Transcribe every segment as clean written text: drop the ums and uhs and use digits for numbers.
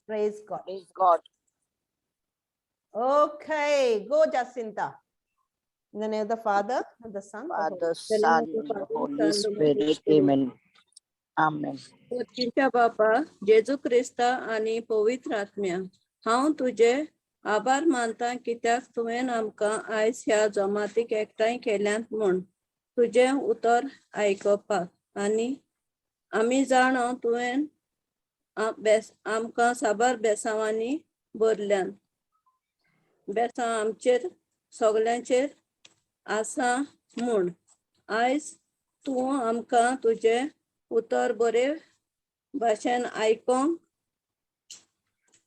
Praise God. Praise God. Okay, go, Jacinta. In the name of the Father, and the Son, the Holy Father, The name Son, of the and the Father, Holy Son, and the Holy Spirit. Spirit. Amen. Amen. वतीच्या बापा जेजू क्रिस्ता आनी पवित्र आत्म्या, हांव तुजे आभार मानता कित्याक तुवें आमकां आयज ह्या जमातीक एकठांय केल्यात म्हूण तुजें उतर आयकपाक. आनी आमी जाणा तुवें बेस आमकां साबार बेसांवांनी भरल्यान, बेसांव आमचेर सगल्यांचेर आसा म्हूण. आयज तूं आमकां तुजें उतर बरे भाशेन आयकोंक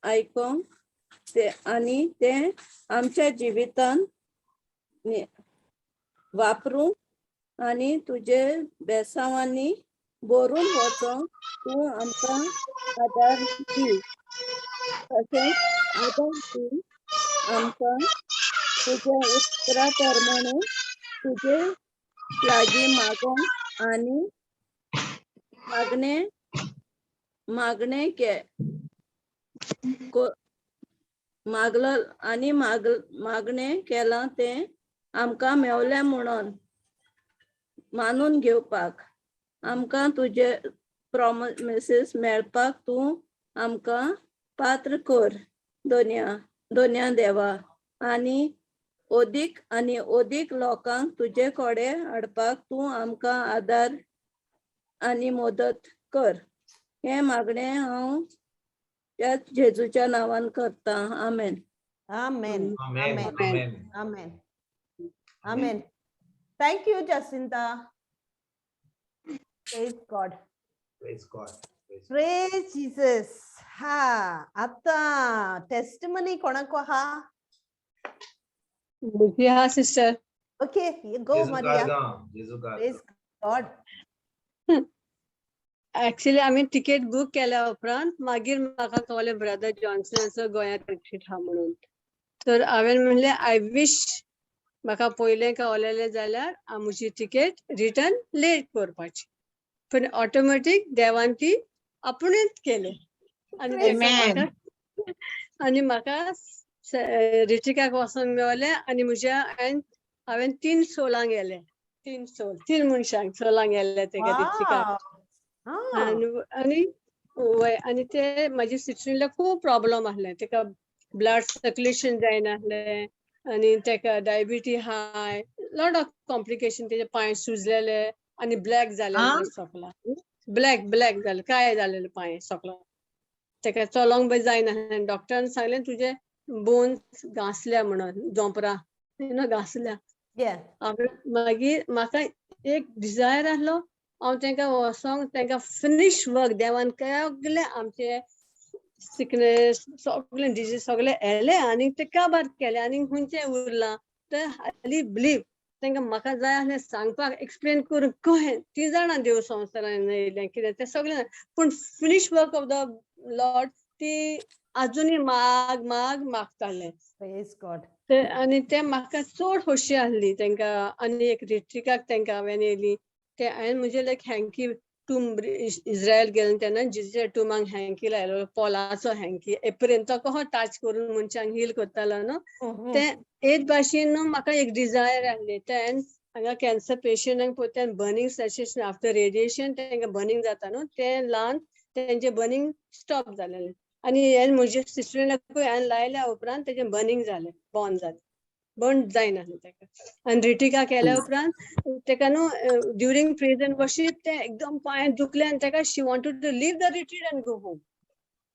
आयकोंक ते आनी तें आमच्या जिवितान वापरूंक आनी तुजे बेसांवांनी भरून वचोंक तूं आमकां आदार दी. तशेंच आदार दी आमकां तुज्या उतरा प्रमाणे तुजे लागीं मागोंक आनी मागणे मागणे के मागलो आनी मागणें केलां तें आमकां मेवलें म्हणून मानून घेवपाक. आमकां तुजे प्रोमिसीस मेळपाक तूं आमकां पात्र कर दोनया दोनया देवा, आनी अदीक आनी अदीक लोकांक तुजे कडेन हाडपाक तूं आमकां आदार आनी मदत कर. हें मागणें हांव त्या जेजूच्या नांवान करता. आमेन. Amen. Amen. Amen. Amen. Amen. Amen. Thank you, Jacinta. Praise God. Praise God. Praise Praise Jesus. हा, आता टेस्टिमनी कोणाक आहा? Yeah, sister. Okay, go, Jesu Maria. Gargam. Jesu Gargam. Praise God. Actually आमी तिकेट बूक केल्या उपरांत मागीर म्हाका कळ्ळें ब्रदर जॉन्सनाचो गोंयांत रिट्रीट आहा म्हणून. तर हांवें म्हणलें, I wish म्हाका पयलें कळलेलें जाल्यार हांव म्हजी तिकेट रिटर्न लेट करपाची. पूण ऑटोमॅटीक देवान ती आपुणूच केलें आनी तेका Amen. म्हाका रिट्रिटाक वचोंक मेवलें. आनी म्हज्या हांवें तीन सोलां गेले, तीन सोल, तीन मनशांक सोलां गेले तेका रिट्रिटाक. आनी वय, आनी ते म्हाजी सिस्टरीला खूब प्रॉब्लम आसले. तेका ब्लड सर्क्युलेशन जायनासलें आनी तेका डायबिटी हाय, लॉट ऑफ कॉम्प्लिकेशन. तेजे पांय सुजलेले आनी ब्लॅक जालेले, सोकला ब्लॅक ब्लॅक जाले, काय जालेले पांय सोकला. तेका चलोंक बी जायनासलें. डॉक्टरान सांगलें, तुजे बोन्स घांसल्या म्हणून, जोंपरां घांसल्या. हांवें मागीर म्हाका एक डिजायर आसलो, हांव तांकां वचोंक तांकां फिनीश वर्क. देवान सगळे आमचे सिकनेस, सगळे डिजीज सगळे येले आनी ते काबार केले आनी खंयचें उरलां तर हायली बिलीव. तांकां म्हाका जाय आसलें सांगपाक, एक्सप्लेन करूंक कहें ती जाणां देव संवसारान येयलें कितें तें सगळें, पूण finish work of the Lord ती आजुनूय माग माग मागताले. Praise God. ते आनी ते म्हाका चड खोशी आहली तांकां. आनी एक रिट्रिकाक तांकां हांवें येयली ते हांवें म्हजे लायक हँकी टूम, इस्रायल गेलें तेन्ना जिजूच्या टुमाक हँकी लायलो, पोलाचो हँकी एप्रेन, तो कसो टच करून मनशांक हील करतालो न्हू, ते एक भाशेन न्हू म्हाका एक डिजायर आहली. ते हांगा कॅन्सर पेशंटांक पळय, बर्निंग सेन्सेशन आफ्टर रेडिएशन, तांकां बर्निंग जाता न्हू, तें ल्हान तेंचें बर्निंग स्टॉप जालेलें. आनी हें म्हजे सिस्टरीनाकूय हांवें लायल्या उपरांत तेजें बर्निंग जालें, बंद जालें, बंद जायनासलें ताका. आनी रिटिका केल्या उपरांत ताका न्हू ड्युरींग प्रेज एंड वर्शीप तें एकदम पांय दुखले आनी ताका she wanted to leave the retreat and go home.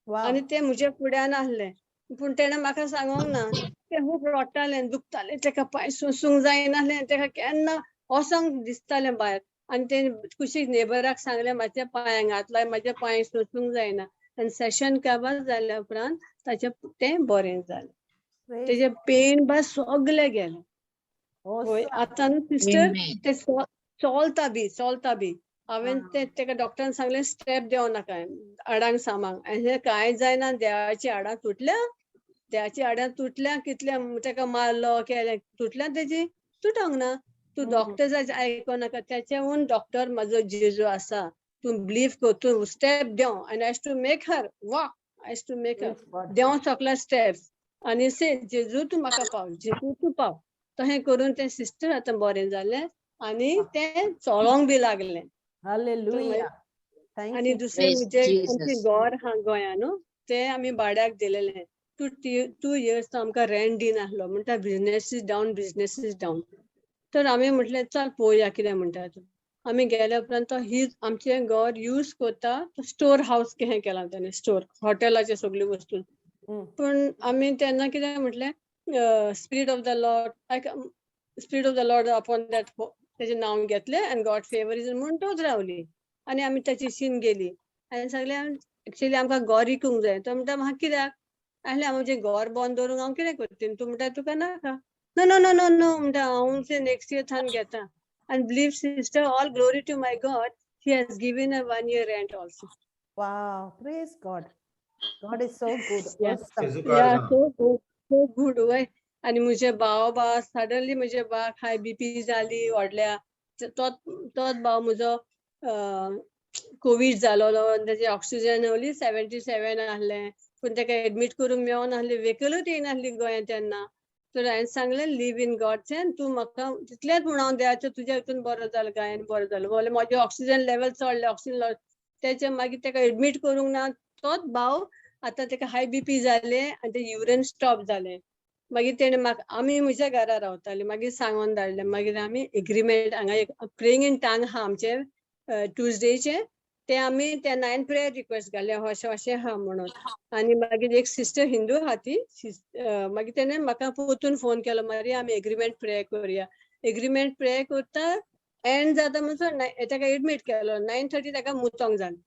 आनी तें म्हज्या फुड्यान आहलें, पूण तेणें म्हाका सांगोंक ना. तें खूब रडटालें, दुखतालें ताका, पांय सोंसूंक जायनासलें ताका, केन्ना वचोंक दिसतालें भायर. आनी तें कुशीक नेबराक सांगलें, म्हाज्या पांयांक हात लाय, म्हाज्या पांय सोंसूंक जायना. आनी सेशन काबार जाल्या उपरांत ताचें तें बरें जालें. Praise तेजें पेन बा सगलें गेलें. वय. Awesome. आतां न्हू सिस्टर Amen. ते चोलता बी, चोलता बी. हांवें ते तेका डॉक्टरान सांगलें, स्टेप देंव नाका, हाडांक सामांक. आनी कांय जायना, देवाची हाडां तुटल्या, देवाची हाडां तुटल्या. कितले ताका मारलो केलें, तुटल्या तेजी, तुटोंक ना. तूं डॉक्टर आयको नाका, तेच्याहून डॉक्टर म्हाजो जेजू आसा. तूं बिलीव कर, तूं स्टेप देंव. आनी has to make her walk. I to make a Praise God. देंव सकला स्टेप्स आनी से जेजू तूं म्हाका पाव, जेजू तूं पाव, तशें करून तें सिस्टर आतां बरें जालें आनी तें चलोंक बी लागलें. Hallelujah. Thank आनी you. दुसरें Praise म्हणजे आमचें Jesus. घर आहा गोंया न्हू, तें आमी भाड्याक दिलेलें. टू टू इयर्स तो आमकां रेंट दिनासलो, म्हणटा business is down, business is down. तर आमी म्हटलें चल पळोवया कितें म्हणटा तो. आमी गेल्या उपरांत तो ही आमचें घर यूज करता, तो स्टोर हावस कशें केलां ताणें, स्टोर हॉटेलाचे सगल्यो वस्तू. पूण आमी तेन्ना कितें म्हटलें, spirit of the Lord, spirit of the Lord upon that, तेजें नांव घेतलें आनी गॉड फेवर is म्हणटूच रावली. आनी आमी ताची शीन गेली आनी सगळें एक्चुअली आमकां घर विकूंक जाय. तो म्हणटा म्हाका कित्याक आहलें, म्हजें घर बंद दवरूंक हांव कितें करतलें? तूं म्हणटा तुका नाका. No no no no no म्हणटा, हांव नेक्स्ट इयर थावन घेता. आनी believe sister, all glory to my God, he has given a 1 year rent also. Wow, praise God. God is so good. Yeah. Awesome. जेजू Yeah, कारदान. so good, so good. वय. आनी म्हजे भाव बा सडनली म्हजे बाक हाय बीपी जाली व्हडल्या. तोच तोच भाव म्हजो कोवीड जालोलो आनी तेजे ऑक्सिजन ओनली 77 आहलें, पूण तेका एडमीट करूंक मेळनासलें, व्हेकलूच येयनासली गोंयांत तेन्ना. तर हांवें सांगलें लिव इन गॉड्स हँड, तूं म्हाका तितलेंच म्हूण हांव देवाचें तुज्या हितून बरो जालो काय आनी बरो जालो. बोले म्हजें ऑक्सिजन लेवल चडलें, ऑक्सिजन तेचे मागीर तेका एडमीट करूंक ना. तोच भाव आतां तेका हाय बीपी जालें आनी तें युरिन स्टॉप जालें. मागीर तेणें म्हाका, आमी म्हज्या घरा रावतालीं, मागीर सांगोन धाडलें. मागीर आमी एग्रीमेंट हांगा एक प्रेइंग इन टांग आहा आमचें ट्युजडेचें, तें आमी तेन्ना हांवें प्रेयर रिक्वेस्ट घालें अशें अशें आहा म्हणून. आनी मागीर एक सिस्टर हिंदू आहा ती, मागीर तेणें म्हाका परतून फोन केलो, मागीर आमी एग्रीमेंट प्रेयर करुया. एग्रीमेंट प्रेयर करता एंड जाता म्हणसर तेका एडमीट केलो. 9:30 तेका मुतोंक जालें.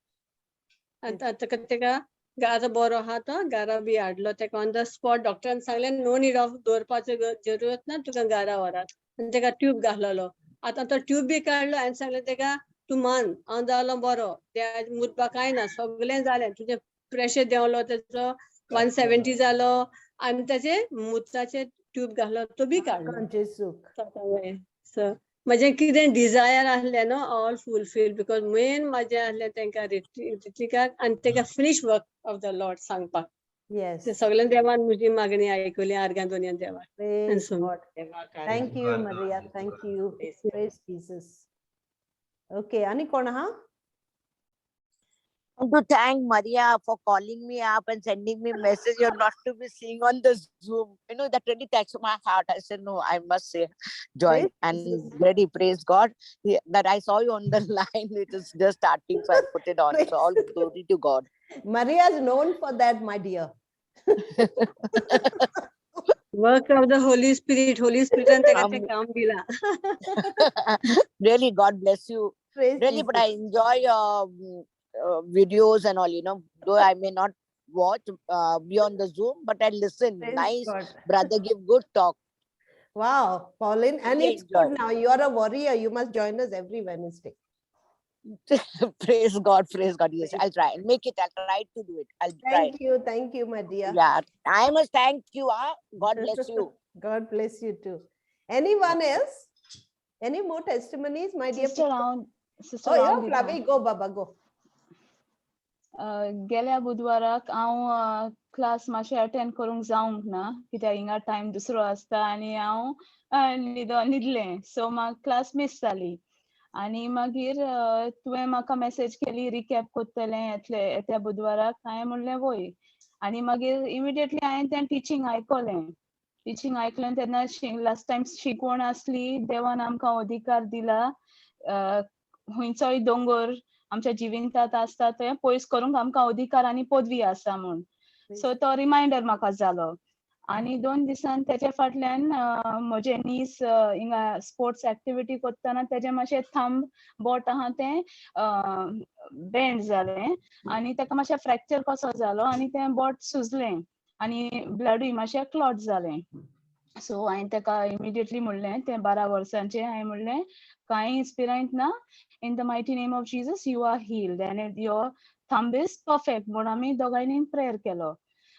आतां तेका आतां बरो आहा तो, घरा बी हाडलो तेका ऑन the spot. डॉक्टरान सांगलें नो नीड ऑफ दवरपाचो जरूरत ना, तुका घरा व्हरात. आनी तेका ट्यूब घातलेलो, आतां तो ट्यूब बी काडलो. हांवें सांगलें तेका तूं मान, हांव जालो बरो, त्या मुतपाक कांय ना, सगळें जालें, तुजें प्रेशर देंवलो तेचो 170 जालो आनी तेचे मुताचे ट्यूब घालो तो बी काडलो. जेजूक. सो म्हजें कितें डिजायर आहलें न्हू ऑल फुलफील, because main म्हाजें आहलें तेंकां रितिकाक आनी तेका finish work of the Lord सांगपाक. Yes. ते सगळ्या देवान म्हजी मागणी आयकली, आर्गां दोनया देवाक. Praise so- God. Thank you, God. Maria. God. Thank you. Praise Jesus. Okay, ani कोण आहा? I want to thank Maria for calling me up and sending me message. You're not to be seeing on the Zoom. You know, that really touched my heart. I said, no, I must say, join. Praise And Jesus. really praise God that I saw you on the line. It is just starting, so I put it on. So all glory to God. Maria is known for that, my dear. Work of the Holy Spirit, Holy स्पिरिटान तेका तें काम दिलां. Really, God bless you. Praise Really, but Jesus. I enjoy your videos and all, you know, though I may not watch, be on the Zoom, but I listen. Praise Nice God. brother, give good talk. Wow, Pauline, and Really it's good enjoy. now. You are a warrior. You must join us every Wednesday. Praise God, praise God. Yes, Praise I'll try and make it. I'll try to do it. I'll try. Thank you, my dear. Yeah, I must thank you. Huh? God bless you. God bless you too. Anyone else? Any more testimonies, my dear? Sister people? हांव sister Oh, yeah, हांव दिता. Flavi, go, Baba, go. गेल्या बुधवाराक हांव class मातशें attend करूंक जावंक ना, कित्याक हिंगा टायम दुसरो आसता आनी हांव न्हिदलें, सो म्हाका क्लास मीस जाली. आनी मागीर तुवें म्हाका मॅसेज केली रिकॅप करतलें येतले येत्या बुधवाराक, हांवें म्हणलें वय. आनी मागीर इमिडिएटली हांवें तें टिचींग आयकलें. टिचींग आयकलें तेन्ना लास्ट टायम शिकवण आसली, देवान आमकां अधिकार दिला खंयचोय दोंगर आमच्या जिवितांत आसता तें पयस करूंक आमकां अधिकार आनी पदवी आसा म्हूण. सो तो रिमायंडर म्हाका जालो. आनी 2 दिसान तेच्या फाटल्यान म्हजें नीस हिंगा स्पोर्ट्स एक्टिविटी करतना तेजें मातशें थंब बोट आहा तें बेंड जालें आनी तेका मातशें फ्रॅक्चर कसो जालो आनी तें बोट सुजलें आनी ब्लडूय मातशें क्लॉट जालें. सो हांवें तेका इमिडिएटली म्हणलें, तें 12 वर्सांचें, हांवें म्हणलें कांय इस्पिरांत ना, in the mighty name of Jesus you are healed and your thumb is perfect म्हूण आमी दोगांयनी प्रेयर केलो.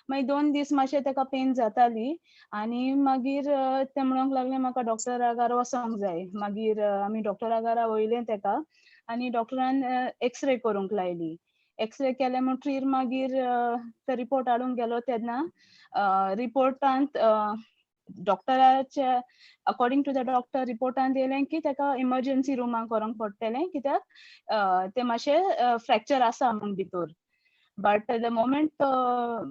मागीर 2 दीस मातशें तेका पेन जाताली आनी मागीर तें म्हणूंक लागलें म्हाका डॉक्टरा वचोंक जाय. मागीर आमी डॉक्टरा घरा वयलें तेका आनी डॉक्टरान एक्सरे करूंक लायली. एक्सरे केले म्हणटरीर मागीर तो रिपोर्ट हाडूंक गेलो तेन्ना रिपोर्टांत डॉक्टराच्या, अकॉर्डिंग टू the doctor, रिपोर्टांत येयलें की ताका इमर्जन्सी रुमाक व्हरूंक पडटलें, कित्याक तें मातशें फ्रॅक्चर आसा म्हूण भितर. But the moment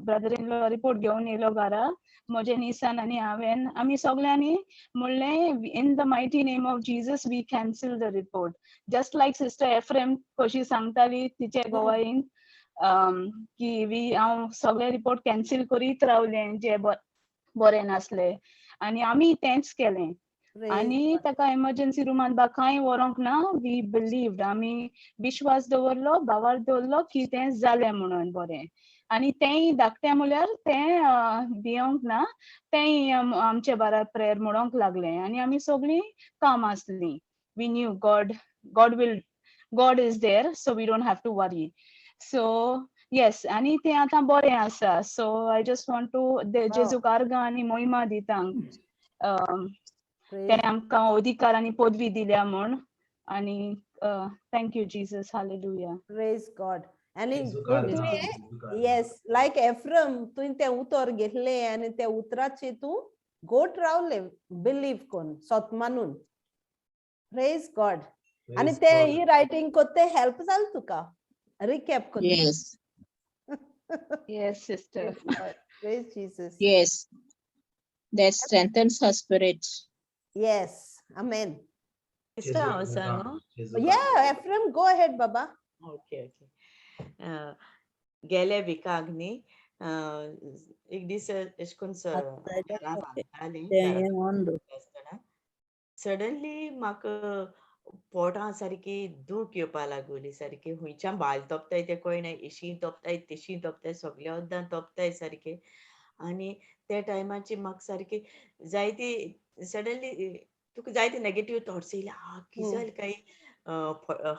brother in law report घेवन येयलो घरा, म्हजे निसान आनी हांवें, आमी सगळ्यांनी म्हणलें, "In the mighty name of Jesus, we cancel the report." Just like Sister Ephraim कशी सांगताली तिचे गोवाईन की वी हांव सगळे रिपोर्ट कॅन्सील करीत रावलें जे बरें नासले आनी आमी तेंच केलें. Praise आनी God. ताका इमर्जन्सी रुमांत बा कांय व्हरूंक ना. We believed, आमी विश्वास दवरलो, भावार्थ दवरलो की तें जालें म्हणून बरें. आनी तेंय धाकटें म्हळ्यार तें भियोंक ना, तेंय आमचे बारा प्रेयर म्हणोंक लागलें आनी आमी सगळीं काम आसलीं. We knew God is there, so we don't have to worry. So yes, आनी तें आतां बरें आसा. So I just want to जेजूक आर्गां आनी मोहिमा दिता, Praise तेणें आमकां अधिकार आनी पदवी दिल्या म्हूण. आनी thank you Jesus, hallelujah. Praise God. आनी जेजू तुवें कारगां, जेजू कारगां. येस, लायक एफ्रम, तुवें तें उतर घेतलें आनी त्या उतराचेर तूं गोट रावलें, बिलीव कोन्न, सोत मानून. प्रेज गॉड. आनी Praise ते God. ही रायटींग कोत्ता ते हेल्प जालें तुका रिकॅप कोत्ता. Yes. Yes sister. Praise Jesus. Yes. That strengthens her spirit. Yes, amen. जेजू Sister, हांव कारगां, सांगू? जेजू या. कारगां. एफ्रम, गो अहेड बाबा. ओके ओके गेल्या विकाक न्ही एक दीस अशें करून घरा बांदताली आसतना सडनली म्हाका पोटां सारकी दूख येवपा लागली. सारकी खुंयच्यान भायल तोपताय तें कळना, एशी तोपताय, तेशी तोपताय, सगळे अद्दां तोपताय सारके. आनी त्या टायमाची म्हाका सारकी जायती सडनली तुका जायते नेगेटीव थॉट्स येयले, आ कितें जालें काय,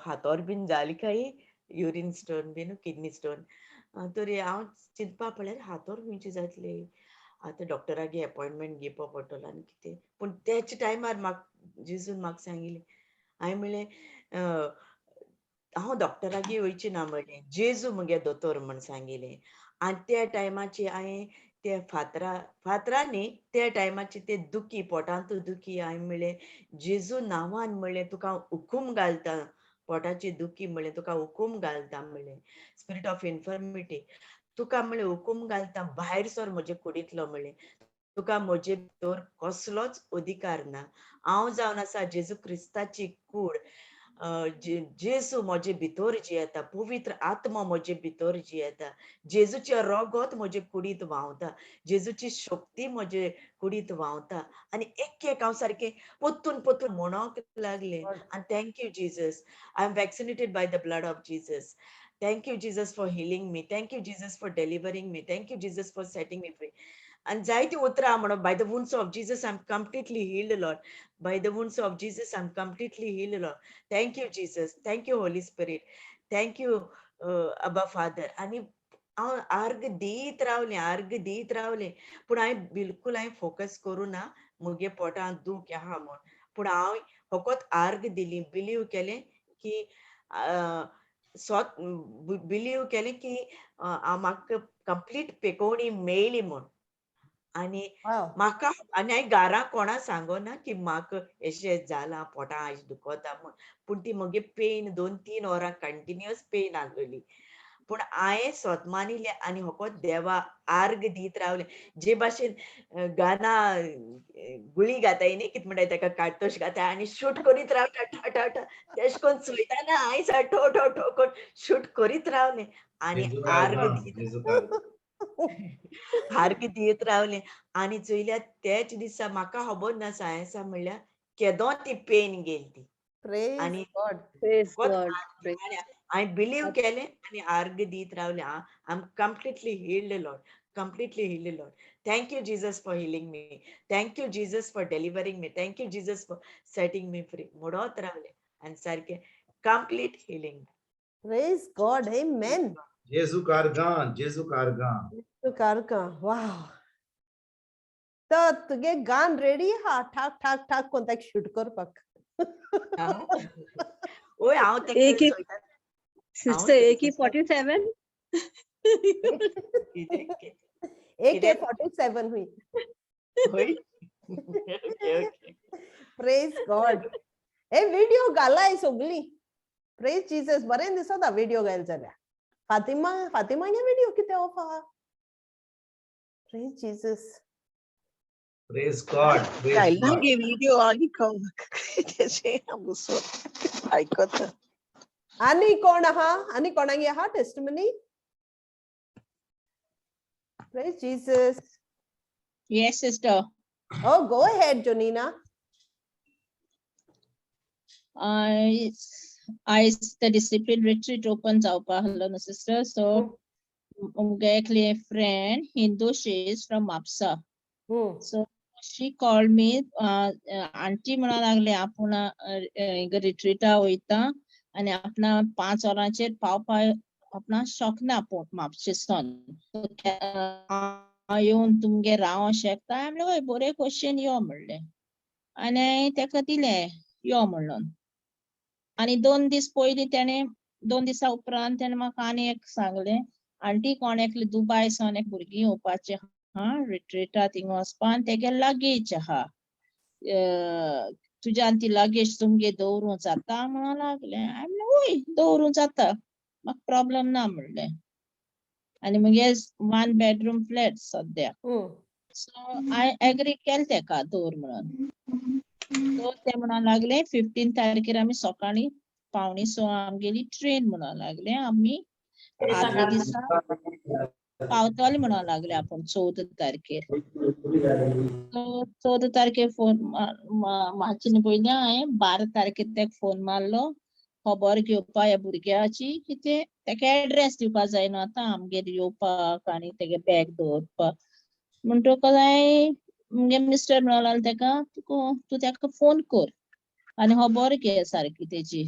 हातोर बीन जालें काय, युरीन स्टोन बीन, किडनी स्टोन. तरी हांव चिंतपा पळयार हातोर खंयची जातली, आतां डॉक्टरागे अपॉयंटमेंट घेवपा पडटलो आनी कितें. पूण त्याच टायमार म्हाका जेजून म्हाका सांगिल्लें, हांवें म्हणलें, हांव डॉक्टरागे वयचें ना म्हणलें, जेजू म्हगे दोतोर म्हण सांगिल्लें. आनी त्या टायमाची हांवें ते फातरा फातरा न्ही, त्या टायमाची ते दुखी, पोटांत दुखी, हांवें म्हणलें, जेजू नांवान म्हणलें तुका हांव हुकूम घालता, पोटाची दुखी म्हणलें तुका हुकूम घालता, म्हणलें स्पिरीट ऑफ इन्फर्मिटी तुका म्हणलें हुकूम घालता, भायर सर म्हजे कुडींतलो. म्हणलें तुका म्हजे भितर कसलोच अधिकार ना. हांव जावन आसा जेजू क्रिस्ताची कूड. जेजू म्हजे भितर जियेता, पवित्र आत्मा म्हजे भितर जियेता, जेजूचें रगत म्हजे कुडींत व्हांवता, जेजूची शक्ती म्हजे कुडींत व्हांवता. आनी एक एक हांव सारकें परतून परतून म्हणोंक लागलें. आनी thank you Jesus, I am vaccinated by the blood of Jesus. Thank you Jesus for healing me. Thank you Jesus for delivering me. Thank you Jesus for setting me free. आनी जायती उतरां म्हणून, by the wounds of Jesus I am completely healed, Lord. By the wounds of Jesus I am completely healed, Lord. Thank you Jesus, thank you Holy Spirit, thank you Abba Father. आनी हांव आर्ग दीत रावलें, आर्ग दीत रावलें, पूण हांवें बिलकूल हांवें फोकस करूं ना म्हगे पोटांत दूख आहा म्हूण. पूण हांव फकत आर्ग दिली, बिलीव केलें की स्वत बिलीव केलें की म्हाका कंप्लीट पेकोवणी मेळ्ळी म्हूण. आनी म्हाका आनी हांवें घरा कोणा सांगो ना की म्हाका अशें जालां, पोटां अशें दुखता म्हूण. पूण ती म्हगे पेन 2-3 वरां कंटिन्युअस पेन आसलेली. पूण हांवें स्वत मानिल्लें आनी फकत देवा आर्ग दीत रावलें. जे भाशेन गाना गुळी घाताय न्ही, कितें म्हणटाय तेका, काडतोश घाताय आनी शूट करीत रावता ठा ठा ठा, तेश कोन्न चोयतना हांवें ठो ठो ठो कोन्न शूट करीत रावलें आनी जेजू आर्ग कारगां, दीत जेजू कारगां. आर्ग दीत रावलें. आनी चोयल्यार त्याच दिसा म्हाका खबर ना, सायन्सा म्हणल्यार केदो ती पेन गेली ती. Praise आनी God. Praise फकत God. आनी हांवें बिलीव केलें आनी आर्ग दीत रावलें, I am completely healed, Lord, completely healed, Lord. Thank you Jesus for healing me. Thank you Jesus for delivering me. Thank you Jesus for setting me free. म्हणत रावलें आनी सारकें complete healing. Praise God. Amen. जेजू कारगां, जेजू कारगां. कारगां. वाव. तर तुगे गान रेडी हा, ठाक ठाक ठाक कोण ताका शूट करपाक. वय, हांव एक तेका एक चोयता. Sister AK 47. कितें कितें ए के कितें? 47 हुई. होय. Okay okay. Praise God. हे व्हिडिओ घालाय सगळी. प्रेज जीसस. बरें दिसता व्हिडिओ घाल जाल्यार. फातिमा, फातिमा हे व्हिडिओ कितें ऑफ आहा? Praise Jesus. Praise God. Praise घायला God. गे व्हिडिओ आनी तेजे बसून आयकता. आनी कोण आहा? आनी कोणागे आहा testimony? Praise Jesus. Yes, sister. Oh, go ahead, Jonina. I the discipline retreat open जावपा आहलो न्हू sister, so मुगे एकली friend Hindu, she is from Mapsa. So she called me, aunty म्हणून लागले आपूण हिंगा रिट्रीटा वयता आनी आपणा 5 वरांचेर पावपा आपणा शकना आपूण म्हापशेसून, हांव येवन तुमगेर रावंक शकता? हांवें म्हणलें हय, बरें क्वेश्चन, यो म्हणलें आनी हांवें तेका दिलें यो म्हणून. आनी 2 दीस पयलीं तेणें, 2 दिसां उपरांत तेणें म्हाका आनी एक सांगलें, आंटी कोण एकली दुबाय सावन एक भुरगीं येवपाचें आहा रिट्रीटा थिंगा वचपा आनी तेगे लगेज आहा, तुज्यान ती लगेज तुमगेर दवरूंक जाता म्हणून लागलें. हांवें म्हणलें वय, दवरूंक जाता, म्हाका प्रॉब्लम ना म्हणलें. आनी मगेर 1 बेडरूम फ्लॅट सद्या, सो हांवें एग्री केलें तेका दवर म्हणून. सो ते म्हणून लागले 15 तारखेर आमी सकाळीं 5:45 आमगेली ट्रेन म्हणून लागले, आमी आदल्या दिसा पावतले म्हणून लागले आपूण 14 तारखेर. सो 14 तारखेर फोन मातशें पयलीं हांवें 12 तारखेर तेका फोन मारलो खबर घेवपा ह्या भुरग्याची, कितें तेका एड्रेस दिवपा जाय न्हू आतां आमगेर येवपाक आनी तेगे बॅग दवरपाक. म्हणटकच हांवें मुगे मिस्टर म्हणूंक लागलो तेका, तूं तेका फोन कर आनी खबर घे सारकी तेजी.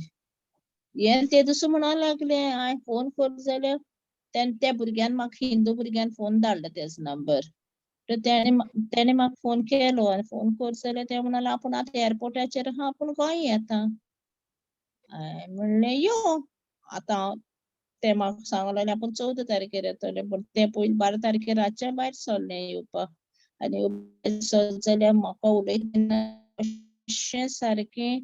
हें ते दुसरें म्हणूंक लागले. हांवें फोन कर जाल्यार त्या भुरग्यान म्हाका, हिंदू भुरग्यान फोन धाडलो तेजो नंबर, तर तेणें म्हाका फोन केलो आनी फोन कर जाल्यार ते म्हणाले आपूण आतां एअरपोर्टाचेर आहा, आपूण गोंय येता. हांवें म्हणलें यो आतां. ते म्हाका सांगलें लागलें आपूण 14 तारखेर येतलें, पूण ते पयलीं 12 तारखेर रातचें भायर सरलें येवपाक. आनी भायर सरलें जाल्यार म्हाका उलयतना अशें सारकें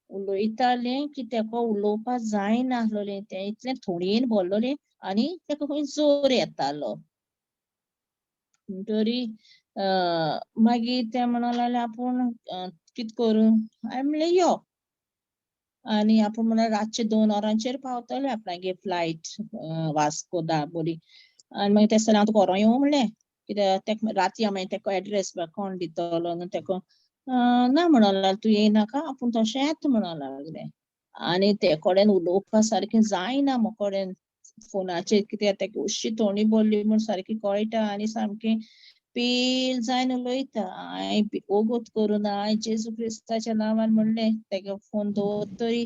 उलयतालें की तेका उलोवपाक जायनासलें, तें इतलें थोडयेन बोल्लोलें आनी तेका खंय जोर येतालो. म्हणटरी मागीर तें म्हणूंक लागलें आपूण कितें करूं? हांवें म्हणलें यो. आनी आपूण म्हणल्यार रातचे 2 वरांचेर पावतलें आपणागे फ्लायट वास्को दाबोली. आनी मागीर तें हांव तुका व्हरोंक येवं म्हणलें, कित्याक तेका राती हांव मागीर तेका एड्रेस कोण दितलो न्हू तेका, ना म्हणूंक लागलो तूं येयनाका, आपूण तशें येता म्हणूंक लागलें. आनी ते कडेन उलोवपा सारकें जायना म्हाका कडेन फोनाचेर, कित्याक तेका अशी तोंडी बोल्ली म्हूण सारकी कळटा आनी सामकें पेल जायन उलयता. हांवें ओगोत करून हांवें जेजू क्रिस्ताच्या नांवान म्हणलें तेका phone दवरतरी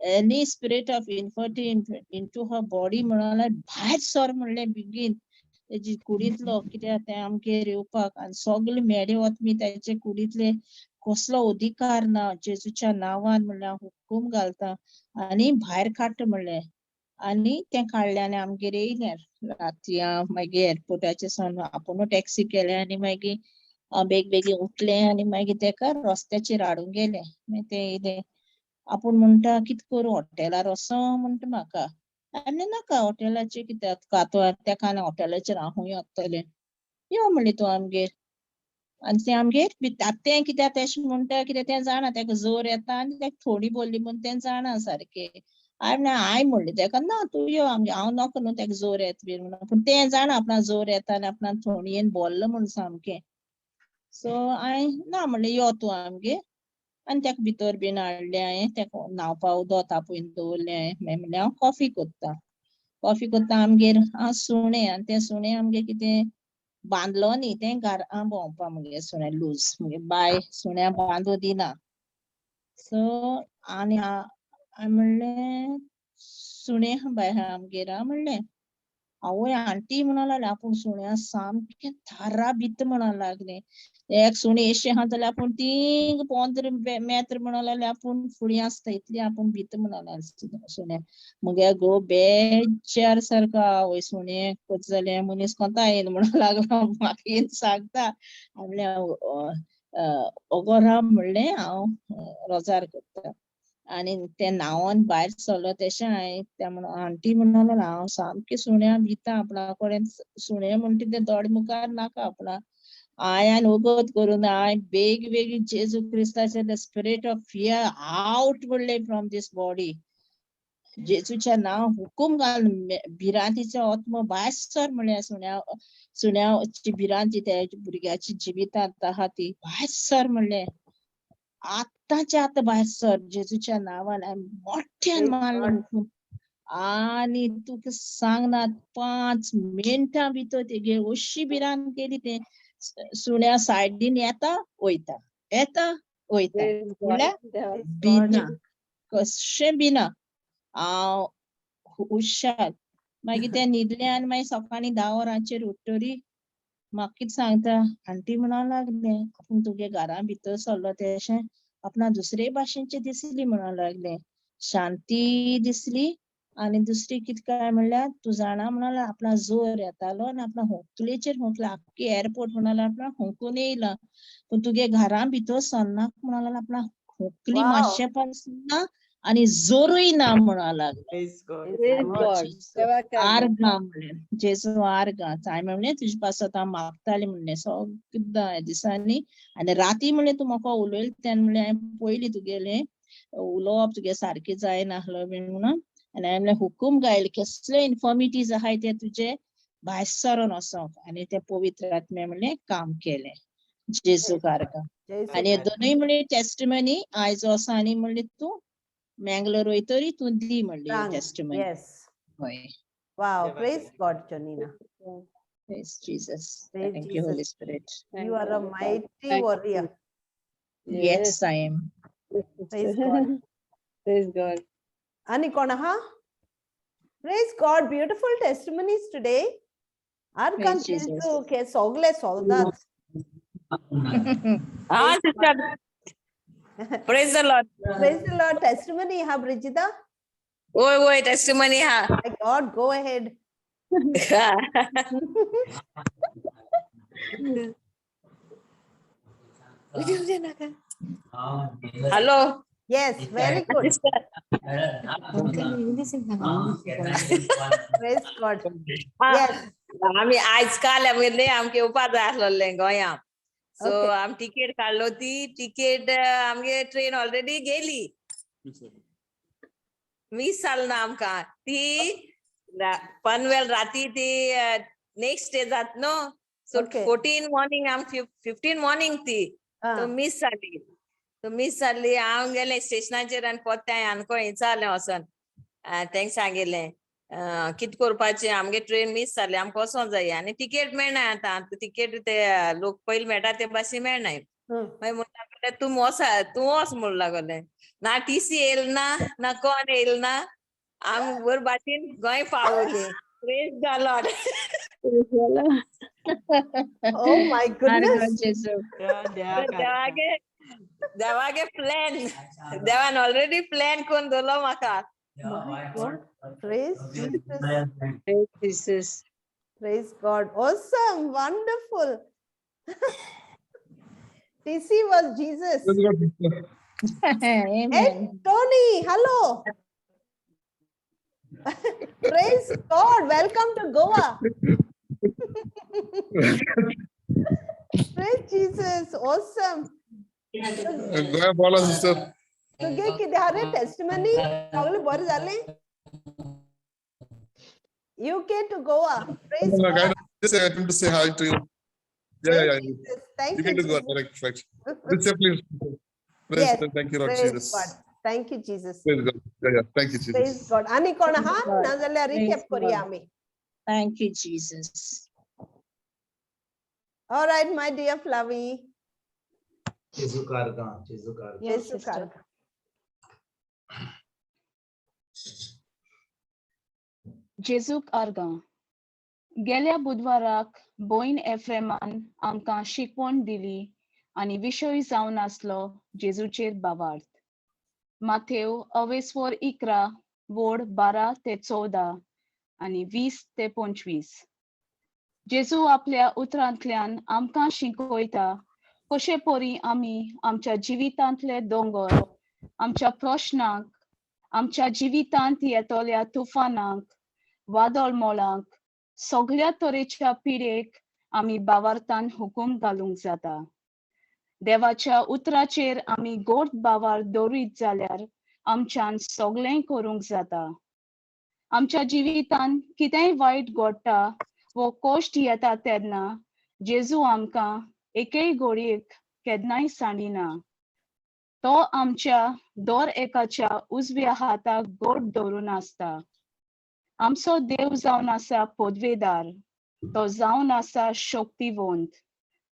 any spirit of infirmity into her body म्हणल्यार भायर सर म्हणलें बेगीन तेजी कुडींतलो, कित्याक तें आमगेर येवपाक आनी सगळे मेडे वत मी तेचे कुडींतले कसलो अधिकार ना, जेजूच्या नांवान म्हणल्यार हुकूम घालता आनी भायर काडटा म्हणलें. आनी तें काडलें आनी आमगेर येयलें राती. मागीर एअरपोर्टाचेर सावन आपुणूच टॅक्सी केलें आनी मागीर बेग बेगीन उठलें आनी मागीर तेका रस्त्याचेर हाडूंक गेलें. मागीर तें येयलें, आपूण म्हणटा कितें करूं हॉटेलार वचों म्हणटा म्हाका. आनी नाका हॉटेलाचेर कित्याक आतां तेका आनी हॉटेलाचेर हांव खंय वतलें, यो म्हणलें तूं आमगेर. आनी तें आमगेर तें कित्याक तेशें म्हणटा कित्याक तें जाणा तेका जोर येता आनी तेका थोडी बोल्ली म्हूण तें जाणा सारकें. हांवें म्हणलें हांवें म्हणलें तेका ना तूं यो आमगेर, हांव नाका न्हू तेका जोर येता बीन म्हणून, पूण तें जाणा आपणाक जोर येता आनी आपणाक थोडयेन बोल्लो म्हूण सामकें. सो हांवें ना म्हणलें यो तूं आमगेर. आनी तेका भितर बीन हाडलें हांवें, तेका न्हांवपा उदक तापोवन दवरलें हांवें. मागीर म्हणलें हांव कॉफी कोत्ता, कॉफी कोत्ता आमगेर आं सुणें, आनी तें सुणें आमगेर कितें बांदलो न्ही तें घरा भोंवपा मुगे सुणें लूज, मुगे बाय सुण्या बांदू दिना. सो आनी हांवें म्हणलें सुणें आहा बाय आमगेर आं म्हणलें. आवय आंटी म्हणूंक लागली आपूण सुण्या सामकें थारा भित म्हणूंक लागलें. एक सुणें एशें आहा जाल्यार आपूण तींग 15 मेत्र म्हणूंक लागलें आपूण फुडें आसता इतली आपूण भित म्हणूंक लागलें सुण्या. मुगे घोव बेजार सारको, आवय सुणें कशें जालें मनीस कोंता येयना म्हणूंक लागलो. म्हाका येवन सांगता, म्हणलें ओगो राव म्हणलें हांव रोजार करता. आनी तें न्हांवन भायर सरलो तेशें हांवें तें म्हणून आंटी म्हणूंक लागलें हांव सामकें सुण्या भिता, आपणा कडेन सुणें म्हणटा तें दोळे मुखार नाका आपणा. हांवें वगत करून हांवें बेग बेगीन जेजू क्रिस्ताचे the spirit of fear out म्हणलें फ्रॉम these body. जेजूच्या नांव हुकूम घाल, भिरांतीचो आत्मो भायर सर म्हणलें. सुण्या सुण्याची भिरांती त्या भुरग्याची जिवितांत आहा ती भायर सर म्हणलें, आतांच्या आतां भायर सर जेजूच्या नांवान. हांवें मोठ्यान मारलो हुकूम आनी तुका सांगना 5 मिनटां भितर तेगे अशी भिरांत गेली तें सुण्या सायडीन येता वयता येता वयता म्हणल्यार भिना कशें भिना. हांव हुशार. मागीर तें न्हिदलें आनी मागीर सकाळीं 10 वरांचेर उठ्ठरी म्हाका कितें सांगता, आंटी म्हणूंक लागलें आपूण तुगे घरा भितर सरलो तेशें आपणा दुसरे भाशेनचें दिसली म्हणूंक लागलें, शांती दिसली. आनी दुसरी कितें काय म्हणल्यार तूं जाणा म्हणूंक आपणा जोर येतालो आनी आपणा होंकलेचेर होंकला आख्खी एअरपोर्ट म्हणूंक आपणा होंकून येयला, पूण तुगे घरा भितर सरना म्हणूंक लागला आपणा होंकली मातशें पासून ना आनी जोरूय ना म्हणूंक लागलो. आर्गां म्हणलें जेजू आर्गां. हांवें म्हणलें तुजे पासत हांव मागतालें म्हणलें सगळ्या दिसांनी आनी राती म्हणलें तूं म्हाका उलयलें तेन्ना म्हणलें हांवें पयलीं तुगेलें उलोवप तुगे सारकें जायनासलो बीन म्हणून. आनी हांवें म्हणलें हुकूम घायल कसले इन्फॉर्मिटीज आहाय ते तुजे भायर सरोन वचोंक. आनी ते पवित्र आत्म्या म्हणलें काम केलें जेजूक आर्गां. आनी दोनूय म्हणलें टेस्टिमनी आयज वोसो आनी म्हणलें तूं Mangalore वयतरी तूं दी म्हणली testimony. Yes. Wow, praise God, Janina. Praise Jesus. Praise Thank you, Holy Spirit. You are a mighty warrior. Yes, I am. Praise God. Praise God. Ani kon aha? Praise God. Beautiful testimonies today. Arkan Jesu ke sogle soldat. Ah, sister. Praise the Lord. Praise the Lord. Testimony, ha, Brigida? Oi, oi, testimony, ha. My God, go ahead. Hello. Yes, very good. Praise God. Yes. आमी आयज काल आमगेले आमके येवपा जाय आसलोलें गोंया. So आम ticket काडलो, ती टिकेट आमगे ट्रेन ऑलरेडी गेली, मीस जाल ना आमकां. ती पनवेल राती ती नेक्स्ट डे जात न्हू, सो 14 मॉर्निंग आम 15 मॉर्निंग ती मीस जाली. मीस जाली, हांव गेलें स्टेशनाचेर आनी पोत्तें हांवें आनको विचारलें वचोन, तेंका सांगिल्लें कित करपाचें, आमगे ट्रेन मीस जाली, आमकां वचोंक जाय आनी टिकेट मेळना आतां, टिकेट ते लोक पयलीं मेळटा ते भाशेन मेळनाय. मागीर म्हणूंक लागले तूं वचा, तूं वच म्हणूंक लागले. ना टीसी येयल ना, ना कोण येयल ना, आमी बरे भाशेन गोंय पावली. Praise the Lord. Oh my goodness. देवागे देवागे प्लॅन, देवान ऑलरेडी प्लॅन करून दवरलो म्हाका. Praise Jesus. Praise Jesus. Praise God. Awesome. Wonderful. TC was Jesus. Amen. Hey, Tony, hello. Praise God. Welcome to Goa. Praise Jesus. Awesome. Goa बोला sister. तुगे कितें आहा रे testimony? सगळें बरें जालें? UK to Goa. Praise God. Just I came to say hi to you. Yeah, yeah, yeah. Thank you. You can do Goa, correct, right. Please. Praise Yes. God. Thank you, Lord Praise Jesus. God. Thank you, Jesus. Praise God. Yeah, yeah. Thank you, Jesus. Praise God. आनी कोण आहा? नाजाल्यार recap करूया आमी. Thank you, Jesus. All right, my dear Flavi. Jesu karga, Jesu karga. Yes, Jesu sister. karga. जेजूक आर्गां. गेल्या बुधवाराक भयण एफ्रेमान आमकां शिकवण दिली आनी विशय जावन आसलो जेजूचेर भावार्थ. माथेव अवेस्वर 11 वोड 12 ते 14 आनी 20 ते 25. जेजू आपल्या उतरांतल्यान आमकां शिकयता कशे परी आमी आमच्या जिवितांतले दोंगर, आमच्या प्रश्नांक, आमच्या जिवितांत येतल्या तुफानांक, वादळ मोळांक, सगळ्या तरेच्या पिडेक आमी भावार्थान हुकूम घालूंक जाता. देवाच्या उतराचेर आमी गोड भावार्थ दवरीत जाल्यार आमच्यान सगळें करूंक जाता. आमच्या जिवितांत कितेंय वायट घडटा वो कश्ट येता तेन्ना जेजू आमकां एकय घडयेक केन्नाय सांडिना. तो आमच्या दर एकाच्या उजव्या हाताक गोड धरून आसता. आमचो देव जावन आसा पदवेदार, तो जावन आसा शक्तिवंत,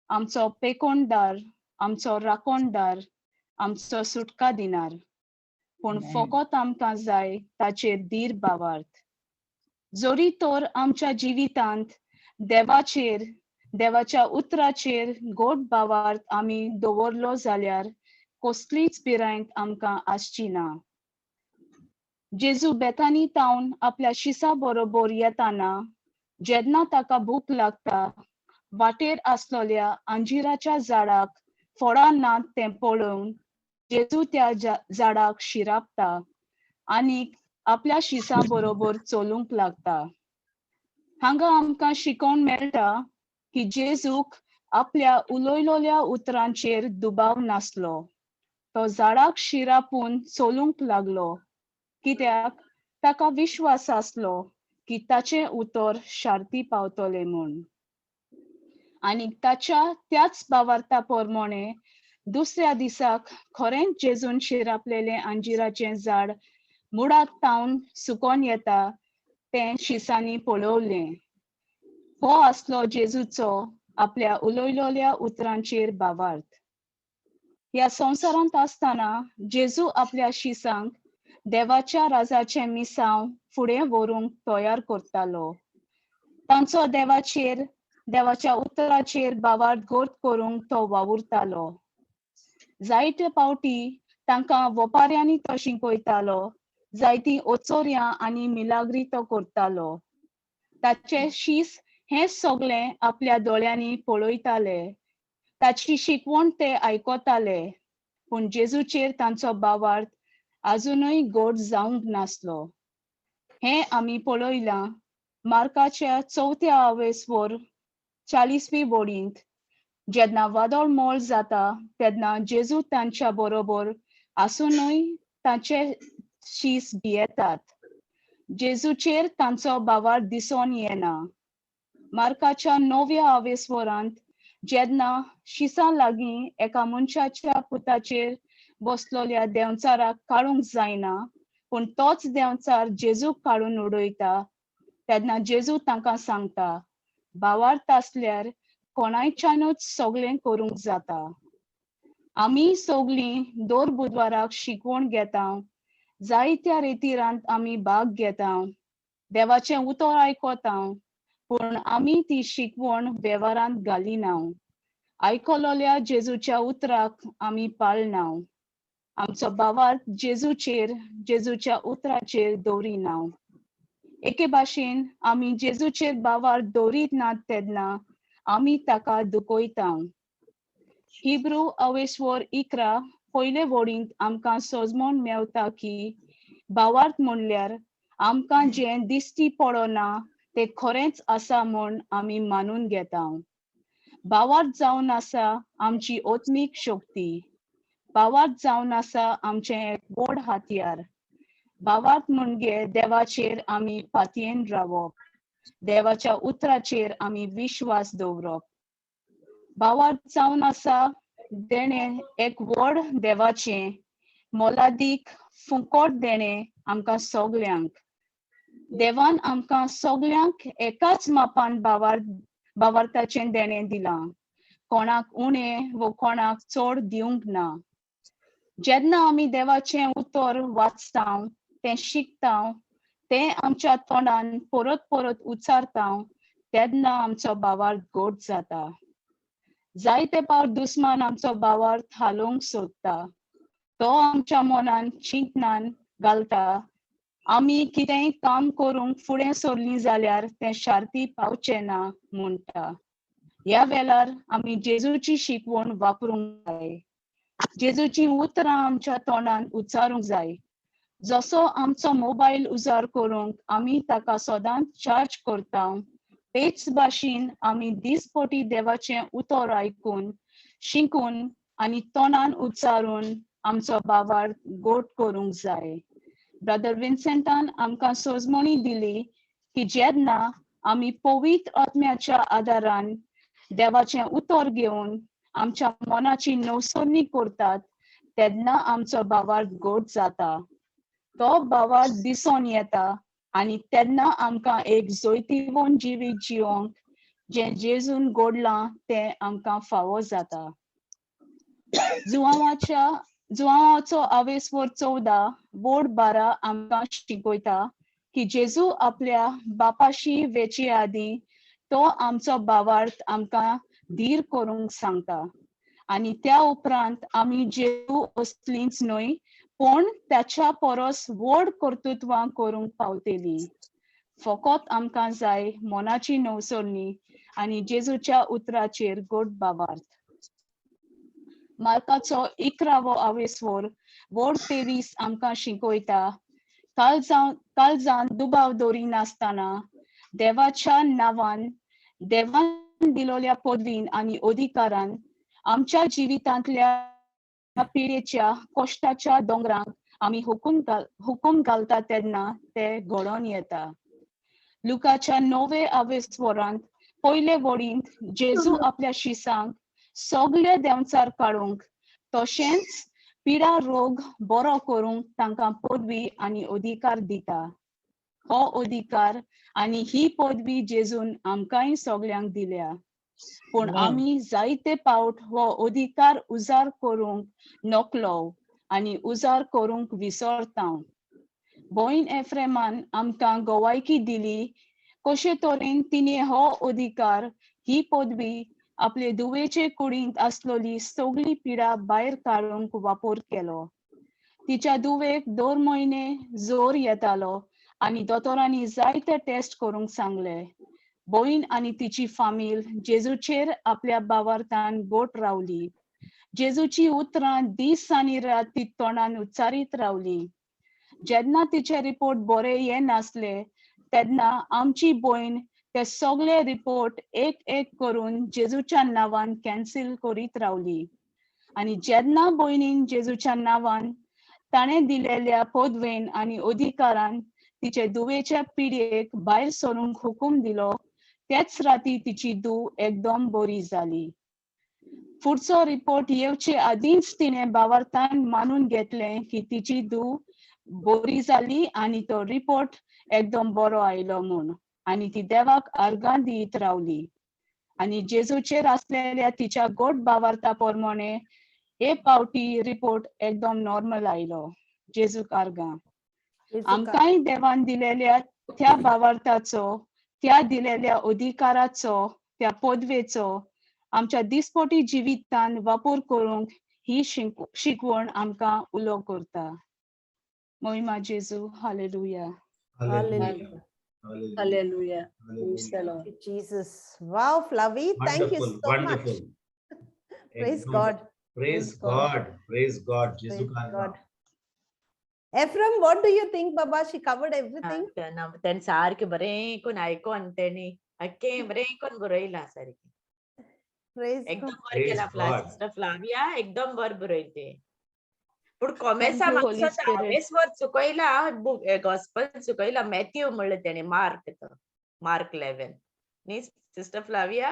आमचो पेकोणदार, आमचो राखणदार, आमचो सुटका दिनार. पूण फकत आमकां जाय ताचेर धीर भावार्थ. जरी तर आमच्या जिवितांत देवाचेर, देवाच्या उतराचेर गोड भावार्थ आमी दवरलो जाल्यार कसलीच भिरांत आमकां आसची ना. जेजू बेतानी तावन आपल्या शिसा बरोबर येताना जेन्ना ताका भूक लागता, वाटेर आसलेल्या अंजिराच्या झाडाक फळां नात तें पळोवन जेजू त्या झाडाक शिरापता आनी आपल्या शिसा बरोबर चलूंक लागता. हांगा आमकां शिकोवन मेळटा की जेजूक आपल्या उलयलोल्या उतरांचेर दुबाव नासलो. तो झाडाक शिरापून चलूंक लागलो कित्याक ताका विश्वास आसलो की ताचें उतर शार्ती पावतलें म्हूण. आनी ताच्या त्याच भावार्था प्रमाणे दुसऱ्या दिसाक खरेंच जेजून शिरापलेलें अंजिराचें झाड मुळांत तावन सुकोन येता तें शिसांनी पळोवलें. हो आसलो जेजूचो आपल्या उलयलोल्या उतरांचेर भावार्थ. ह्या संवसारांत आसतना जेजू आपल्या शिसांक देवाच्या राजाचें मिसांव फुडें व्हरूंक तयार करतालो. तांचो देवाचेर, देवाच्या उतराचेर भावार्थ गोड करूंक तो वावुरतालो. जायते पावटी तांकां वपाऱ्यांनी तो शिकयतालो, जायतीं ओचोर्यां आनी मिलाग्री तो करतालो. ताचे शीस हें सगळें आपल्या दोळ्यांनी पळयताले, ताची शिकवण ते आयकताले, पूण जेजूचेर तांचो भावार्थ आजुनूय गोड जावंक नासलो. हें आमी पळयलां मार्काच्या 4 आवेसवर 40वी वडींत जेन्ना वादळ मोळ जाता तेन्ना जेजू तांच्या बरोबर आसुनूय तांचे शीस भियेतात. जेजूचेर तांचो भावार्थ दिसोन येना. मार्काच्या 9व्या आवेसवरांत जेन्ना शिसां लागीं एका मनशाच्या पुताचेर बसलोल्या देंवचाराक काडूंक जायना, पूण तोच देंवचार जेजूक काडून उडयता तेन्ना जेजू तांकां सांगता, भावार्थ आसल्यार कोणायच्यानूच सगळें करूंक जाता. आमी सगळीं दर बुधवाराक शिकवण घेता, जायत्या रेतिरांत आमी भाग घेता, देवाचें उतर आयकता, पूण आमी ती शिकवण वेव्हारांत घालिना. आयकलोल्या जेजूच्या उतराक आमी पाळना. आमचो भावार्थ जेजूचेर, जेजूच्या उतराचेर दवरिना. एके भाशेन आमी जेजूचेर भावार्थ दवरीत नात तेन्ना आमी ताका दुखयता. हिब्रू अवेस्वर 11 पयले वडींत आमकां सजमोन मेवता की भावार्थ म्हणल्यार आमकां जें दिश्टी पडना तें खरेंच आसा म्हूण आमी मानून घेता. भावार्थ जावन आसा आमची आत्मीक शक्ती. भावार्थ जावन आसा आमचें एक व्हड हातयार. भावार्थ म्हणजे देवाचेर आमी पातयेन रावप, देवाच्या उतराचेर आमी विश्वास दवरप. भावार्थ जावन आसा देणें एक व्हड देवाचें मोलादीक फुकट देणें आमकां सगल्यांक. देवान आमकां सगल्यांक एकाच मापान भावार्थाचें देणें दिलां, कोणाक उणें वो कोणाक चड दिवंक ना. जेन्ना आमी देवाचें उतर वाचता, तें शिकता, तें आमच्या तोंडान परत परत उच्चारता, तेन्ना आमचो भावार्थ गोड जाता. जायते पावट दुस्मान आमचो भावार्थ हालोवंक सोदता. तो आमच्या मनान चिंतनान घालता. आमी कितेंय काम करूंक फुडें सरलीं जाल्यार तें शार्ती पावचें ना म्हणटा. ह्या वेळार आमी जेजूची शिकवण वापरूंक जाय. जेजूची उतरां आमच्या तोंडान उच्चारूंक जाय. जसो आमचो मोबायल उजार करूंक आमी ताका सदांच चार्ज करता, तेच भाशेन आमी दिसपटी देवाचें उतर आयकून शिकून आनी तोंडान उच्चारून आमचो भावार्थ गोड करूंक जाय. ब्रदर विन्सेंटान आमकां सोजमणी दिली की जेन्ना आमी पवित्र आत्म्याच्या आदारान देवाचें उतर घेवन आमच्या मनाची नवसरणी करतात तेन्ना आमचो भावार्थ गोड जाता. तो भावार्थ दिसून येता आनी तेन्ना आमकां एक जैतिवंत जिवीत जिवंक जें जेजून गोडलां तें आमकां फावो जाता. जुवांवाचो आवेसवर 14 बोर्ड 12 आमकां शिकयता की जेजू आपल्या बापाशी वेचे आदीं तो आमचो भावार्थ आमकां धीर करूंक सांगता आनी त्या उपरांत आमी जेजू असलींच न्हय पूण त्याच्या परस व्हड कर्तृत्वां करूंक पावतली. फकत आमकां जाय मनाची नवसरणी आनी जेजूच्या उतराचेर गोड भावार्थ. मार्काचो 11वो आवेसवर व्हड 23 आमकां शिकयता काळजान दुबाव दवरिनासतना देवाच्या नांवान देवान दिलोल्या पदवीन आनी अधिकारान आमच्या जिवितांतल्या पिडेच्या कश्टाच्या दोंगरांक आमी हुकूम घालता तेन्ना ते घडोवन येता. लुकाच्या 9वे आवेसवरांत पयले वडींत जेजू आपल्या शिसांक सगळे देंवचार काडूंक तशेंच पिडा रोग बरो करूंक तांकां पदवी आनी अधिकार दिता. हो अधिकार आनी ही पदवी जेजून आमकांय सगल्यांक दिल्या, पूण आमी जायते पावट हो अधिकार उजार करूंक नकलो आनी उजार करूंक विसरता. भयण एफ्रेमान आमकां गवायकी दिली कशे तरेन तिणें हो अधिकार ही पदवी आपले धुवेचे कुडींत आसलोली सगळी पिडा भायर काडूंक वापर केलो. तिच्या धुवेक 2 म्हयने जोर येतालो आनी दोतोरांनी जायते टेस्ट करूंक सांगले. भयण आनी तिची फामील जेजूचेर आपल्या भावार्थान गोट रावली. जेजूची उतरां दीस आनी रात ती तोंडान उच्चारीत रावली. जेन्ना तिचे रिपोर्ट बरे येनासले तेन्ना आमची भयण ते सगळे रिपोर्ट एक एक करून जेजूच्या नांवान कॅन्सील करीत रावली. आनी जेन्ना भयणीन जेजूच्या नांवान ताणें दिलेल्या पदवेन आनी अधिकारान तिचे धुवेच्या पिडयेक भायर सरूंक हुकूम दिलो, तेच राती तिची धूव एकदम बरी जाली. फुडचो रिपोर्ट येवचे आदींच तिणें भावार्थान मानून घेतलें की तिची धूव बरी जाली आनी तो रिपोर्ट एकदम बरो आयलो म्हूण, आनी ती देवाक अर्गां दीत रावली. आनी जेजूचेर आसलेल्या तिच्या गोड भावार्था प्रमाणे हे पावटी रिपोर्ट एकदम नॉर्मल आयलो. जेजूक अर्गां. आमकांय देवान दिलेल्या त्या भावार्थाचो, त्या दिलेल्या अधिकाराचो, त्या पदवेचो आमच्या दिसपटी जिवितान वापर करूंक ही शिकवण आमकां उलो करता. मोहिमा जेजू. Hallelujah. Hallelujah. Hallelujah. Hallelujah. Jesus. Wow, Flavi, thank you so much. Praise God. Praise God. Praise God. Jesus God. Ephraim, what do you think, Baba? She covered everything. तेणे सारकें बरें कोण आयकोन तेणी आख्खें बरें कोण बरयलां सारकें. एकदम बरें केलां सिस्टर फ्लाविया, एकदम बरें बरयलें तें. पूण कॉमेसा मातसो हावेसवर चुकयला, गॉस्पल चुकयला. मॅथ्यू म्हणलें तेणें, मार्क तो, मार्क 11 न्ही sister Flavia?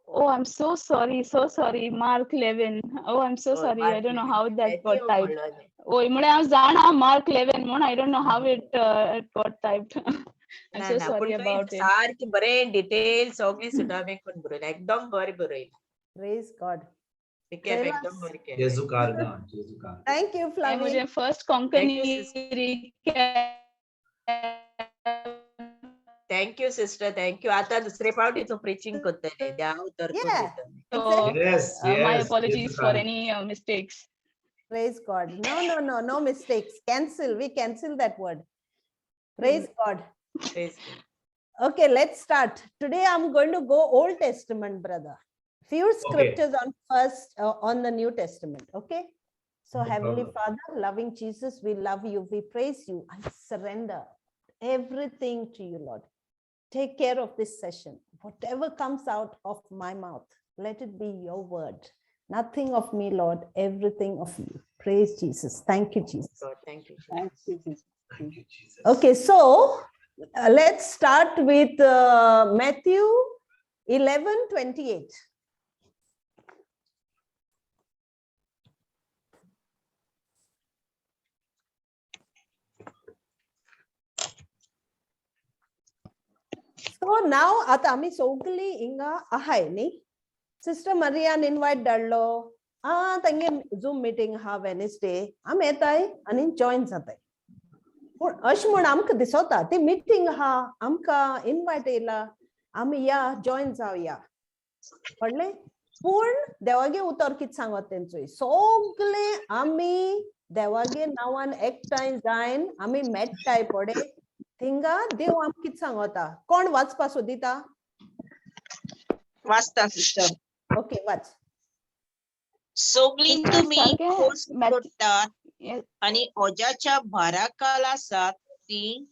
Oh, I'm so sorry, so sorry. Mark 11. Oh, I'm so sorry. I don't know how that got typed. Oh, म्हळ्यार हांव जाणा मार्क 11 म्हूण. I don't know how it got typed. I'm so sorry about it. सारकें बरें detail सगळें सुद्दां कोण बरयलां, एकदम बरें बरयलां. Praise God. Thank you, Flavia. मुझे first Konkani. Thank you sister, thank you. आतां दुसरे फावटी तूं प्रिचींग करतलें, देवा उतर Yeah. So Exactly. Yes, my yes. apologies Jesus for Karma. any mistakes. Praise God. No, no, no, no mistakes. Cancel. We cancel that word. Praise God. Okay, let's start. Today I'm going to go Old Testament, brother. Few scriptures on first on the New Testament. Okay. So, No Heavenly problem. Father, loving Jesus, we love you. We praise you. I surrender everything to you, Lord. Take care of this session. Whatever comes out of my mouth, let it be your word. Nothing of me, Lord, everything of you. Praise Jesus. Thank you, Jesus. Thank you. Thank you, Jesus. Thank you, Jesus. Okay, so let's start with Matthew 11:28. So now आता आमी सगळीं हिंगा आहाय न्ही, sister Marianne invite धाडलो, आ तांगे zoom meeting आहा Wednesday, आमी येताय आनी जॉयन जाताय. पूण अशें म्हूण आमकां दिसता ती मिटींग आहा, आमकां इनवायट येयला, आमी या जॉयन जावया, कळ्ळें? पूण देवागे उतर कितें सांगत तेंचोय, सगळे आमी देवागे नांवान एकठांय जायन आमी मेट्टाय पडे, थिंगा देव आमकां कितें सांगता. कोण वाचपा सोदिता? वाचता सिस्टर. ओके, वाच. सगळीं तुमी सारकें खोस करतात Yes. आनी ओजाच्या भाराखाल आसात ती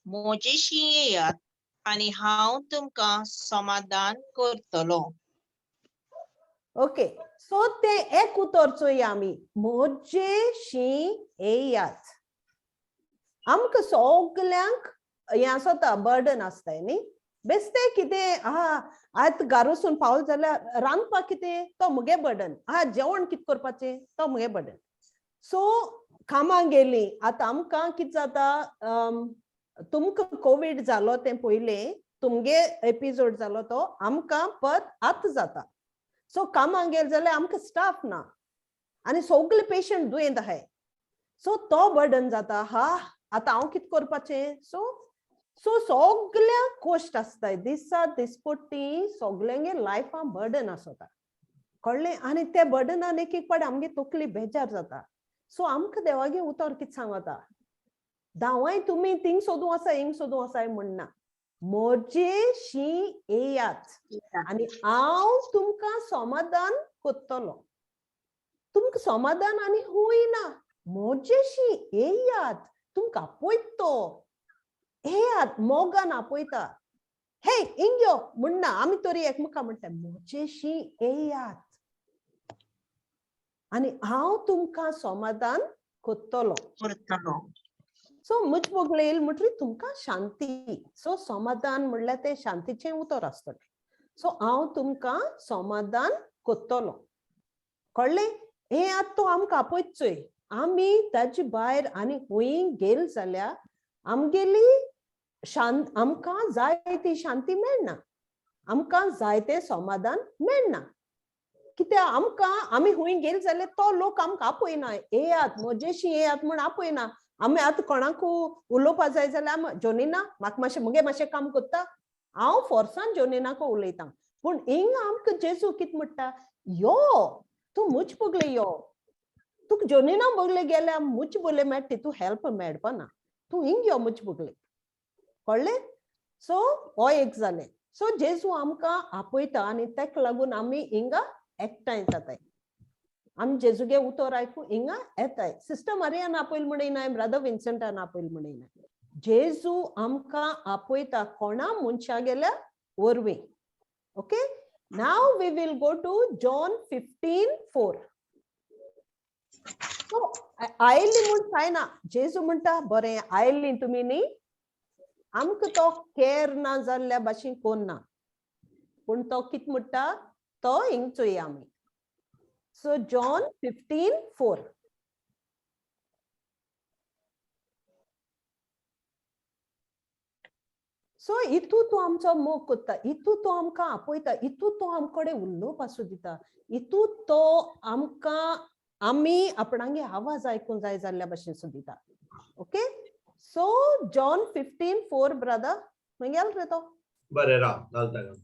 म्हजेशी येयात आनी हांव तुमकां समाधान करतलो. ओके, सो ते एक उतर चोया आमी, म्हजेशी येयात. आमकां सगल्यांक हें आसता, बर्डन आसता न्ही, बेश्टें कितें आहा, आतां घरा वचून पावल जाल्यार रांदपाक कितें तो मुगे बर्डन आहा, जेवण कितें करपाचें तो मुगे बर्डन. सो कामां गेलीं आतां आमकां कितें जाता, तुमकां कोवीड जालो तें पयलें तुमगे एपिसोड जालो तो आमकां परत आतां जाता. सो कामां गेले जाल्यार आमकां स्टाफ ना आनी सगळे पेशंट दुयेंत आहाय, सो तो बर्डन जाता, हा आतां हांव कितें करपाचें. सो सो सगळ्यांक कश्ट आसताय, दिसा दिसपट्टी सगल्यांगे लायफान बर्डन आसता, कळ्ळें? आनी ते बर्डनान एक एक पाट आमगे तकली बेजार जाता. सो आमकां देवागे उतर कितें सांगता, धांवाय तुमी थिंग सोदूं आसा हिंग सोदूं आसाय म्हणना, म्हजेशी येयात आनी हांव तुमकां समाधान करतलो. तुमकां समाधान आनी हूंय ना, म्हजेशी येयात, तुमकां आपयत तो, येयात, मोगान आपयता. हे हिंग यो म्हणना, आमी तरी एकमेका म्हणटा म्हजेशी येयात आनी हांव तुमकां समाधान करतलो. सो म्हज बगले येयल म्हणटरी तुमकां शांती. सो समाधान म्हणल्यार तें शांतीचें उतर आसतलें. सो हांव तुमकां समाधान करतलो, कळ्ळें? हें आतां तो आमकां आपयत चोय, आमी ताजे भायर आनी खंय गेल जाल्यार आमगेली आमकां जाय ती शांती मेळना, आमकां जाय तें समाधान मेळना. कित्याक आमकां आमी खंय गेल जाल्यार तो लोक आमकां आपयना, येयात म्हजेशी येयात म्हूण आपयना. आमी आतां कोणाकू उलोवपा जाय जाल्यार आमी जोनिना म्हाका मातशें मुगे मातशें काम करता, हांव फोर्सान जोनिनाको उलयतां. पूण हिंगा आमकां जेजू कितें म्हणटा, यो तूं म्हज बगले यो, तुका जोनिना बगले गेल्यार म्हज बगले मेळटा, तूं हेल्प मेळपाना, तूं हिंग यो म्हज बगले, कळ्ळें? सो हो एक जालें. सो जेजू आमकां आपयता आनी ताका लागून आमी हिंगा एकठांय जाताय, आमी जेजूगे उतर आयकूं हिंगा येताय. सिस्टर मारियान आपयल म्हणिनाय, ब्रदर विन्संटान आपयल म्हणिनाय, जेजू आमकां आपयता कोणा मनशा गेल्या वरवीं. Okay, now we will go to John 15:4. So आयली म्हूण जायना, जेजू म्हणटा बरें आयली तुमी न्ही, आमकां तो केर ना जाल्ल्या भाशेन कोण ना, पूण तो कितें म्हणटा तो हिंग चोया आमी. So John 15:4. सो इतू तो आमचो मोग करता, इतू तो आमकां आपयता, इतू तो आमकडे उलोवपा सोदिता, इतू तो आमकां आमी आपणागे आवाज आयकूंक जाय जाल्ल्या भाशेन सोदिता. Okay, so John 15:4 brother. खंय गेलो रे तो? बरें राव, घालता घालता.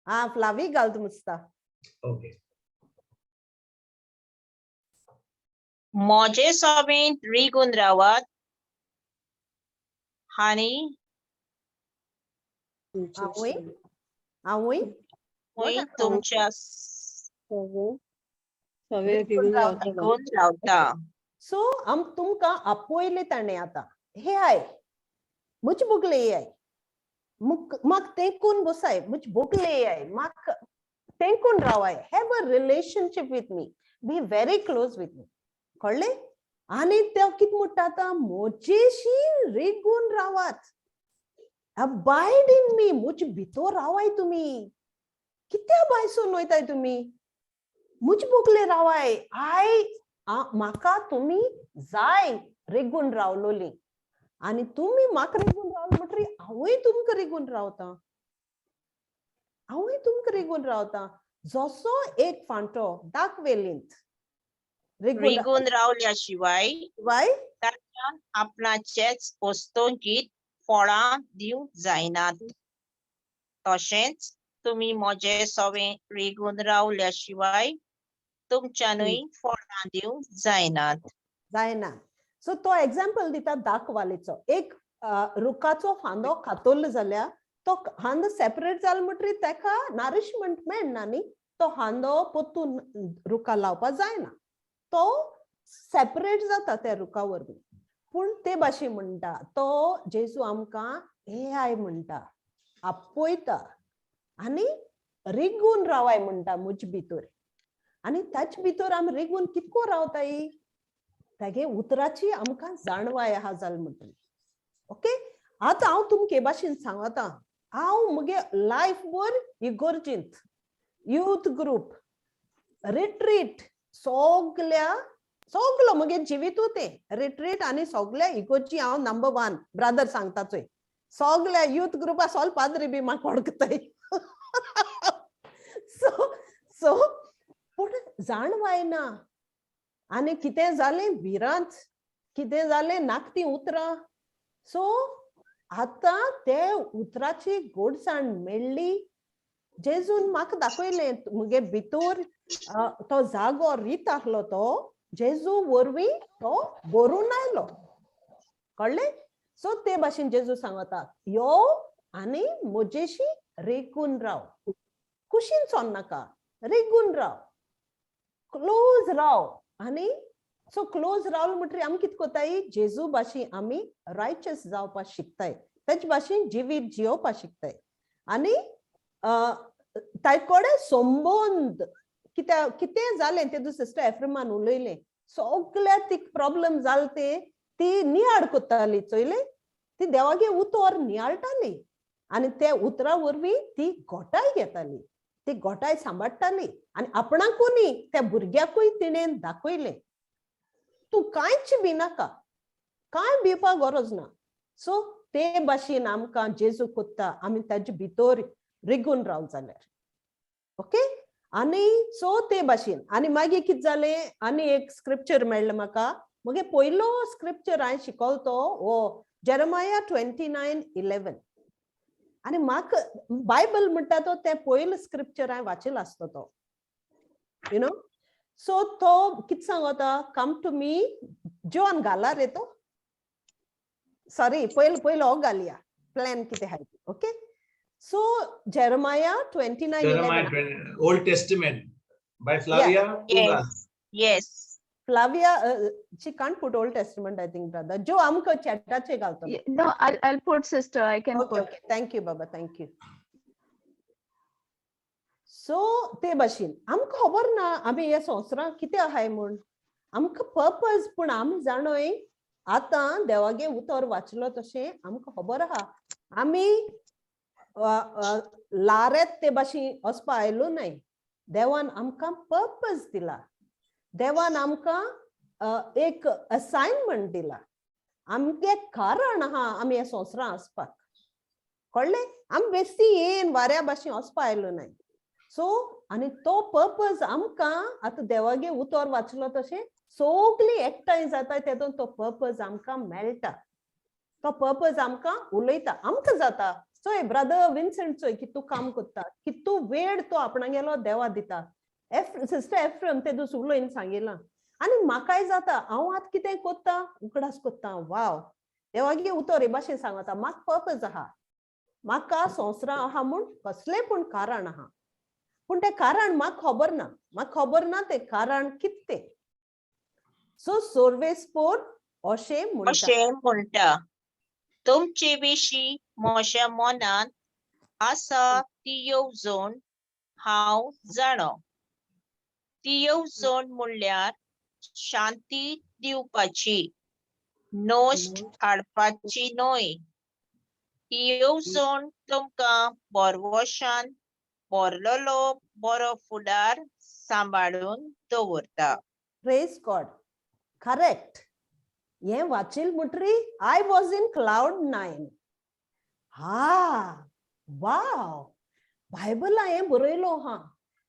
आं, फ्लावी घालता मुसता. ओके. म्हजे सभेंत रिगून रावात आनी हांवूय हांवूय हांवूय तुमच्या सगळे रिगून रावता. रिगून रावता. सो आम तुमकां आपयले ताणें आतां. हे I, म्हज बोगले येयाय, म्हाका तेंकून बसाय, म्हज बोगले येयाय, म्हाका तेंकून रावाय. Have a relationship with me, be very close with me. कळ्ळें? आनी तो कितें म्हणटा आतां, म्हजेशी रिगून रावात, अबायड इन मी, म्हज भितर रावाय तुमी. कित्या भायसून वयताय तुमी? म्हज बोगले रावाय. I म्हाका तुमी जाय रिगून रावलोली, आनी तुमी म्हाका रिगून रावले म्हणटरी हांवूय तुमकां रिगून रावता, हांवूय तुमकां रिगून रावता. जसो एक फांटो दाखवेलींत रिगून रावल्या शिवाय वाय ताच्यान आपणाचेच वस्तूंकीत फळां दिवंक जायनात. तशेंच तुमी म्हजे सवे रिगून रावल्या शिवाय तुमच्यानूय फळां दिवंक जायनात. जायना. सो तो एग्जाम्पल दिता दाखवालीचो. एक रुखाचो फांदो कातरलो जाल्यार तो हांदो सेपरेट जालो म्हणटरी ताका नरिशमेंट मेळना न्ही. तो हांदो परतून रुखा लावपा जायना, तो सेपरेट जाता त्या रुखा वरवीं. पूण ते भाशेन म्हणटा तो जेजू आमकां हे I म्हणटा, आपयता आनी रिगून रावाय म्हणटा म्हज भितर. आनी ताचे भितर आमी रिगून कितको रावताय, तागे उतराची आमकां जाणवाय आहा जाल म्हणटली. ओके, आतां हांव तुमकां हे भाशेन सांगता, हांव मुगे लायफ भर इगोर्जींत, यूथ ग्रूप, रिट्रीट, सगल्या सगलो मुगे जिवितू तें रिट्रीट आनी सगल्या इगोर्जी हांव नंबर 1 ब्रदर सांगता चोय. सगल्या यूथ ग्रुपा सोल पाद्री बी म्हाका वळखताय. सो सो पूण जाणवाय ना. आनी कितें जालें भिरांत, कितें जालें नाकतीं उतरां. सो आतां ते उतराची गोडसाण मेळ्ळी. जेजून म्हाका दाखयलें मुगे भितर तो जागो रीत आसलो, तो जेजू वरवीं तो भरून आयलो. कळ्ळें? सो ते भाशेन जेजू सांगता, यो आनी म्हजेशी रिगून राव, कुशीन सोन नाका, रिगून राव, क्लोज राव. आनी सो क्लोज रावल म्हणटरी आमी कितें कोताय, जेजू भाशेन आमी रायचस जावपाक शिकताय, तेचे भाशेन जिवीत जियोवपाक शिकताय. आनी ताचे कडेन संबंद कित्या कितें जालें तें सिस्टर एफ्रेमान उलयलें, सगल्या तिका प्रॉब्लम जाल ते ती नियाळ कोत्ताली चोयलें, ती देवागे उतर नियाळटाली आनी ते उतरा वरवीं ती गोटाय घेताली, ती गोटाय सांबाळटाली. आनी आपणाकूय न्ही त्या भुरग्याकूय तिणें दाखयलें, तूं कांयच भिनाका, कांय भिवपाक गरज ना. सो ते भाशेन आमकां जेजू कोत्ता, आमी ताजे भितर रिगून राव जाल्यार. ओके, आनी सो ते भाशेन. आनी मागीर कितें जालें, आनी एक स्क्रिप्चर मेळ्ळें म्हाका. मगे पयलो स्क्रिप्चर हांवें शिकलो तो हो जेरमाया 29:11. आनी म्हाका बायबल म्हणटा तो तें पयलो स्क्रिप्चर हांवें वाचिल्लो आसतो तो, you know. सो तो कितें सांगता, कम टू मी, जॉन घाला रे तो, सॉरी पयलो पयलो हो घालया, प्लॅन कितें आहा. Okay, so Jeremiah 29 Jeremiah 11. 20, Old Testament by Flavia. Yes, yes. Flavia, she can't put Old Testament, I think, brother. जो आमकां चॅटाचे घालतो. Yeah, no, I'll put, sister. I can Okay, put. okay. Thank you, Baba. Thank you. So ते भाशेन आमकां खबर ना आमी ह्या संवसारांत कितें आहाय म्हूण, आमकां पर्पज पूण आमी जाणोय आतां देवागे उतर वाचलो तशें आमकां खबर आहा आमी लारेत ते भाशेन वचपा आयलो नाय. देवान आमकां पर्पज दिला, देवान आमकां एक असायनमेंट दिला, आमगे कारण आहा आमी ह्या संवसारांत वचपाक. कळ्ळें? आमी बेश्टी येन वाऱ्या भाशेन वचपा आयलो नाय. सो आनी तो पर्पज आमकां आतां देवागे उतर वाचलो तशें सगळीं एकठांय जाता तेतून तो पर्पज आमकां मेळटा. तो पर्पज आमकां उलयता, आमकां जाता. चोय ब्रदर विन्संट, चोय कितू काम करता, कितू वेळ तो आपणागेलो देवा दिता. एफ सिस्टर एफ्रम ते दुस उलोवन सांगिलां आनी म्हाकाय जाता. हांव आतां कितें कोत्ता, उगडास कोत्ता, वाव देवागे उतर हे भाशेन सांगता. म्हाका पर्पज आहा, म्हाका संवसारां आहा म्हूण कसलें पूण कारण आहा, पूण तें कारण म्हाका खबर ना, म्हाका खबर ना तें कारण कितें. सो सोर्वेस्पोर अशें म्हणटा, अशें म्हणटा, तुमचे विशीं म्हज्या मनांत आसा ती येवजण हांव जाणो. ती येवजण म्हणल्यार शांती दिवपाची, नश्ट हाडपाची न्हय. ती येवजण तुमकां बरवशान भरलेलो बरो फुडार सांबाळून दवरता. Praise God. Correct. हें वाचील म्हणटरी I was in cloud nine. हा वाव, बायबला हें बरयलो हा.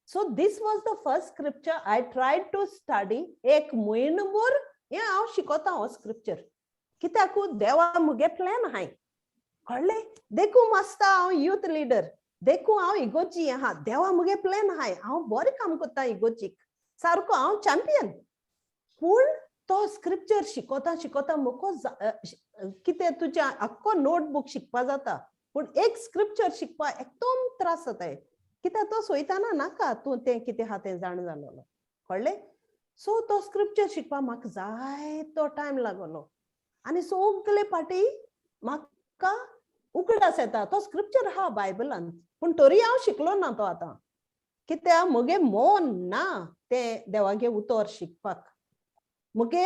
So this was the first scripture I tried to study. एक म्हयनोभर हें हांव शिकोता हो स्क्रिप्चर, कित्याकू देवा मुगे प्लॅन आहाय, कळ्ळें? देखून आसता हांव यूथ लिडर, देखून हांव इगोची आहा. देवा मुगे प्लॅन आहाय, हांव बरें काम करता इगोचीक, सारको हांव चॅम्पियन. पूण तो स्क्रिप्चर शिकोता शिकोता मुको कितें तुज्या आख्खो नोटबूक शिकपा जाता, पूण एक स्क्रिप्चर शिकपा एकदम त्रास जाताय, कित्याक तो सोयताना नाका तूं तें कितें आहा तें जाण जालोलो, कळ्ळें? सो तो स्क्रिप्चर शिकपा म्हाका जायतो टायम लागलो आनी सगले पाटी म्हाका उगडास येता तो स्क्रिप्चर आहा बायबलान, पूण तरी हांव शिकलो ना तो आतां, कित्याक म्हगे मन ना तें देवागे उतर शिकपाक. मुगे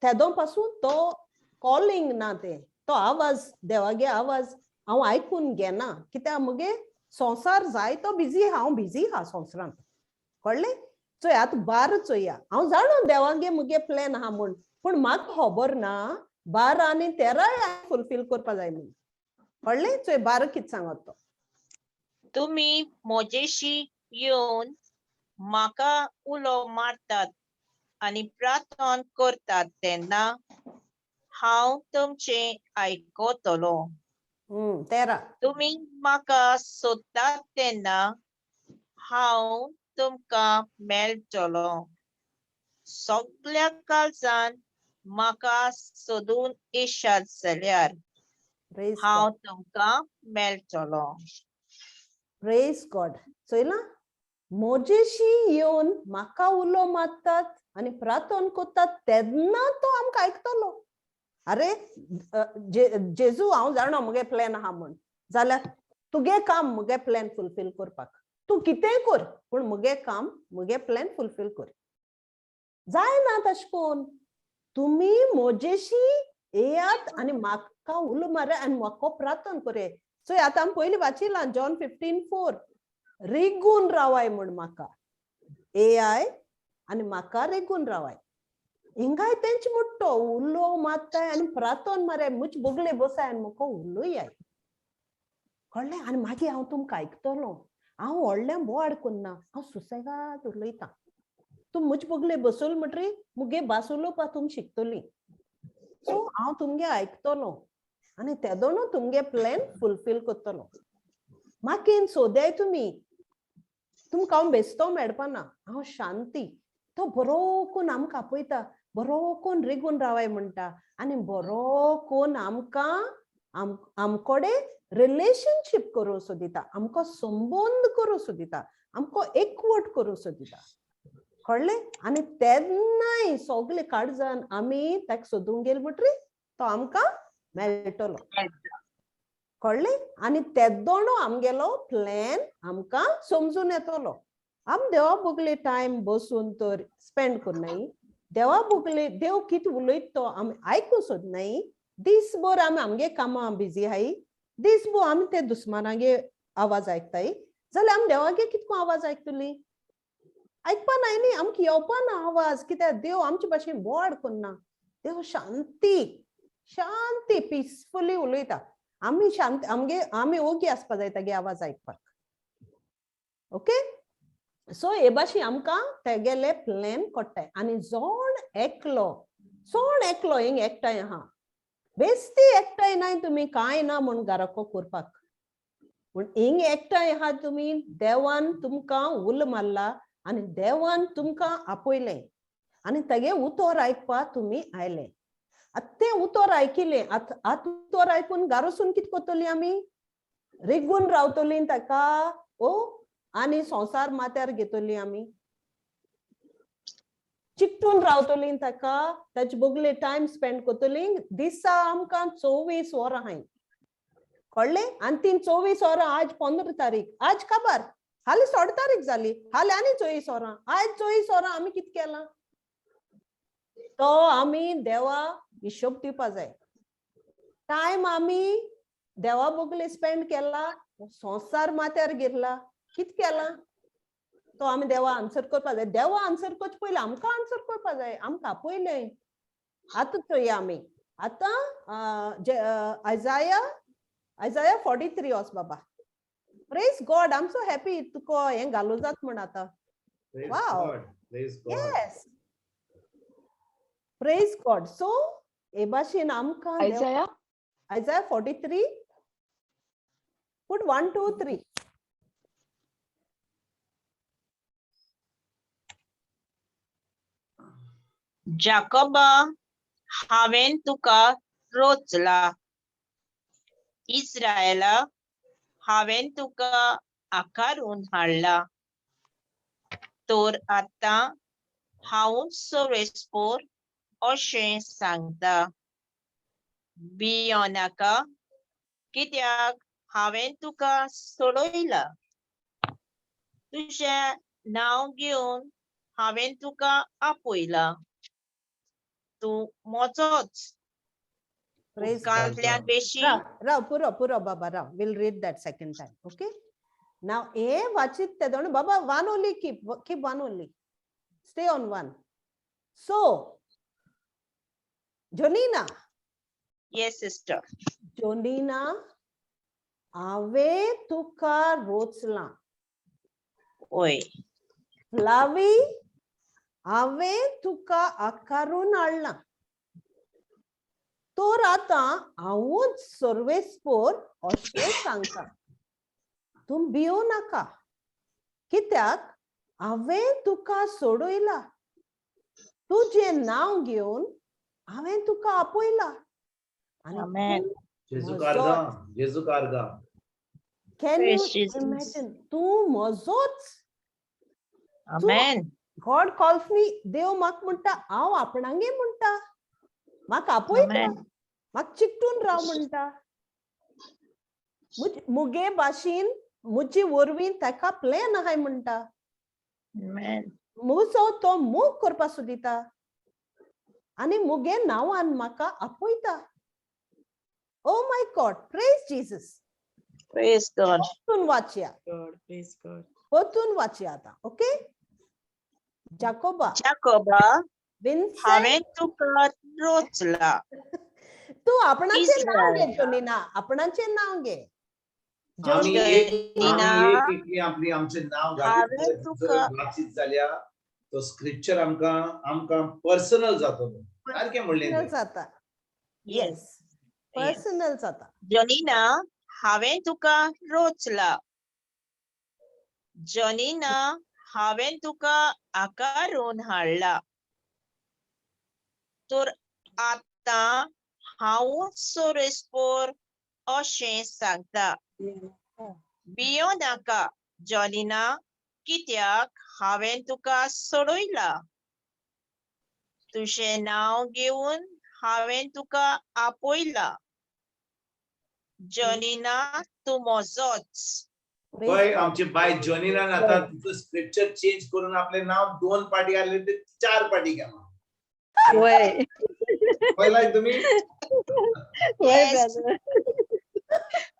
तेदो पासून तो कॉलिंग ना, तें तो आवाज देवागे आवाज हांव आयकून घेना, कित्याक मुगे संवसार जाय तो बिजी, हांव बिजी आहा संवसारांत, कळ्ळें? चोय आतां 12 चोया, हांव जाणो देवागे मुगे प्लॅन आहा म्हूण, पूण म्हाका खबर ना 12 आनी 13 फुलफील करपा जाय म्हूण, कळ्ळें? चोय 12 कितें सांगत तो. तुमी म्हजेशी येवन म्हाका उलो मारतात आनी प्रार्थना करतात तेन्ना हांव तुमचें आयकतलो. 13. तुमी म्हाका सोदतात तेन्ना हांव तुमकां मेळटलो. सगल्या काळजान म्हाका सोदून येशात जाल्यार हांव तुमकां मेळटलो. Praise God. चोयलां, म्हजेशी येवन म्हाका उलो मारतात आनी प्रार्थना करतात तेन्ना तो आमकां आयकतलो. अरे जेजू हांव जाणो मुगे प्लॅन आहा म्हूण, जाल्यार तुगे काम मुगे प्लॅन फुलफील करपाक, तूं कितेंय कर पूण मुगे काम मुगे प्लॅन फुलफील कर. जायना तशें कोन्न, तुमी म्हजेशी येयात आनी म्हाका उलो मारे आनी म्हाका प्रार्थना करे. सो आतां आमी पयलीं वाचिलां जॉन 15:4, रिगून रावाय म्हूण म्हाका येयाय आनी म्हाका रिगून रावाय. हिंगाय तेंच मुट्टो उलो मारताय आनी प्रार्थना मारे, मुच बोगले बसाय आनी म्हाका उलोयाय, कळ्ळें? आनी मागीर हांव तुमकां आयकतलो. हांव व्हडलें बोवाळ करना, हांव सुसेगाद उलयतां. तूं मुच बोगले बसल म्हणटरी मुगे भास उलोवपा तुमी शिकतली. सो हांव तुमगे आयकतलो आनी तेदोनू तुमगे प्लॅन फुलफील करतलो. मागीर सोदाय तुमी, तुमकां हांव बेस्तो मेळपाना, हांव शांती. तो बरो कोन आमकां आपयता, बरो कोन रिगून रावाय म्हणटा आनी बरो कोन आमकां आमकोडे रिलेशनशीप करूं सोदिता, आमकां संबंद करूं सोदिता, आमकां एकवट करूं सोदिता, कळ्ळें? आनी तेन्नाय सगळे काळजान आमी ताका सोदूंक गेले म्हणटरी तो आमकां मेळटलो, कळ्ळें? आनी तेदोणो आमगेलो प्लॅन आमकां समजून येतलो. आम देवा बोगले टायम बसून तर स्पेंड करनाय, देवा बोगले देव कितें उलयता तो आमी आयकूं सोदनाय. दीसभर आमी आमगे कामां बिजी आहाय, दीसभर आमी ते दुस्मानागे आवाज आयकताय, जाल्यार आमी देवागे कितको आवाज आयकतली? आयकपा नाय न्ही, आमकां येवपा ना आवाज, कित्याक देव आमचे भाशेन बोवाळ करना. देव शांती शांती पिसफुली उलयता. आमी शांत आमगे आमी ओगी आसपा जाय तागे आवाज आयकपाक. ओके, सो हे भाशेन आमकां तेगेले प्लॅन कोट्टाय. आनी जोण एकलो, जोण एकलो हिंग एकठांय आहा, बेस्ती एकठांय नाय तुमी कांय ना म्हूण घराको करपाक, पूण हिंग एकठांय आहा तुमी. देवान तुमकां उल मारला आनी देवान तुमकां आपयलें आनी तेगे उतर आयकपाक तुमी आयले. आतां तें उतर आयकिलें, आतां आतां उतर आयकून घरा वचून कितें करतलीं आमी? रिगून रावतलीं ताका ओ आनी संवसार माथ्यार घेतली आमी, चिकटून रावतलीं ताका, ताचे बगले टायम स्पेंड करतलीं. दिसा आमकां 24 वरां आहाय, कळ्ळें? आनी तीं 24 वरां, आज 15 तारीख, आज काबार हालीं 16 तारीख जाली, हालीं आनी 24 वरां, आज 24 वरां आमी कितें केलां तो आमी देवा हिशोब दिवपा जाय. टायम आमी देवा बगले स्पेंड केला, संवसार माथ्यार घेतला, कितें केलां तो आमी देवा आन्सर करपा जाय. देवा आन्सर करचे पयलीं आमकां आन्सर करपा जाय, आमकां आपयलें. आतां चोया आमी आतां आयजाया, आयजाया 43 वच बाबा. Praise God, I am so happy तुका हें घालूं जात म्हण आतां. Praise Wow. God. Praise God. Yes, praise God. So हे भाशेन आमकां Isaiah? Isaiah 43, put 1 2 3. जाकोबा, हांवें तुका रोचला, इस्रायला, हांवें तुका आकारून हाडला, तर आतां हांव सर्वेस्पोर अशें सांगता, भियोनाका, कित्याक हांवें तुका सोडयला, तुजें नांव घेवन हांवें तुका आपयला, तूं म्हजोच. Praise God. उदकांतल्यान बेशी राव राव, पुरो पुरो बाबा, राव. Will read that second time, okay? Now हे वाचित तेदोण बाबा, one only, keep keep one only, stay on one. So Jonina. Yes sister. Jonina, हांवें तुका रोचलां. वय. फ्लावी, हांवें तुका आकारून हाडलां, तर आतां हांवूच सर्वेस्पोर अशें सांगता, तूं भियों नाका, कित्याक हांवें तुका सोडयला, तुजें नांव घेवन हांवें तुका आपयला आनी Amen. तूं जेजू म्हजोच. कारगा, जेजू कारगा. Can you Praise Jesus. Imagine? तूं म्हजोच. Amen. God calls me, देव म्हाका म्हणटा, हांव आपणागे म्हणटा, म्हाका आपयता, Amen. म्हाका चिकटून राव म्हणटा. मुगे भाशेन मुजी वरवीं ताका प्लॅन आहाय म्हणटा. Amen. म्हजो तो मोग करपा सोदिता आनी मुगे नांवान म्हाका आपयता. Oh my God, praise Jesus. Praise God. परतून वाचया. God, praise God. परतून वाचया आतां, ओके? जाकोबा, जाकोबा, विन्सेंट, हांवें तुका रोचला. तूं आपणाचें नांव घे. इस्रायला. जोनिना, आपणाचें नांव घे. आमी एक जोनिना, आमी एक एकली आपली आमचें नांव घालीत हांवें तुका वाचीत जाल्यार तो स्क्रिप्चर आमकां आमकां पर्सनल जातलो. सारकें म्हणलें पर्सनल तुवें. जाता. Yes. Yes, personal जाता. जोनिना, हांवें तुका रोचला, जोनिना, हांवें तुका आकारून हाडला, तर आतां हांव सर्वेस्पोर अशें सांगता, भियो नाका जॉनिना, कित्याक हांवें तुका सोडयला, तुजें नांव घेवन हांवें तुका आपयला, जॉनिना, तूं म्हजोच. Praise पळय God. आमची बाय जॉनिनान आतां तिचो स्क्रिप्चर चेंज करून आपलें नांव 2 पाटी आसलें ते 4 पाटी केलां. वय. पळयलाय तुमी? वय. Yes. Brother.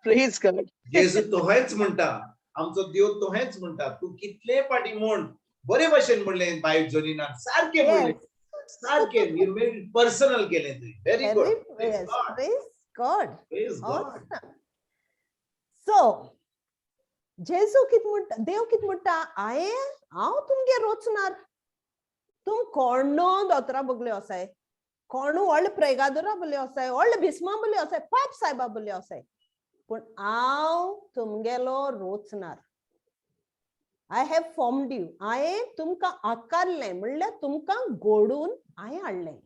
Praise God. जेजू तोहेच म्हणटा, आमचो देव तोहेच म्हणटा, तूं कितले पाटी म्हण. बरे भशेन म्हणलें बाय जॉनिनान, सारकें म्हणलें. Yes. सारकें you made personal केलें तुवें. Very good. Very, yes. Praise God. Praise God. Awesome. So, जेजू कित म्हणटा, देव कित म्हणटा, हांवें हांव तुमगे रोचणार, तूं कोण दोतोरा बगले वसाय, कोणू व्हडले प्रेगादोरा बोले आसाय, व्हडले भिस्मा बोले आसाय, पाप सायबा बोले आसाय, पूण हांव तुमगेलो रोचणार. I have formed you. हांवें तुमकां आकारलें, म्हणल्यार तुमकां घडून हांवें हाडलें.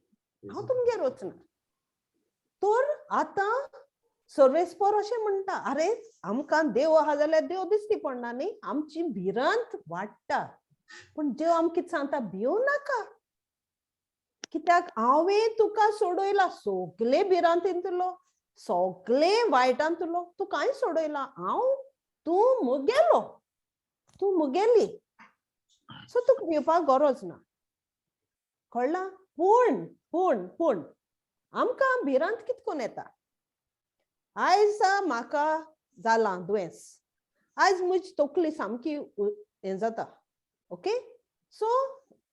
हांव तुमगेर रोचणार. तर आतां सर्वेस्पर अशें म्हणटा, आरे आमकां देव आहा जाल्यार देव दिश्टी पडना न्ही, आमची भिरांत वाडटा. पूण देव आमकां कितें सांगता, भिवू नाका, कित्याक हांवें तुका सोडयला सगळे भिरांतींतलो, सगळे वायटांतलो तूं कांय सोडयला. हांव तूं मुगेलो, तूं मुगेली, सो तुका भिवपाक गरज ना. कळ्ळां? पूण पूण पूण आमकां भिरांत कितकोन येता. आयज म्हाका जालां दुयेंस, आयज म्हजी तकली सामकी हें जाता. ओके, सो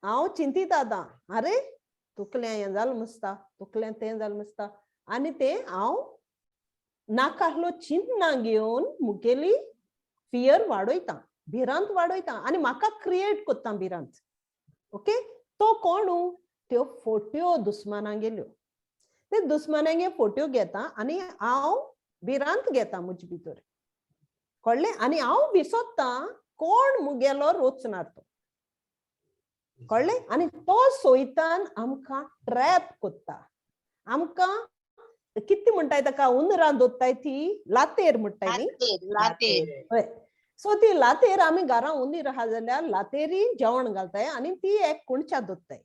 हांव चिंतीत आतां, आरे तकलें हें जालें मसता, तकलें तें जालें मसता, आनी तें हांव नाका आहलो चिंतना घेवन मुगेली फियर वाडयता, भिरांत वाडयता आनी म्हाका क्रिएट कोत्ता भिरांत. ओके, तो कोणू त्यो फोट्यो दुस्मानांगेल्यो, ते दुस्मानांगे फोट्यो घेता आनी हांव भिरांत घेता म्हजे भितर. कळ्ळें? आनी हांव विसोत्ता कोण मुगेलो रोचणार तो. कळ्ळें? आनी तो सोयतान आमकां ट्रॅप कोत्ता. आमकां कितें म्हणटाय ताका, उंदरां दोत्ताय ती लातेर म्हणटाय न्ही, लातेर. हय. सो ती लातेर आमी घरां उंदीर आहा जाल्यार लातेरी जेवण घालताय आनी ती एक कुणच्या दोत्ताय.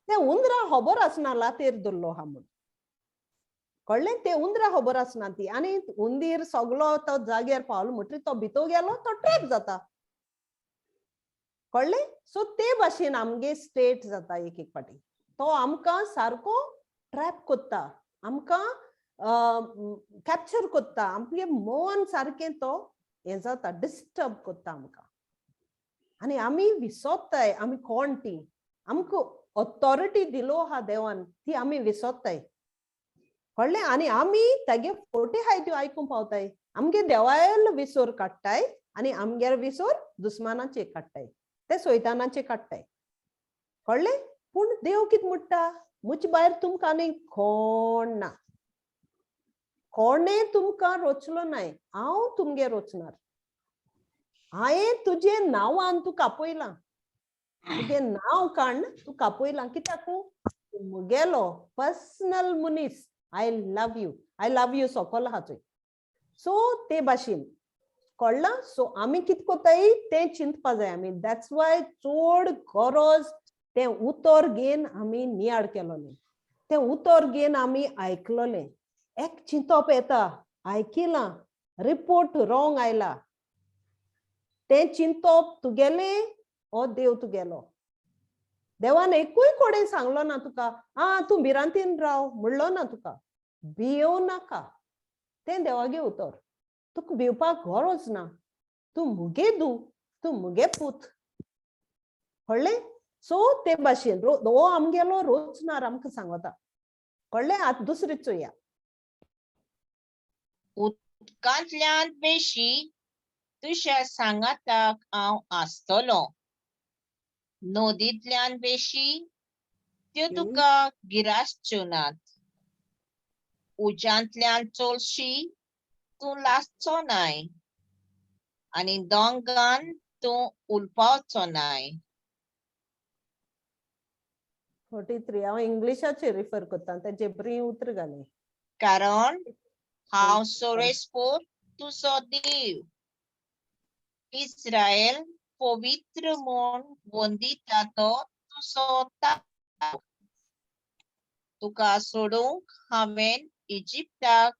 ते उंदरां खबर आसना लातेर दवरलो आहा म्हूण. कळ्ळें? ते उंदरां खबर आसना ती, आनी उंदीर सगलो तो जाग्यार पावलो म्हणटरीर तो भितर गेलो, तो ट्रॅप जाता. कळ्ळें? सो ते भाशेन आमगे स्टेट जाता एक एक फावटी, तो आमकां सारको ट्रॅप कोत्ता, आमकां कॅप्चर कोत्ता, आमगे मन सारकें तो हें जाता, डिस्टर्ब कोत्ता आमकां. आनी आमी विसोत्ताय आमी कोण ती, आमकां ऑथॉरिटी दिलो आहा देवान, ती आमी विसोत्ताय. कळ्ळें? आनी आमी तागे फोटे आहाय त्यो आयकूंक पावताय, आमगे देवायल विसोर काडटाय आनी आमगेर विसोर दुस्मानाचे काडटाय, ते सोयतानाचे काडटाय. कळ्ळें? पूण देव कितें म्हणटा, म्हजे भायर तुमकां आनी कोण ना, कोणें तुमकां रोचलो नाय, हांव तुमगे रोचणार. हांवें तुजें नांवान तुका आपयलां, तुजें नांव काडून तुका आपयलां, कित्याक तूं मुगेलो पर्सनल मनीस. I love you, I love you सोकोल आहा चोय. सो ते भाशेन. कळ्ळां? सो आमी कितें कोताय तें चिंतपा जाय आमी. That's why चड गरज तें उतर घेवन आमी नियाळ केलोलें, तें उतर घेवन आमी आयकलोलें. एक चिंतप येता, आयकिलां, रिपोर्ट रॉंग आयला, तें चिंतप तुगेलें हो देव तुगेलो. देवान एकूय कोणें सांगलो ना तुका, आं तूं भिरांतीन राव म्हणलो ना तुका, भियोव नाका, तें देवागे उतर. तुका भिवपाक गरज ना, तूं मुगे दू, तूं मुगे पूत. कळ्ळें? सो ते भाशेन हो आमगेलो रोचणार आमकां सांगता. कळ्ळें? आतां दुसरी चोया. उदकांतल्यान बेशी तुज्या सांगाताक हांव आसतलो, नदींतल्यान बेशी त्यो तुका गिरासच्यो नात, उज्यांतल्यान चलशी तूं लासचो नाय आनी दोंगान तूं उलपावचो नाय. 43. हांव इंग्लिशाचेर रिफर करता, तेजे बरीं उतरां घाली. कारण हांव सोरेस्पोर तुजो देव, इस्रायल पवित्र म्हूण वंदिता तो तुजो ताक. तुका सोडूंक हांवें इजिप्ताक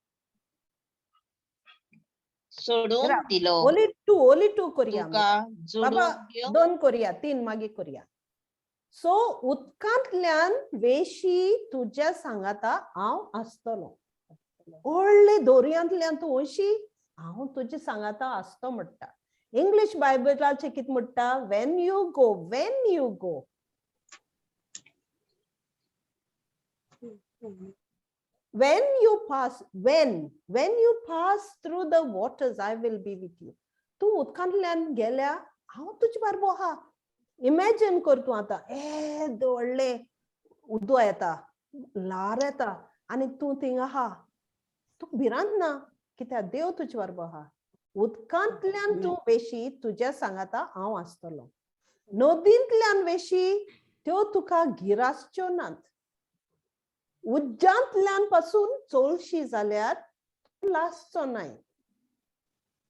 सोडून दिलो. ओली टू, ओली टू कोरया तुका बाबा, दोन कोरया, तीन मागीर कोरया. सो उदकांतल्यान वेशी तुज्या सांगाता हांव आसतलो, व्हडले दोरयांतल्यान तूं वशी हांव तुज्या सांगाता आसतो म्हणटा. इंग्लीश बायबलाचें कितें म्हणटा, when you go, when you go, when you pass, when you pass through the waters, I will be with you. तूं उदकांतल्यान गेल्या हांव तुजे बारबो आहा. इमॅजिन कर तूं आतां, येदें व्हडलें उदक येता, ल्हार येता आनी तूं थिंग आहा, तुका भिरांत ना कित्याक देव तुजे बरोबर आहा. उदकांतल्यान तूं वेशी, तुज्या सांगाता हांव आसतलो. नदींतल्यान वेशी, त्यो तुका गिरासच्यो नात. उज्जांतल्यान पासून चोलशी जाल्यार तूं लासचो नाय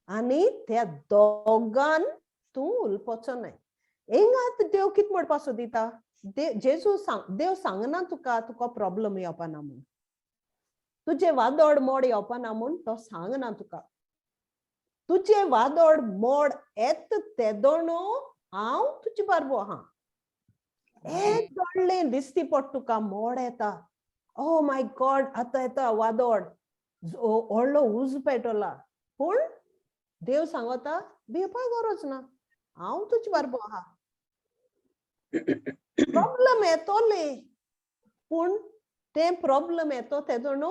आनी त्या दोगान तूं उलपोचो नाय. हिंगात देव कितें म्हणपा सोदिता? जेजू सांग, देव सांगना तुका तुका प्रॉब्लम येवपा ना म्हूण, तुजें वादोड मोड येवपा ना म्हूण तो सांगना तुका. तुजें वादोड मोड येत तेदोणो हांव तुजे बारबो आहा. एक जोडलें दिसती पड तुका मोड येता, ओ my God आतां येता वादोड, व्हडलो उजो पेटवला, पूण देव सांगता भिवपा गरज ना, हांव तुजे बारबो आहा. प्रॉब्लम येतोले, पूण तें प्रॉब्लम येतो तेजो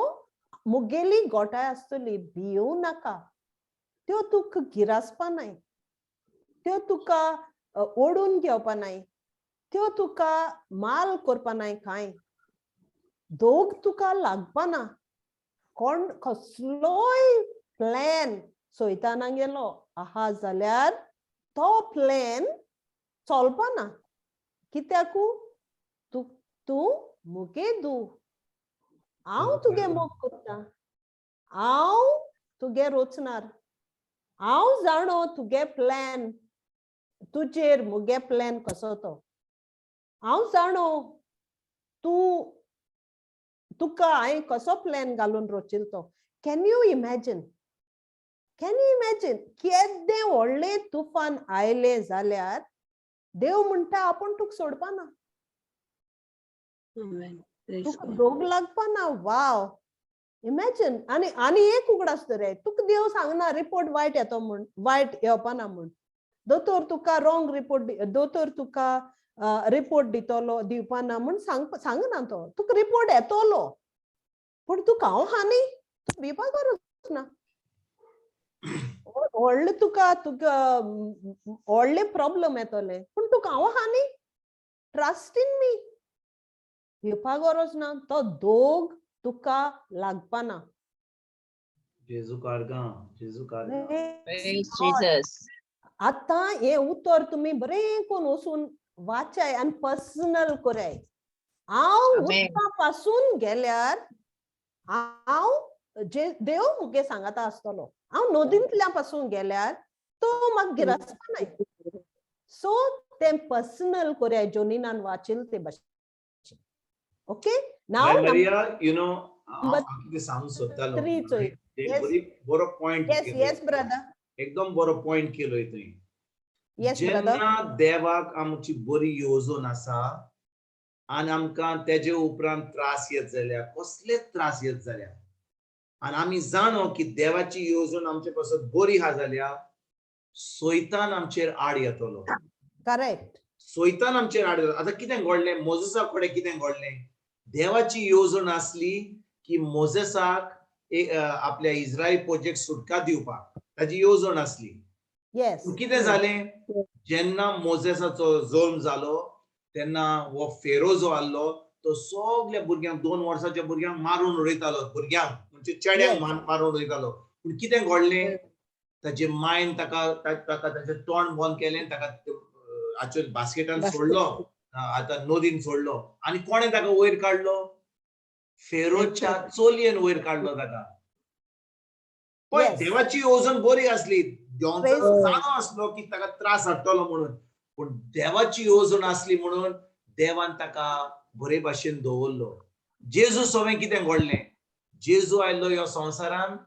मुगेली गोठाय आसतली, भियोव नाका. त्यो तुका गिरासपा नाय, त्यो तुका ओडून घेवपा नाय, त्यो तुका माल करपा नाय, कांय दोग तुका लागपा ना. कोण कसलोय प्लॅन सोयताना गेलो आहा जाल्यार तो प्लॅन चलपा ना. कित्याकू तूं मुगे दू, हांव तुगे मोग करता, हांव तुगे रोचणार, हांव जाणो तुगे प्लॅन, तुजेर मुगे प्लॅन कसो तो हांव जाणो, तूं तुका हांवें कसो प्लॅन घालून रोचिल तो. Can you imagine, can you imagine केदें व्हडलें तुफान आयलें जाल्यार देव म्हणटा आपूण तुका सोडपा ना, तुका दोग लागपा ना. वाव, इमॅजिन. आनी आनी एक उगडास दवराय, तुका देव सांगना रिपोर्ट वायट येतो म्हूण, वायट येवपा ना म्हूण. दोतोर तुका रॉंग रिपोर्ट, दोतोर तुका रिपोर्ट दितलो दिवपा ना म्हूण सांगना तो, तुका रिपोर्ट येतलो, पूण तुका हांव आहा न्ही, तूं भिवपा गरज ना. व्हडले तुका तुका व्हडले प्रॉब्लम येतले, पूण तुका हांव आहा न्ही, ट्रस्ट इन मी, भिवपा गरज ना, तो दोग तुका लागपा ना. जेजू कारगां, जेजू कारगां. आतां हें उतर तुमी बरें करून वचून वाचाय आनी पर्सनल कराय. हांव उदका पासून गेल्यार हांव जे देव मुगे सांगाता आसतलो, हांव नदींतल्या पासून गेल्यार तो म्हाका गिरासपा नाय. सो तें पर्सनल कराय, जोनिनान वाचील ते भाशेन. Okay, now Maria, you know कितें सांगूंक सोदतालो, बरो पॉयंट. येस येस ब्रदर, एकदम बरो पॉयंट केलोय तुवें. जेन्ना देवाक आमची बरी येवजण आसा आनी आमकां तेजे उपरांत त्रास येत जाल्यार, कसलेच त्रास येत जाल्यार, आनी आमी जाणो की देवाची येवजण आमचे पासत बरी आहा जाल्यार सोयतान आमचेर आड येतलो. करेक्ट, सोयतान आमचेर आड येतलो. आतां कितें घडलें मोजेसा कडेन, कितें घडलें, देवाची येवजण आसली की मोजेसाक आपल्या इस्रायल प्रोजेक्ट सुटका दिवपाक ताजी येवजण आसली. कितें जालें, जेन्ना मोजेसाचो जल्म जालो तेन्ना हो फेरो जो आसलो तो सगल्या भुरग्यांक, 2 वर्साच्या भुरग्यांक मारून उडयतालो, भुरग्यांक म्हणजे चेड्यांक मारून उडयतालो. पूण कितें घडलें, ताजे मायन ताका ताका ताचें तोंड बंद केलें, ताका हाचेर बास्केटान सोडलो, आतां नदीन सोडलो. आनी कोणें ताका वयर काडलो, फेरोच्या चलयेन वयर काडलो ताका. पळय देवाची येवजण बरी आसली, जाणो आसलो की ताका त्रास हाडटलो म्हणून, पूण देवाची येवजण आसली म्हणून देवान ताका बरे भाशेन दवरलो. जेजू सवें कितें घडलें, जेजू आयलो ह्या संवसारान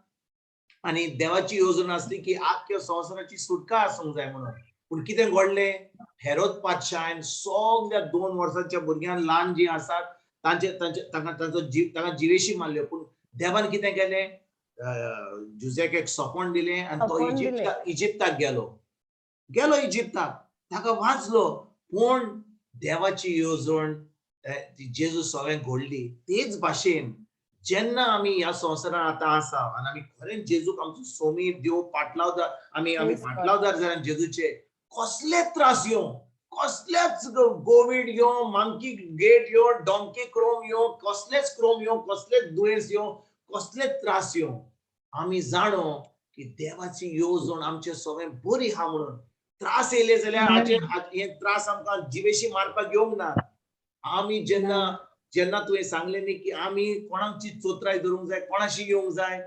आनी देवाची येवजण आसली की आख्या संवसाराची सुटका आसूंक जाय म्हणून. पूण कितें घडलें, हेरोद पातशायन सगल्या 2 वर्सांच्या भुरग्यांक ल्हान जीं आसात तांचे तांचे तांकां तांचो जीव तांकां जिवेशी मारल्यो. पूण देवान कितें केलें, जुझ्याक एक सपन दिलें आनी तो इजिप्ताक गेलो, गेलो इजिप्ताक, ताका वाचलो. पूण देवाची येवजण जेजू सगळें घडली. तेच भाशेन जेन्ना आमी ह्या संवसारान आतां आसा आनी आमी खरेंच जेजूक आमचो सोमीर देव पाटलावदार, आमी आमी पाटलावदार जाल्यार जेजूचे कसले त्रास येवं, कसलेच कोवीड यो, मंकी गेट यो, डोंकी क्रोम यो, कसलेच क्रोम यो, कसलेच दुयेंस यो, कसलेच त्रास यो, आमी जाणो की देवाची येवजण आमचे सगळें बरी आहा म्हणून. त्रास येयले जाल्यार हाचेर हे त्रास आमकां जिवेशी मारपाक येवंक ना. आमी जेन्ना जेन्ना तुवें सांगलें न्ही की आमी कोणाची चोत्राय धरूंक जाय, कोणाशी येवंक जाय,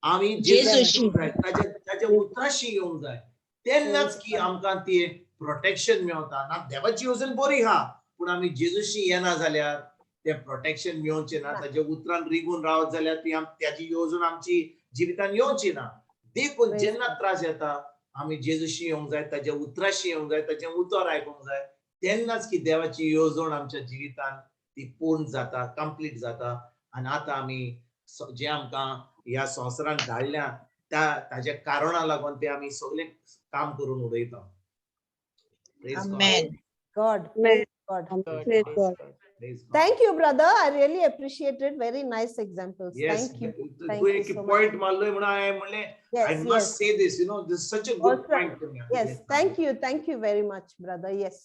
आमी जेजूशी येवंक जाय, ताच्या ताच्या उतराशी येवंक जाय, तेन्नाच की आमकां ती प्रोटेक्शन मेवता. ना देवाची येवजण बरी आहा, पूण आमी जेजूशी येना जाल्यार तें प्रोटेक्शन मेवचें ना. ताच्या उतरान रिगून रावत जाल्यार ती ताची येवजण आमची जिवितान येवची ना. देखून जेन्ना त्रास येता आमी जेजूशी येवंक जाय, ताच्या उतराशी येवंक जाय, ताचें उतर आयकूंक जाय, तेन्नाच की देवाची येवजण आमच्या जिवितान ती पूर्ण जाता, कंप्लीट जाता. आनी आतां आमी जे आमकां ह्या संवसारांत धाडल्या त्या ताच्या कारणा लागून ते आमी सगळें काम करून उडयता. Praise God. Amen. God. Amen. God. Praise God. Praise God. Thank you, brother. I really appreciate it. Very nice examples. Yes, Thank you. Thank तुवें you एक so much. Point मारलोय म्हणून हांवें म्हणलें, I Yes, must yes. say this, this is such a good Awesome. point to me. Yes, thank you. Thank you very much, brother. Yes.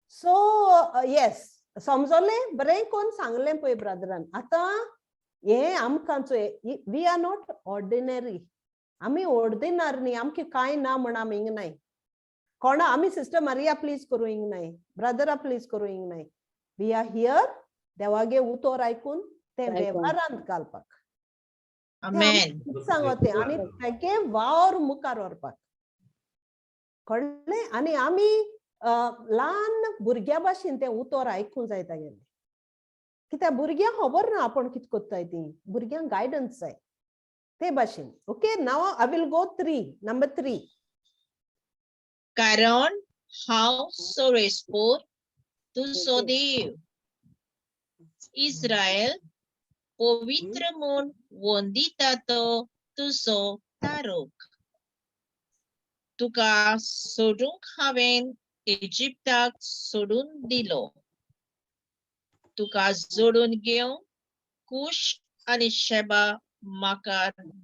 So, yes, समजलें बरें कोण सांगलें पळय ब्रदरान. आतां हें आमकां चोय, we are not ordinary. आमी ऑर्डिनरी न्ही, आमकां कांय ना म्हण आमी हिंग नाय. कोणा आमी सिस्टर मारिया प्लीज करूं हिंग नाय, ब्रदरा प्लीज करूं हिंग नाय. We are here देवागे उतोर आयकून तें आयकून. वेव्हारांत घालपाक. Amen. सांगते आनी तेगे वावर मुखार व्हरपाक, कळ्ळें. आनी आमी ल्हान भुरग्या भाशेन तें उतर आयकूंक जाय तागेलें, कित्याक भुरग्यांक खबर ना आपूण कितें कोत्ताय ती, भुरग्यांक गायडन्स जाय ते भाशेन. Okay, now I will go 3, number 3. कारण हांव सोरेस्पोर तुजो देव, इस्रायल पवित्र म्हूण वंदिता तो तुजो तारूक. तुका सोडूंक हांवें इजिप्ताक सोडून दिलो, तुका जोडून घेवंक कुश आनी शेबा म्हाका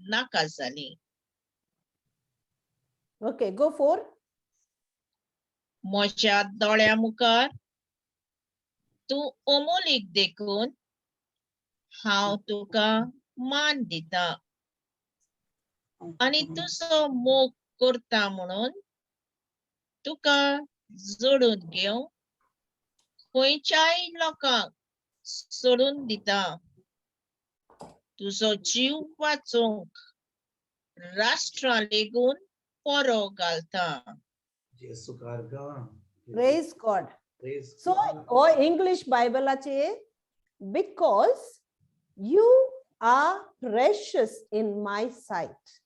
नाका जाली. ओके, गो 4. म्हज्या दोळ्या मुखार तूं अमोलीक देखून हांव तुका मान दिता आनी तुजो मोग करता म्हणून तुका जोडून घेवंक खंयच्याय लोकांक सोडून दिता. तुजो जीव वाचोवंक राष्ट्रां लेगून परो घालता. Praise God. Praise So, God. हो English बायबलाचे, because you are precious in my sight.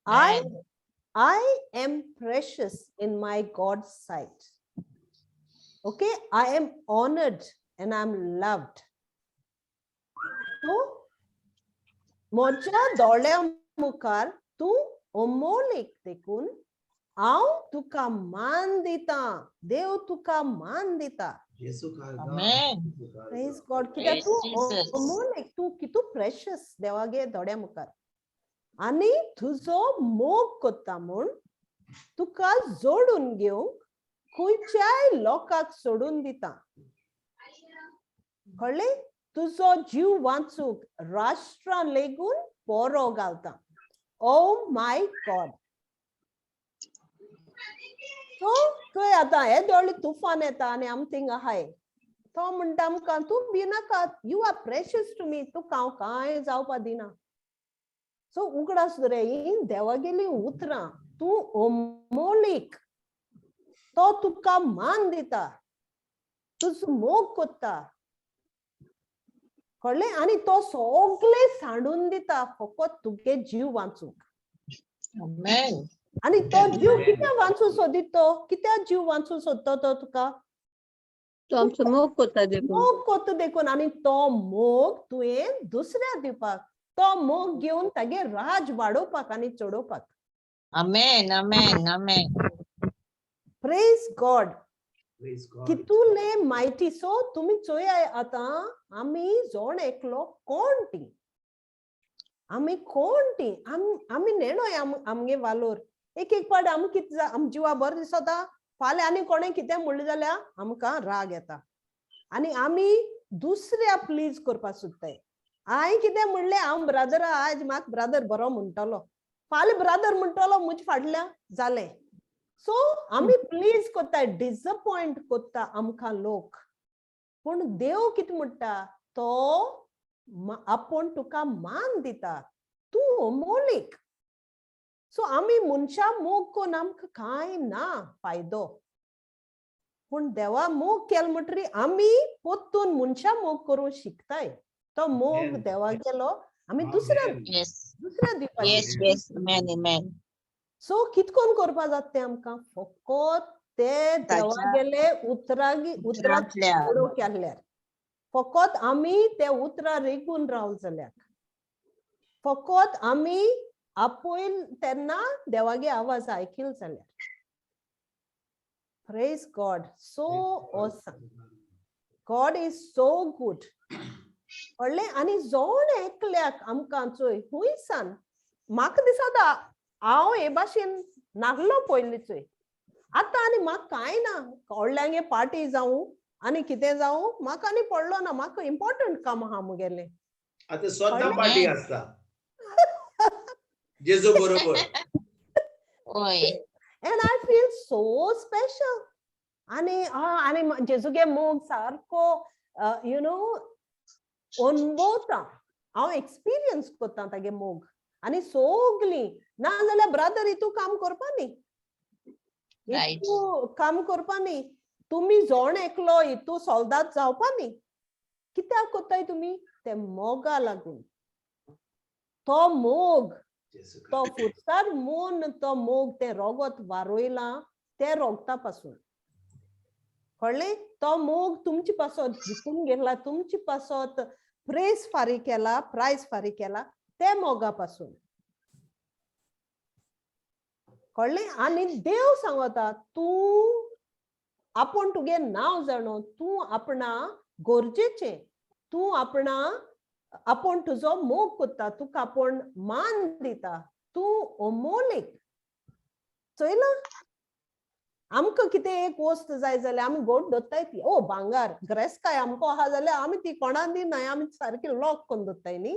I am precious in my God's sight. Okay, I am honored and I'm loved. So, म्हज्या दोळ्या मुखार तूं अमोलीक देखून हांव तुका मान दिता. देव तुका मान दिता. Praise God. कित्याक तूं अमोलीक, तूं कितू प्रेशस देवागे दोळ्या मुखार आनी तुजो मोग कोत्ता म्हूण तुका जोडून घेवंक खंयच्याय लोकांक सोडून दिता. कळ्ळें? तुजो जीव वाचूंक राष्ट्रां लेगून पोरो घालता. ओ my God. सो थंय आतां हे दोळे तुफान येता आनी आम थिंग आहाय, तो म्हणटा आमकां तूं भिनाका, you are precious to me, तुका हांव कांय जावपा दिना. सो उगडास रे ही देवागेली उतरां, तूं अमोलीक, तो तुका मान दिता, तुजो मोग कोत्ता, कळ्ळें. आनी तो सगळें सांडून दिता फकत तुगे जीव वाचूंक. आनी तो जीव कित्याक वाचूंक सोदीत, तो कित्याक जीव वाचूंक सोदता तो तुका? तो आमचो मोग कोत्ता देखून. मोग कोत्ता देखून. आनी तो मोग तुवें दुसऱ्या दिवपाक, तो मोग घेवन तागे राज वाडोवपाक आनी चडोवपाक. Amen, amen, amen. Praise God. कितुले mighty. So तुमी चोया आतां आमी जोण एकलो कोण ती, आमी कोण ती, आमी नेणोय आमगे वालोर. एक एक पाट आम कितें आम जिवा बरें दिसता फाल्यां आनी कोणें कितें म्हणलें जाल्यार आमकां राग येता आनी आमी दुसऱ्या प्लीज करपाक सोदताय. हांवें कितें म्हणलें, हांव ब्रदर, आयज म्हाका ब्रदर बरो म्हणटलो, फाल्यां ब्रदर म्हणटलो म्हजे फाटल्यान जालें. सो आमी प्लीज करताय, डिसअपॉयंट करता आमकां लोक. पूण देव कितें म्हणटा, तो आपूण तुका मान दिता, तूं अमोलीक. सो आमी मनशां मोग करून आमकां कांय ना फायदो, पूण देवा मोग केलो म्हणटरी आमी परतून मनशां मोग करूंक शिकताय. तो मोग देवा केलो आमी दुसऱ्या दुसऱ्या दिवपाक. सो कितकोन करपा जाता तें आमकां, फकत ते देवा गेले उतरां केल्यार, फकत आमी ते उतरां रिगून रावले जाल्यार, फकत आमी आपयल तेन्ना देवागे आवाज आयकील जाल्यार. Praise God, so awesome, God is so good. कळ्ळें? आनी जोण एकल्याक आमकां चोय खूंय सान म्हाका दिसता हांव हे भाशेन नासलो पयलीं चोय, आतां आनी म्हाका कांय ना, व्हडल्यांगे पार्टी जावं आनी कितें जावं म्हाका आनी पडलो ना, म्हाका इम्पॉर्टंट काम आहा मुगेलें. आतां स्वता पार्टी आसता जेजू बरोबर. And I feel so special. आनी आनी जेजूगे मोग सारको you know अनुभवता हांव, एक्सपिरियन्स करता तागे मोग. आनी सोगलीं ना जाल्यार ब्रदर हितू काम करपा न्ही, हितू काम करपा न्ही, तुमी जोण एकलो हितू सोल्दाद जावपा न्ही. कित्याक करताय तुमी ते मोगा लागून. तो मोग, तो फुटसार मोन, तो मोग ते रोगत वारोयलां ते रोगता पासून. कळ्ळें? तो मोग तुमचे पासत जिखून घेतला, तुमचे पासत प्रेस फारीक केला, प्रायस फारीक केला ते मोगा पासून. कळ्ळें? आनी देव सांगता तूं आपूण तुगे नांव जाणो, तूं आपणा गरजेचें, तूं आपणा आपूण तुजो मोग करता, तुका आपूण मान दिता, तूं अमोलीक. चोयला आमकां कितें एक वस्त जाय जाल्यार आमी गोड दवरताय ती, ओ भांगार ग्रेसकाय आमकां आहा जाल्यार आमी ती कोणाक दिनाय, आमी सारकी लॉक करून दवरताय न्ही.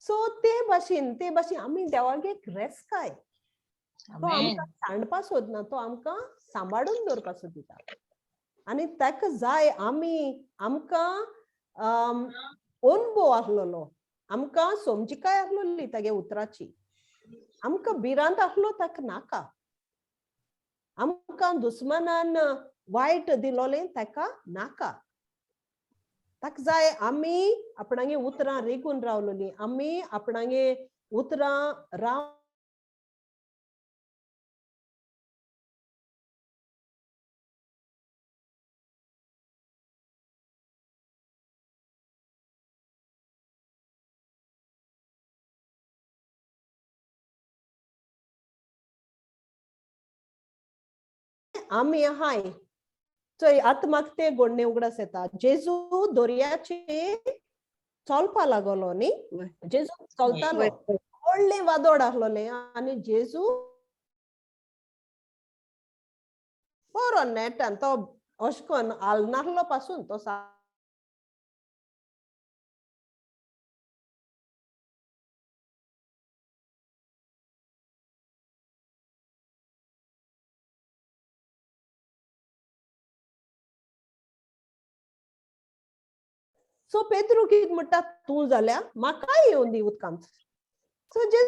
सो ते भाशेन, ते भाशेन आमी देवागे ग्रेसकाय, तो आमकां सांडपा सोदना, तो आमकां सांबाळून दवरपा सोदिता. आनी ताका जाय आमी आमकां अनुभव आसलेलो, आमकां समजिकाय आसलेली तागे उतराची, आमकां भिरांत आसलो ताका नाका, आमकां दुस्मनान वायट दिलोलें ताका नाका. ताका जाय आमी आपणागे उतरां रिगून रावलोली, आमी आपणागे उतरां राव आमी आहाय. चोय आतां म्हाका ते गोडणे उगडास येता, जेजू दर्याचे चलपा लागलो न्ही, जेजू चलतालो, व्हडलें वादोड आसलोलें आनी जेजू बरो नेटान तो अशें करून हालनासलो पासून, तो सो पेद्रू कितें म्हणटा, तूं जाल्यार म्हाकाय येवन दी उदकांत. सो जे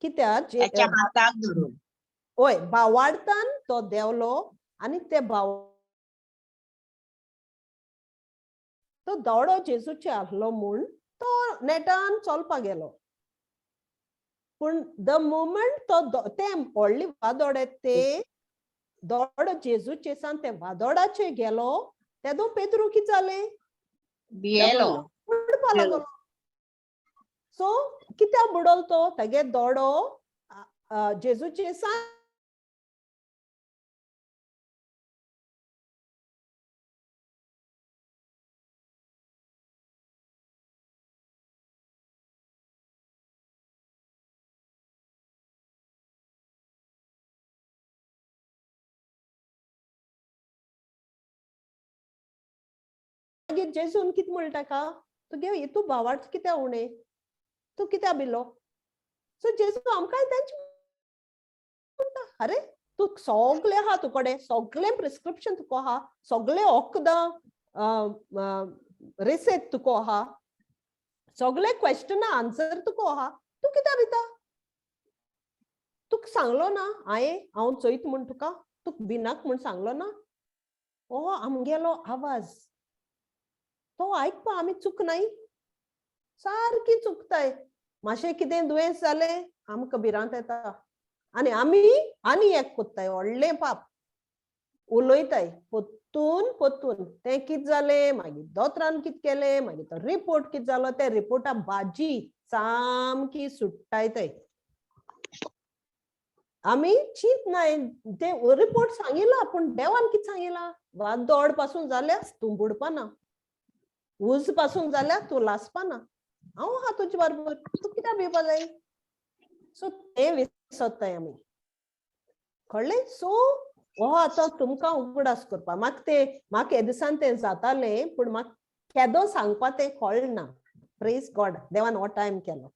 कित्याक हाताक धरून, हय भावार्थान तो देंवलो आनी ते भाव तो दोडो जेजूचे आसलो म्हूण तो नेटान चलपाक गेलो. पूण the moment तो ते व्हडले वादोड ते दोडो जेजूचे सान ते वादोडाचे गेलो, तेदो पेद्रू कितें जालें, भियेलो, बुडपा लागलो. सो कित्याक बुडलो तो, तागे दोडो जेजूचे सान मागीर जेजून कितें म्हणटा का, तुगे तूं भावार्थ कित्याक उणें, तूं कित्याक भिलो? सो जेजू आमकांय तेंच म्हणटा, अरे तूं सगळें आहा तुकडे, सगळें प्रिस्क्रिप्शन तुका आहा, सगळें वखदां रेसेत तुका आहा, सगळे क्वेश्चना आन्सर तुका आहा, तूं कित्याक भिता? तुका सांगलो ना हांवें, हांव चोयत म्हूण तुका, तुका भिनाक म्हूण सांगलो ना? हो आमगेलो आवाज, तो आयकपा आमी चुकनाय, सारकी चुकताय. मातशें कितें दुयेंस जालें आमकां भिरांत येता आनी आमी आनी एक कोत्ताय, व्हडलें पाप उलयताय पोत्तून पोत्तून. तें कितें जालें, मागीर दोतोरान कितें केलें, मागीर तो रिपोर्ट कितें जालो, ते रिपोर्टा भाजी सामकी सुट्टाय. थंय आमी चिंतनाय, ते रिपोर्ट सांगिला पूण देवान कितें सांगिलां, वादोड पासून जाल्यार तूं बुडपाना, उज पासून जाल्यार तूं लासपाना, हांव आहा तुजे बरोबर, तूं कित्याक भिवपा जाय? सो तें विसरताय आमी, कळ्ळें? सो हो आतां तुमकां उगडास करपा, म्हाका तें म्हाका हे दिसान तें जातालें पूण म्हाका केदो सांगपा तें कळना. प्रेज गॉड, देवान हो टायम केलो.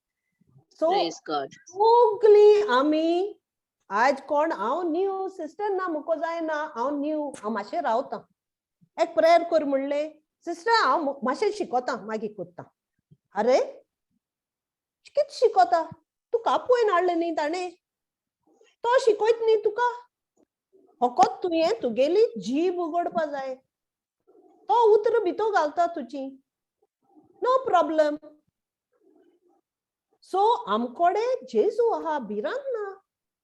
सो सगळीं आमी आज कोण हांव न्यू सिस्टर ना, मुको जायना, हांव न्यू, हांव मातशें रावतां, एक प्रेयर कर म्हणलें, सिस्टर हांव मातशें शिकोतां मागीर कोत्तां. अरे कितें शिकोता तुका? आपोवन हाडलें न्ही ताणें, तो शिकयत न्ही तुका, फकत तुवें तुगेली जीब उगडपा जाय, तो उतर भितर घालता तुजी, नो प्रॉब्लम. सो आमकोडे जेजू आहा, भिरांत ना,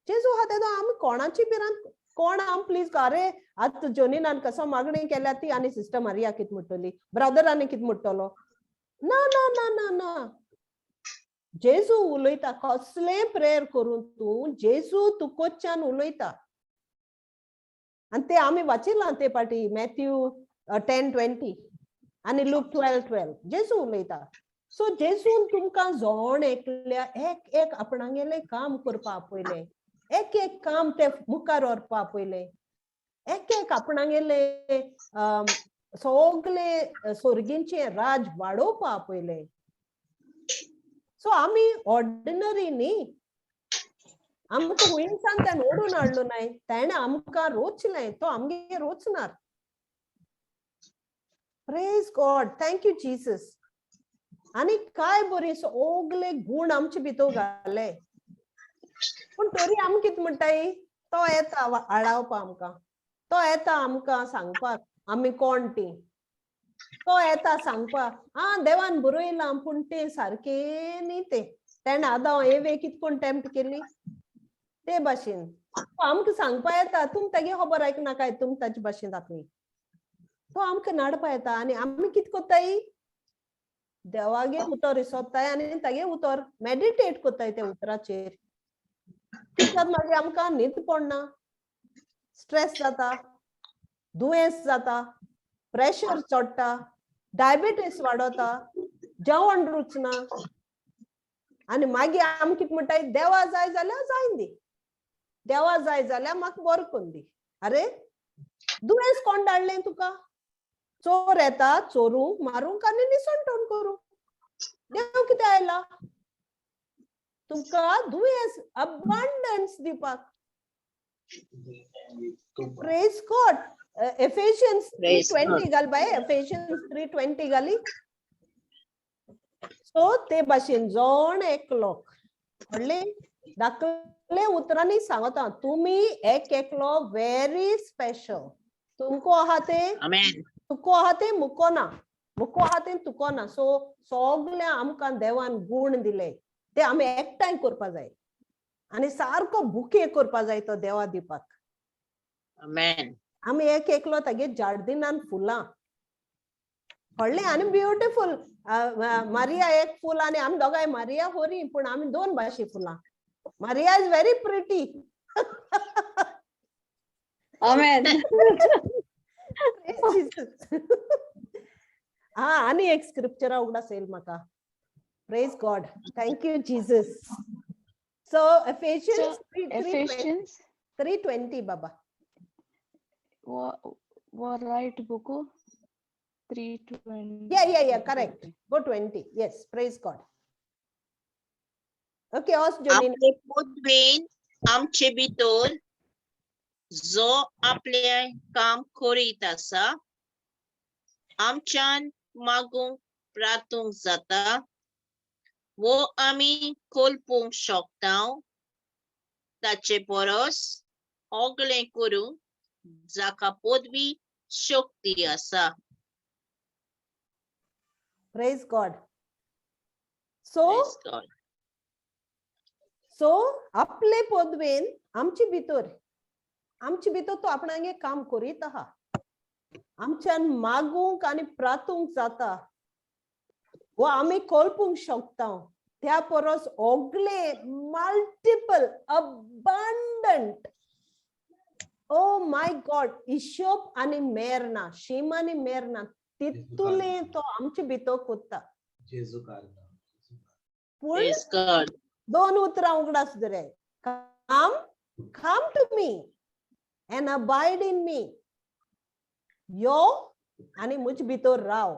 जेजू आहा तेदो आमी कोणाची भिरांत, कोण आम प्लीज, अरे आतां जोनीनान कसो मागणी केल्या ती आनी सिस्टर मारिया कितें म्हणटली, ब्रदर आनी कितें म्हणटलो? ना ना ना ना ना, जेजू उलयता, कसलें प्रेयर करून तूं जेजू तुकोच्यान उलयता. आनी ते आमी वाचिलां ते पाटी मॅथ्यू 10:20 आनी लूक 12:12, जेजू उलयता. सो जेजून तुमकां जोण एकल्या एक एक आपणागेलें काम करपा आपयलें, एक एक काम ते मुखार व्हरपा आपयलें, एक एक आपणागेलें सगळे सोर्गींचें राज वाडोवपा आपयलें. सो आमी ऑर्डिनरी न्ही, आमकां हुंयसान तें ओडून हाडलो नाय, तेणें आमकां रोचलें, तो आमगे रोचणार. Praise God, thank you Jesus. आनी काय बरी सगळे गूण आमचे भितर घाले, पूण तरी आमी कितें म्हणटाय, तो येता आडावपा आमकां, तो येता आमकां सांगपाक आमी कोण ती, तो येता सांगपाक आं देवान बरयलां पूण तें सारकें न्ही तें, तेणें आदां एवे कितें कोण टेम्प्ट केली ते भाशेन आमकां सांगपा येता, तुम तागे खबर आयकना काय, तुम ताचे भाशेन जातली, तो आमकां नाडपा येता. आनी आमी कितें कोत्ताय, देवागे उतर इसोत्ताय आनी तागे उतर मेडिटेट कोत्ताय त्या उतराचेर, कित्याक मागीर आमकां न्हीद पडना, स्ट्रेस जाता, दुयेंस जाता, प्रेशर चडटा, डायबिटीस वाडोता, जेवण रुचना, आनी मागीर आमी कितें म्हणटाय, देवा जाय जाल्यार जायन दी, देवा जाय जाल्यार म्हाका बरो करून दी. अरे दुयेंस कोण धाडलें तुका? चोर येता चोरूंक, मारूंक आनी निसणटण करूंक, देव कितें आयला तुमकां दुयेंस अबंडन्स दिवपाक. प्रेज गॉड. एफेशियन्स 3:20 घाल बाय, एफेशियन्स 3:20 घाली. सो ते भाशेन जोण एकलो व्हडले धाकले उतरांनी सांगता, तुमी एक एकलो व्हेरी स्पेशल, तुमको आहा ते तुको आहा ते मुको ना, मुको आहा ते तुको ना. सो सगळे आमकां देवान गूण दिले ते आमी एकठांय करपा जाय आनी सारको बुके करपा जाय तो देवा दिवपाक. आमी एक एकलो तागे जार्दिनान फुलां व्हडलें आनी ब्युटिफूल, मारिया एक फूल आनी आमी दोगांय मारिया होरी, पूण आमी दोन भाशे फुलां. Maria is very pretty. Amen. हा आनी एक स्क्रिप्चरा उगडास येयल म्हाका. Praise God, thank you Jesus. So Ephesians 3:20 Baba. Right book 3:20. Yeah, correct. Go 20. Yes, praise God. Okay, वच जोनीना. आपले पदवेन आमचे भितर जो आपले काम करीत आसा, आमच्यान मागूंक प्रातूंक जाता वो आमी कल्पूंक शकता ताचे परस सगळें करूंक जाका पदवी शक्ती आसा. Praise God. So Praise God. So आपले पदवेन आमचे भितर तो आपणागे काम करीत आहा. आमच्यान मागूंक आनी प्रातूंक जाता वो आमी कल्पूंक शकता त्या परस Ogale multiple abundant. Oh my God, हिशोब आनी मेर ना, शीम आनी मेर ना तितुले तो आमचे भितर कोत्ता. जेजू कारना. पूण Praise God. दोन उतरां उगडास दरे. Come, come to me and abide in me. यो आनी म्हजे भितर राव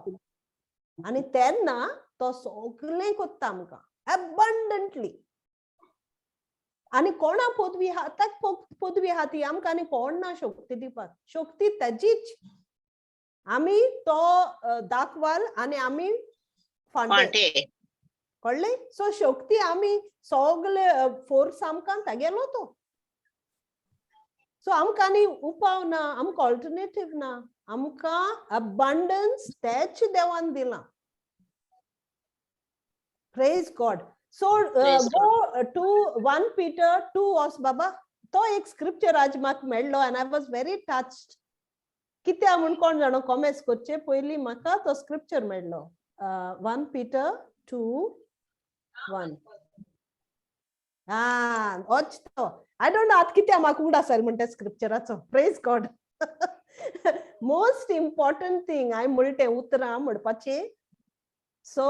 आनी तेन्ना तो सगळें कोत्ता आमकां एबंडंटली. आनी कोणा पदवी आहा ताका पदवी आहा ती आमकां आनी कोण ना शक्ती दिवपाक. शक्ती ताजीच. आमी तो दाखवाल आनी आमी फांटे. फांटे. कळ्ळें? सो शक्ती आमी सगळे फोर्स आमकां तागेलो तो. सो आमकां आनी उपाव ना, आमकां ऑल्टरनेटीव ना. आमकां अबंडन्स तेच देवान दिलां. Praise God. So Praise go to 1 Peter 2 वोस बाबा. तो एक स्क्रिप्चर आज म्हाका मेळ्ळो and I was very touched. कित्या म्हूण कोण जाणो, कॉमेंट्स करचे पयलीं म्हाका तो स्क्रिप्चर मेळ्ळो. 1 Peter 2:1. हा, होच तो. I don't know आतां कित्या म्हाका उगडास आयलो म्हणटा स्क्रिप्चराचो. Praise God. Most important thing हांवें म्हणलें तें उतरां म्हणपाचें. सो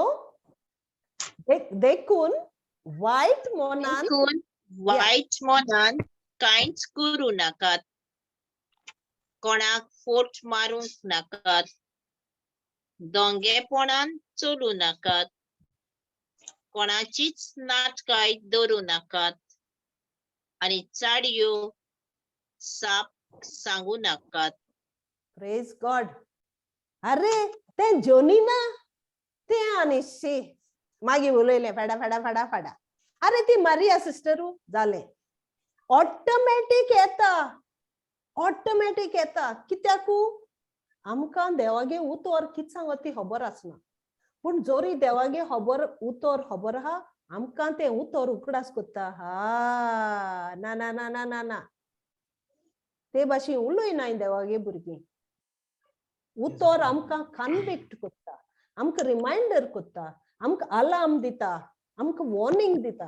देखून वायट मनान देखून वायट मनान कांयच करूं नाकात, कोणाक फोट मारूंक नाकात, दोंगेपणान चलूं नाकात, कोणाचीच नाटकाय धरूं नाकात आनी चाडयो साप सांगू नाकात. Praise God. अरे तें जोनीना तें आनी शी मागीर उलयलें फाडा फाडा फाडा फाडा. अरे ती मारिया सिस्टरू जालें. ऑटोमॅटीक येता, ऑटोमॅटीक येता. कित्याकू आमकां देवागे उतर कित सांगत ती खबर आसना, पूण जोरी देवागे खबर उतर खबर आहा, आमकां तें उतर उगडास कोत्ता. हा, ना ना ना ना ना ना, ते भाशेन उलयनाय देवागे भुरगीं. उतर आमकां कन्विक्ट कोत्ता, आमकां रिमायंडर कोत्ता, आमकां अलार्म दिता, आमकां वॉर्निंग दिता.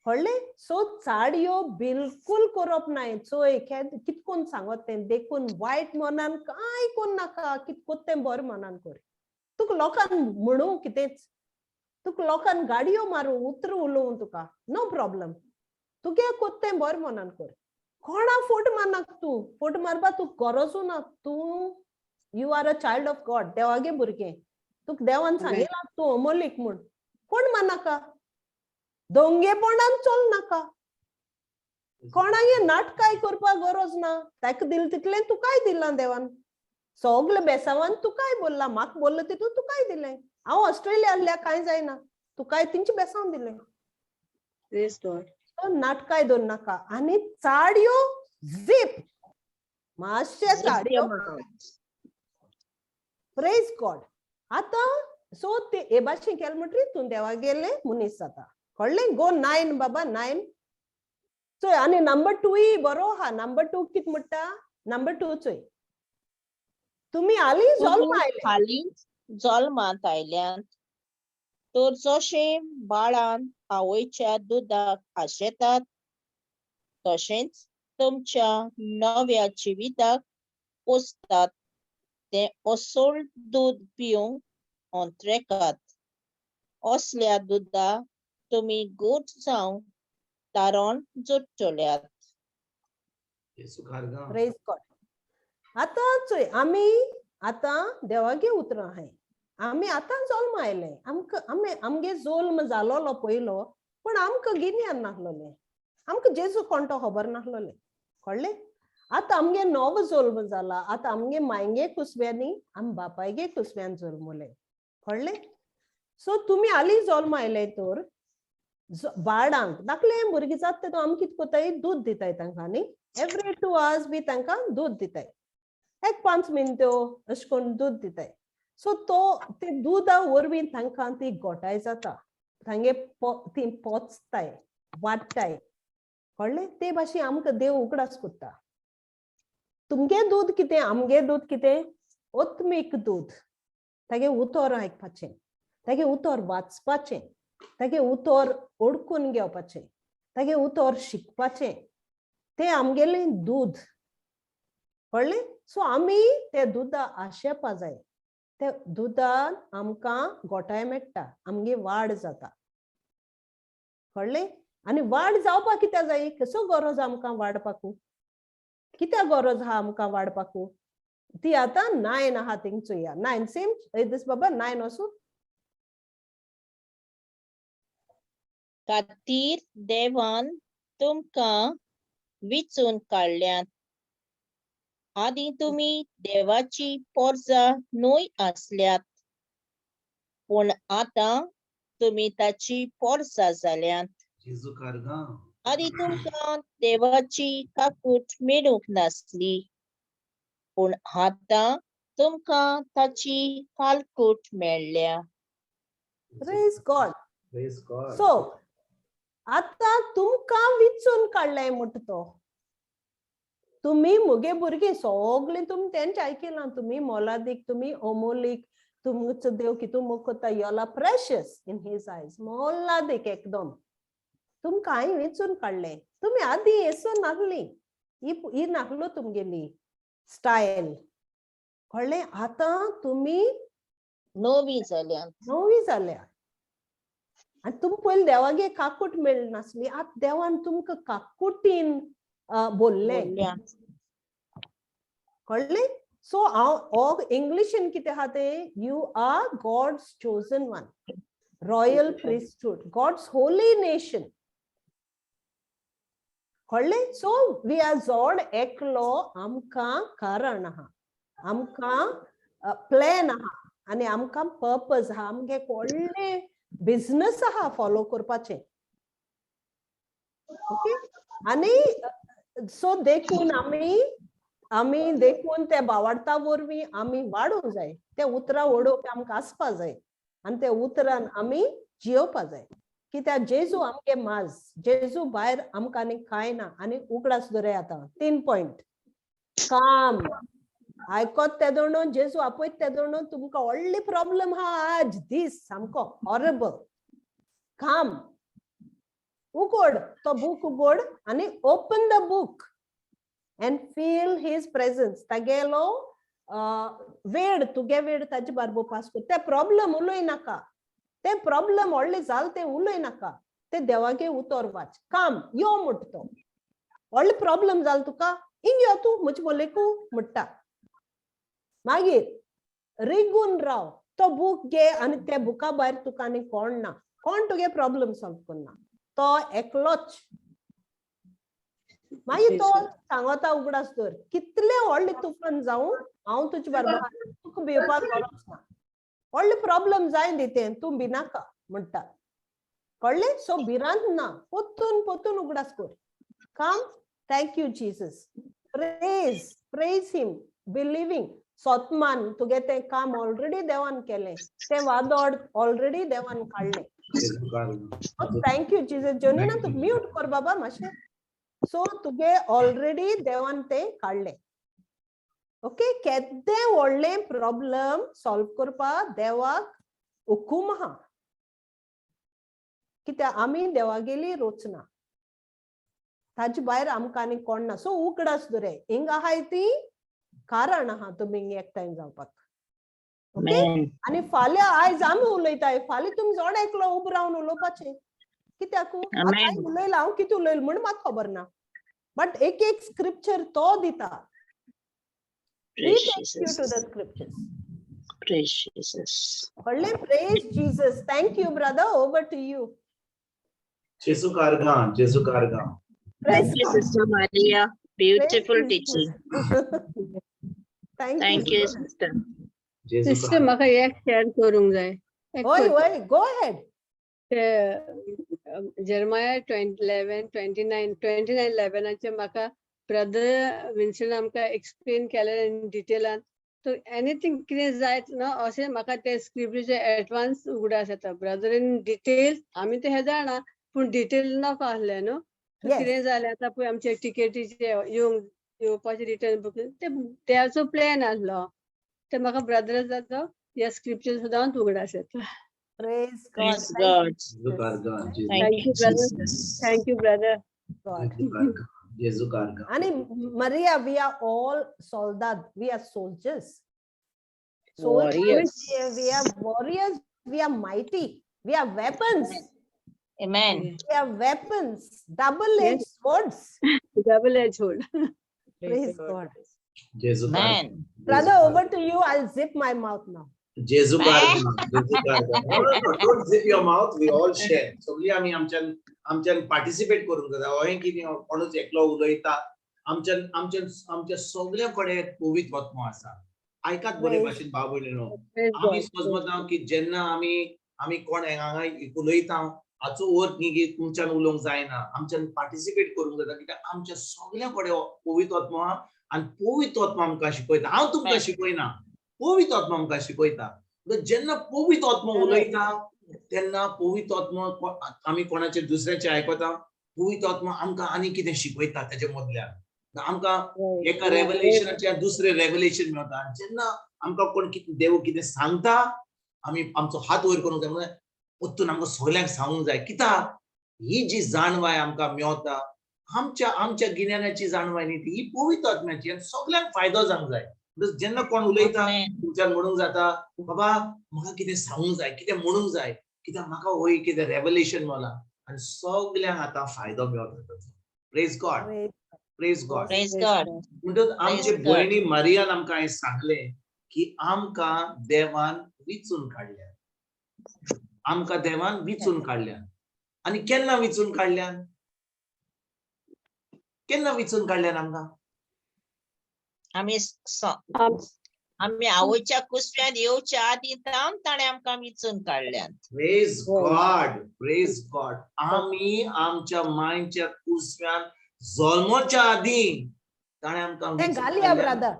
कळ्ळें? सो चाडयो बिलकुल करप नाय. चोय कितकोन सांगत तें. देखून वायट मनान कांय कोन्न नाका. कित कोत्ता तें बरें मनान कर. तुका लोकांक म्हणू कितेंच, तुका लोकांक गाडयो मारूं, उतरां उलोवं तुका, नो प्रॉब्लम. तुगे कोत्ता तें बरें मनान कर. कोणा फोट मारनाका तूं. फोट मारपा तुका गरजू ना. तूं you are a child of God. देवागे भुरगें. तुका देवान सांगिलां तूं अमोलीक म्हूण. कोण मारनाका. दोंगेपणान चल नाका. कोणागे नाटकाय करपाक गरज ना. ताका दिल तितलें तुकाय दिलां देवान. सगळे बेसावान तुकाय बोल्ला. म्हाका बोल्लो तितून तुकाय दिलें. हांव ऑस्ट्रेलिया आहल्या कांय जायना, तुकाय तेंचे बेसांव दिलें. Praise God. So नाटकाय दवर नाका आनी चाडयो झीप मातशे चाडयो. Praise God. आतां सो ते हे भाशेन केलें म्हणटरीर तूं देवागेलें मनीस जाता. कळ्ळें? गो 9 बाबा, 9 चोय. आनी नंबर 2य बरो आहा. नंबर 2 कित म्हणटा? नंबर 2 चोय. तुमी हालीं जल्मा आयले. हालींच जल्मांत आयल्यात तर जशें बाळान आवयच्या दुदाक आशेतात तशेंच तुमच्या नव्या जिविताक पोसतात तें असोळ दूद पिवंक अंत्रेकात. असल्या दुदा तुमी गोट जावंक तारण जोडटल्यात. जेजू कारगा. Praise God. आतां चोय आमी आतां देवागे उतरां आहाय. आमी आतां जल्म आयले, आमकां आमी आमगे जल्म जालोलो पयलो, पूण आमकां गिन्यान नासलोलें, आमकां जेजू कोण तो खबर नासलोलें. कळ्ळें? आतां आमगे नवो जल्म जाला, आतां आमगे मायगे कुसव्यांनी आम बापायगे कुसव्यान जल्मले. कळ्ळें? सो तुमी हालीं जल्म आयले तर बाळांक धाकले भुरगीं जाता तेदो आमी कितें कोताय, दूद दिताय तांकां न्ही, एवरी 2 आवर्स बी तांकां दूद दिताय, एक 5 मिनट्यो अशें करून दूद दिताय. सो तो ते दुदा वरवीं तांकां ती गोठाय जाता, तांगे ती पोचताय, वाडटाय. कळ्ळें? ते भाशेन आमकां देव उगडास कोत्ता. तुमगे दूद कितें, आमगे दूद कितें, ओत्मीक दूद. तागे उतर आयकपाचें, तागे उतर वाचपाचें, तागे उतर ओडकून घेवपाचें, तागे उतर शिकपाचें, तें आमगेलें दूद. कळ्ळें? सो आमी ते दुदा आशेपा जाय, ते दुदान आमकां गोठाय मेळटा, आमगे वाड जाता. कळ्ळें? आनी वाड जावपाक कित्याक जाय, कसो गरज आमकां वाडपाकू, कित्याक गरज आहा आमकां वाडपाकू? ती आतां 9 आहा, थिंग चोया, 9 सेम दीस बाबा 9 वचूं. खातीर देवान तुमकां विचून काडल्यात, आदी तुमी देवाची पोरजा न्हय आसल्यात, पूण आतां तुमी ताची पोरजा जाल्यात. आदी तुमकां देवाची काकूट मेळूंक नासली, पूण आतां तुमकां ताची कालकूट मेळ्ळ्या. Praise God. Praise God. So आतां तुमकां विचून काडलें म्हणटा तो, तुमी मुगे भुरगीं सगळीं तुमी तेंचे आयकिलां, तुमी मोलादीक, तुमी अमोलीक, तुमचो देव कितू मोग कोत्ता, you are precious in his eyes, मोलादीक एकदम. तुमकां हांवें विचून काडलें, तुमी आदीं येसो नासली, ही नासलो तुमगेली स्टायल. कळ्ळें? आतां तुमी नवी जाल्या, नवी जाल्या. आनी तुमी पयलीं देवागे काकूट मेळनासली, आतां देवान तुमकां काकुटीन बोल्लें. कळ्ळें? सो हांव हो इंग्लिशीन कितें आहा तें, you are God's chosen one, royal priesthood, God's holy nation. कळ्ळें? सो we are जोड एकलो, आमकां कारण आहा, आमकां प्लॅन आहा, आनी आमकां पर्पज आहा, आमगे व्हडलें बिजनस आहा फॉलो करपाचें. ओके? आनी सो देखून आमी आमी देखून ते बावाडता वरवीं आमी वाडूंक जाय, ते उतरां वडोवप आमकां आसपा जाय, आनी ते उतरान आमी जियोवपा जाय. कित्याक जेजू आमगे माज, जेजू भायर आमकां आनी कांय ना. आनी उगडास दवराय आतां 3 पॉयंट काम आयकोत तेदोणो, जेजू आपयत तेदोणो तुमकां व्हडली प्रॉब्लम आहा आज दीस सामको हॉरेबल. काम उगोड, तो बूक उगोड आनी open the book and feel his presence. तागेलो वेळ, तुगे वेळ ताजे बारबो पास कर. ते प्रॉब्लम उलय नाका, ते प्रॉब्लम व्हडले जाल ते उलय नाका, ते देवागे उतर वाच. काम यो म्हणटा तो, व्हडले प्रॉब्लम जाल तुका, हिंग यो तूं म्हजे मोलेकू म्हणटा. मागीर रिगून राव, तो बूक घे आनी ते बुका भायर तुका आनी कोण ना, कोण तुगे प्रॉब्लम सॉल्व करना, तो एकलोच. मागीर तो सांगता उगडास दवर, कितले व्हडले तुफान जावं हांव तुजे बरोबर, तुका भिवपाक गरज ना, व्हडले प्रॉब्लम जाय दी तें, तूं भिनाका म्हणटा. कळ्ळें? सो भिरांत ना, पोत्तून पोत्तून उगडास कर. काम. Thank you Jesus. Praise, praise him, believing. सोतमान तुगे तें काम ऑलरेडी देवान केलें, तें वादोड ऑलरेडी देवान काडलें. Thank you Jesus. जोनीना तूं म्यूट कर बाबा मातशें. सो तुगे ऑलरेडी देवान तें काडलें. ओके? केदें व्हडलें प्रॉब्लम सॉल्व करपाक देवाक हुकूम आहा, कित्याक आमी देवागेली रचना, ताजे भायर आमकां आनी कोण ना. सो उगडास दवराय, हिंग आहाय ती कारण आहा तुमी हिंग एकठांय जावपाक. ओके? आनी फाल्यां आयज आमी उलयताय, फाल्यां तुमी जोड एकलो उबो रावन उलोवपाचें. कित्याक उलयलां हांव, कितें उलयलां म्हूण म्हाका खबर ना, बट एक एक स्क्रिप्चर तो दिता. He Praise takes you to the Jesus. Scriptures. Praise Jesus. व्हडलें praise Jesus. Thank you, brother. Over to you. जेजू कारगां, जेजू कारगां. Praise Thank you, God. Sister Maria. Praise Beautiful Jesus. teaching. Thank Thank you. you, sister. जेजू sister कारगां. म्हाका एक share करूंक जाय. एक होय करता. होय, गो अहेड. ते Jeremiah 20 11 29 29 11 म्हाका ब्रदर विन्सन आमकां एक्सप्लेन केलें इन डिटेलान. सो एनीथिंग कितें जायत न्हू अशें म्हाका ते स्क्रिप्टीचे एडवान्स उगडास येता. ब्रदर इन डिटेल आमी ते हे जाणा, पूण डिटेल नाका आसलें न्हू. सो कितें जालें आतां पळय, आमचे टिकेटीचे येवंक येवपाचे रिटर्न बुकींग ते देवाचो प्लॅन आसलो. ते म्हाका ब्रदर्साचो ह्या स्क्रिप्चर सुद्दां उगडास येता. Praise God. Praise Thank you, God. जेजू कारगां, जेजू. Thank Thank you, you, brother. Jesus. Thank you, brother. God. जेजू कारगां, जेजू कारगां. And Maria, we are all soldad. We are soldiers. Soldiers, Warriors. we are warriors. We are mighty. We are weapons. Amen. We are weapons. Double-edged swords. Double edge sword. Praise God. जेजू कारगां. Amen. Brother, over to you. I'll zip my mouth now. जेजू कारगां, जेजू कारगां. No, no, no, don't zip your mouth. We all share. सगळी आमी आमच्यान आमच्यान participate करूंक जाता. अहें कितें कोणूच एकलो उलयता. आमच्यान आमच्यान आमच्या सगळ्या कडेन पवित्र आत्मो आसा. आयकात बरे भाशेन भाव भयणीनो. Praise आमी God. समजता की जेन्ना आमी आमी कोण हांगा उलयता हाचो अर्थ न्ही की तुमच्यान उलोवंक जायना. आमच्यान पार्टिसिपेट करूंक जाता, कित्याक आमच्या सगळ्या कडेन पवित्र आत्मो आहा आनी पवित्र आत्मो आमकां शिकयता. हांव तुमकां शिकयना, पवित्र आत्मो आमकां शिकयता. म्हणटकच जेन्ना पवित्र आत्मो उलयता तेन्ना पवित्र आत्मो आमी कोणाचेर दुसऱ्याचें आयकता, पवित्र आत्मो आमकां आनी कितें शिकयता तेजे मदल्यान. आमकां एका रेवलेशनाच्या दुसरें रेवलेशन मेळटा. आनी जेन्ना आमकां कोण कितें देव कितें सांगता, आमी आमचो हात वयर करूंक जाय, म्हणल्यार परतून आमकां सगल्यांक सांगूंक जाय. कित्याक ही जी जाणवाय आमकां मेवता, आमच्या आमच्या गिन्यानाची जाणवाय न्ही ती, ही पवित्र आत्म्याची, आनी सगल्यांक फायदो जावंक जाय. म्हणटकच जेन्ना कोण उलयता Amen. तुमच्यान म्हणूंक जाता, बाबा म्हाका कितें सांगूंक जाय, कितें म्हणूंक जाय, कित्याक म्हाका वय कितें रेवलेशन मेळ्ळां आनी सगल्यांक आतां फायदो मेवता ताचो. Praise God. Praise praise God. Praise God. म्हणटच आमचे Praise God. भयणी मारियान आमकां हें सांगलें की आमकां देवान विचून काडल्या, आमकां देवान विचून काडल्या. आनी केन्ना विचून काडल्यान? केन्ना विचून काडल्यान आमकां? आमी आमी आवयच्या कुसव्यांत येवच्या आदीं तावन ताणें आमकां विचून काडल्यात. प्रेज गॉड, प्रेज गॉड. आमी आमच्या मांयच्या कुसव्यान जल्मोच्या आदीं ताणें आमकां तें विचून घालया काडल्यान. ब्रदर,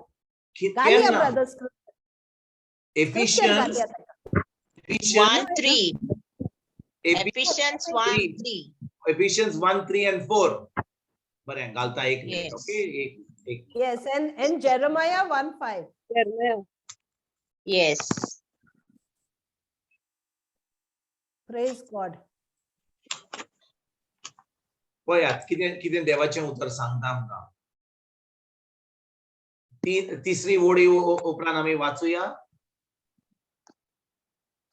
घालया केन्ना? ब्रदर, स्क्रिप्चर एफिशियन्स, घालया ताका. 1:3. Ephesians 1:3. Ephesians 1 3 and 4. बरें, घालता एक मिनिट. Yes. Okay, एक एक. Yes, and Jeremiah 1:5. Jeremiah. Yes. Praise God. पळयात कितें कितें देवाचें उतर सांगता आमकां. ती तिसरी ओडी उपरांत आमी वाचुया.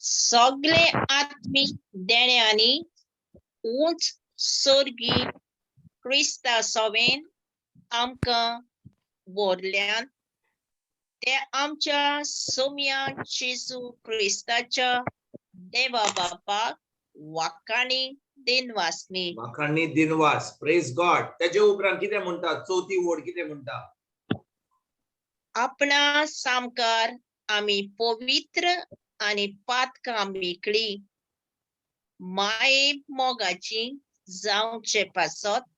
सगळे आत्मीक देण्यांनी उंच सर्गी क्रिस्ता सवेन आमकां व्हरल्यान, ते आमच्या सोम्या जेजू क्रिस्ताच्या देवा बापाक वाखाणी दिनवासनी. वाखाणी दिनवास. प्रेज गॉड. तेजे उपरांत कितें म्हणटा? चवथी ओड कितें म्हणटा? आपणा सामकार आमी पवित्र आनी पातकां मेकळी माये मोगाची जावचे पासत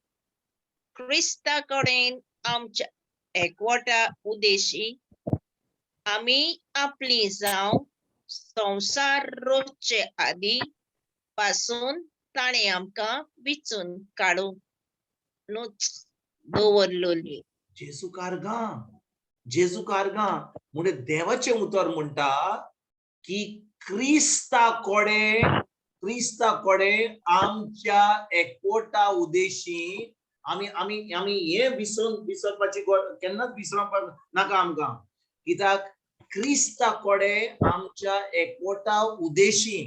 क्रिस्ता कडेन आमच्या एकवटा उदेशी आमी आपली जावं संवसार रोजचे आदी पासून ताणें आमकां विचून काडूनच दवरलोली. जेजू कारगां, जेजू कारगां. म्हणजे देवाचें उतर म्हणटा की क्रिस्ता कोडे, क्रिस्ता कोडे आमच्या एकवटा उदेशी आमी आमी आमी हे विसरून विसरपाची केन्नाच विसरपाक नाका आमकां. कित्याक क्रिस्ता कोडे आमच्या एकवटा उदेशी.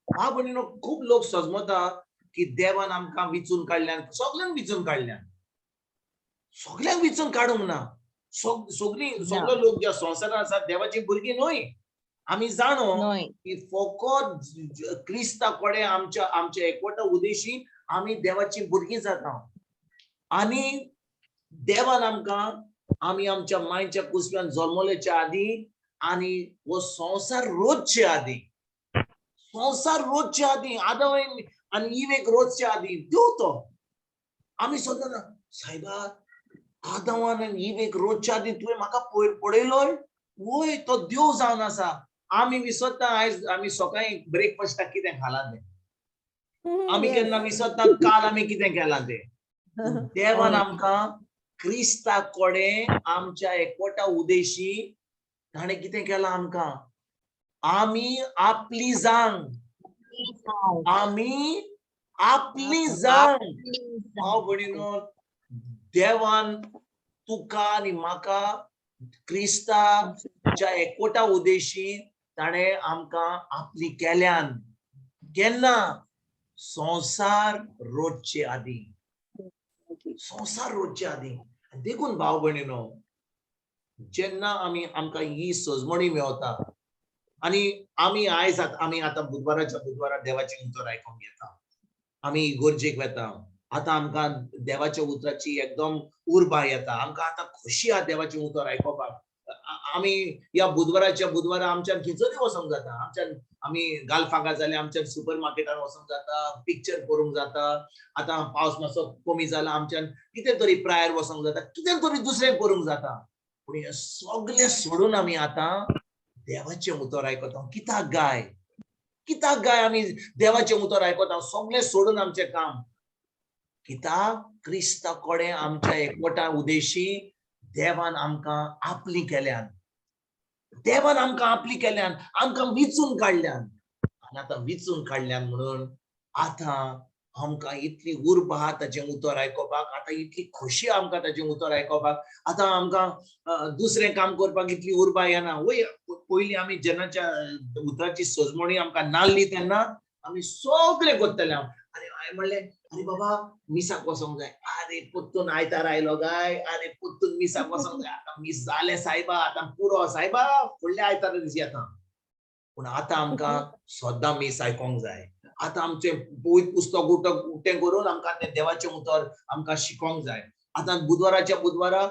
भाव भयणीनो, खूब लोक सजमता की देवान आमकां विचून काडल्यान, सगल्यांक विचून काडल्यान. सगल्यांक विचून काडूंक ना. सगळीं सगळो लोक ज्या संवसारांत आसा देवाची भुरगीं न्हय. आमी जाणो न्हय. की फकत क्रिस्ता कडेन आमच्या आमच्या एकवटा उदेशी आमी देवाची भुरगीं जाता. आनी देवान आमकां आमी आमच्या मायच्या कुसव्यान जल्मलेच्या आदी आनी हो संवसार रोजचे आदी, संवसार रोजचे आदी, आदम आनी इवेक रोजचे आदी देव तो. आमी सदां सायबा आदमान आनी इवेक रोजच्या आदी तुवें म्हाका पळयलोय, वय तो देव जावन आसा. आमी विसरता आयज आमी सकाळी ब्रेकफास्टाक कितें खालां तें, आमी केन्ना विसरता काल आमी कितें केलां तें. देवान आमकां क्रिस्ता कडेन आमच्या एकवटा उदेशी ताणें कितें केलां आमकां, आमी आपली जांग, आमी आपली जांग. भाव भयणीनो, देवान तुका आनी म्हाका क्रिस्ताच्या एकवटा उदेशी ताणें आमकां आपली केल्यान. केन्ना? संवसार रोजचे आदी, संवसार रोजचे आदी. देखून भाव भयणीनो, जेन्ना आमी आमकां ही सजमणी मेवता आनी आमी आयज आमी आतां बुधवाराच्या बुधवारा देवाचें उतर आयकूंक येता, आमी इगर्जेक वेता, आतां आमकां देवाच्या उतराची एकदम उर्बा येता, आमकां आतां खोशी आहा देवाचें उतर आयकोपाक. आमी ह्या बुधवाराच्या बुधवारा आमच्यान खंयसरूय वचोंक जाता, आमच्यान आमी गाल्फांगा जाल्यार आमच्यान सुपर मार्केटान वचोंक जाता, पिक्चर करूंक जाता. आतां पावस मातसो कमी जाला, आमच्यान कितें तरी प्रायर वचोंक जाता, कितें तरी दुसरें करूंक जाता. पूण हें सगळें सोडून आमी आतां देवाचें उतर आयकता. कित्याक गाय, कित्याक गाय आमी देवाचें उतर आयकता? सगळें सोडून आमचें काम कित्याक? क्रिस्ता कडेन आमच्या एकवटा उदेशी देवान आमकां आपली केल्यान, देवान आमकां आपली केल्यान, आमकां विचून काडल्यान. आनी आतां विचून काडल्यान म्हणून आतां आमकां इतली उर्बा आहा ताचें उतर आयकोपाक, आतां इतली खोशी आमकां ताचें उतर आयकोपाक, आतां आमकां दुसरें काम करपाक इतली उर्बा येना. वय पयलीं आमी जेन्नाच्या उतराची सजमणी आमकां नाल्ली तेन्ना आमी सगळें करतले. आनी हांवें म्हणलें, आरे बाबा मिसाक वचोंक जाय, आरे पोत्तून आयतार आयलो काय, आरे पोत्तून मिसाक वचोंक जाय, आतां मीस जालें सायबा, आतां पुरो सायबा, फुडल्या आयतारा दीस येता. पूण आतां आमकां सद्दां मीस आयकोंक जाय. आतां आमचें पवित्र पुस्तक उकतें करून आमकां तें देवाचें उतर आमकां शिकोंक जाय. आतां बुधवाराच्या बुधवारा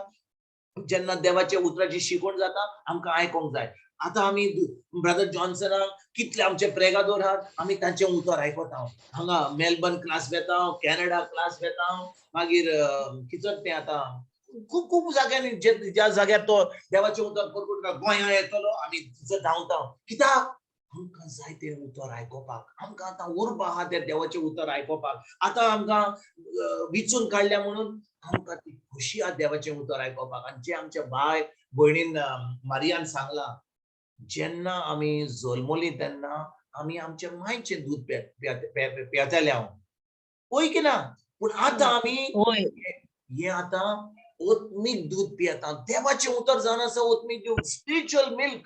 जेन्ना देवाच्या उतराची शिकवण जाता आमकां आयकोंक जाय. आतां आमी ब्रदर जॉन्सनाक कितले आमचे प्रेगादोर आहात, आमी तांचें उतर आयकता. हांगा मेलबर्न क्लास घेता, कॅनडा क्लास घेता, मागीर कितें तें आतां खूब खूब जाग्यांनी ज्या जाग्यार तो देवाचें उतर परगट गोंया येतलो आमी थंयसर धांवता. कित्याक? आमकां जाय तें उतर आयकोपाक, आमकां आतां उर्बा आहा त्या देवाचें उतर आयकोपाक. आतां आमकां विचून काडल्या म्हणून आमकां ती खोशी आहा देवाचें उतर आयकोपाक. आनी जें आमच्या बाय भयणीन मारियान सांगलां, जेन्ना आमी जल्मली तेन्ना आमी आमच्या मायचें दूद पियेताले हांव, वय की ना? पूण आतां आमी हें आतां ओत्मीक दूद पियेता. देवाचें उतर जावन आसा ओत्मीक दूद, स्पिरिच्युअल मिल्क.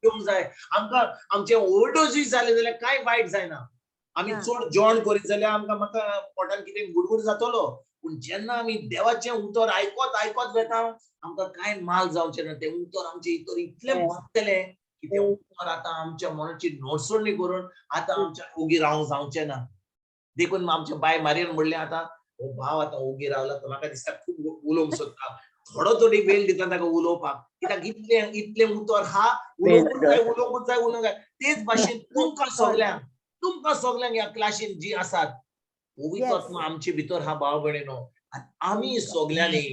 पिवंक जाय आमकां. आमचें ओवरडोजूय जालें जाल्यार कांय वायट जायना. आमी चड जेवण करीत जाल्यार आमकां म्हाका पोटान कितें गुडगुड जातलो. पूण जेन्ना आमी देवाचें उतर आयकत आयकत वेता आमकां कांय माल जावचें ना. तें उतर आमचें उतर इतलें भरतलें की तें उतर आतां आमच्या मनाची नोडसणी करून आतां आमच्या ओगी रावंक जावचें ना. देखून आमच्या बाय मारियन म्हणलें, आतां हो भाव आतां ओगी रावला तो म्हाका दिसता खूब उलोवंक सोदता, थोडो तरी वेळ दिता ताका उलोवपाक. कित्याक इतलें इतलें उतर हा, उलोवंकूच जाय, उलोवंकूच जाय, उलोवंक जाय. तेच भाशेन तुमकां सगल्यांक, तुमकां सगल्यांक ह्या क्लासीन जी आसात पवित्र आत्मा आमचे भितर हा भाव भयणीनो. आनी आमी सगल्यांनी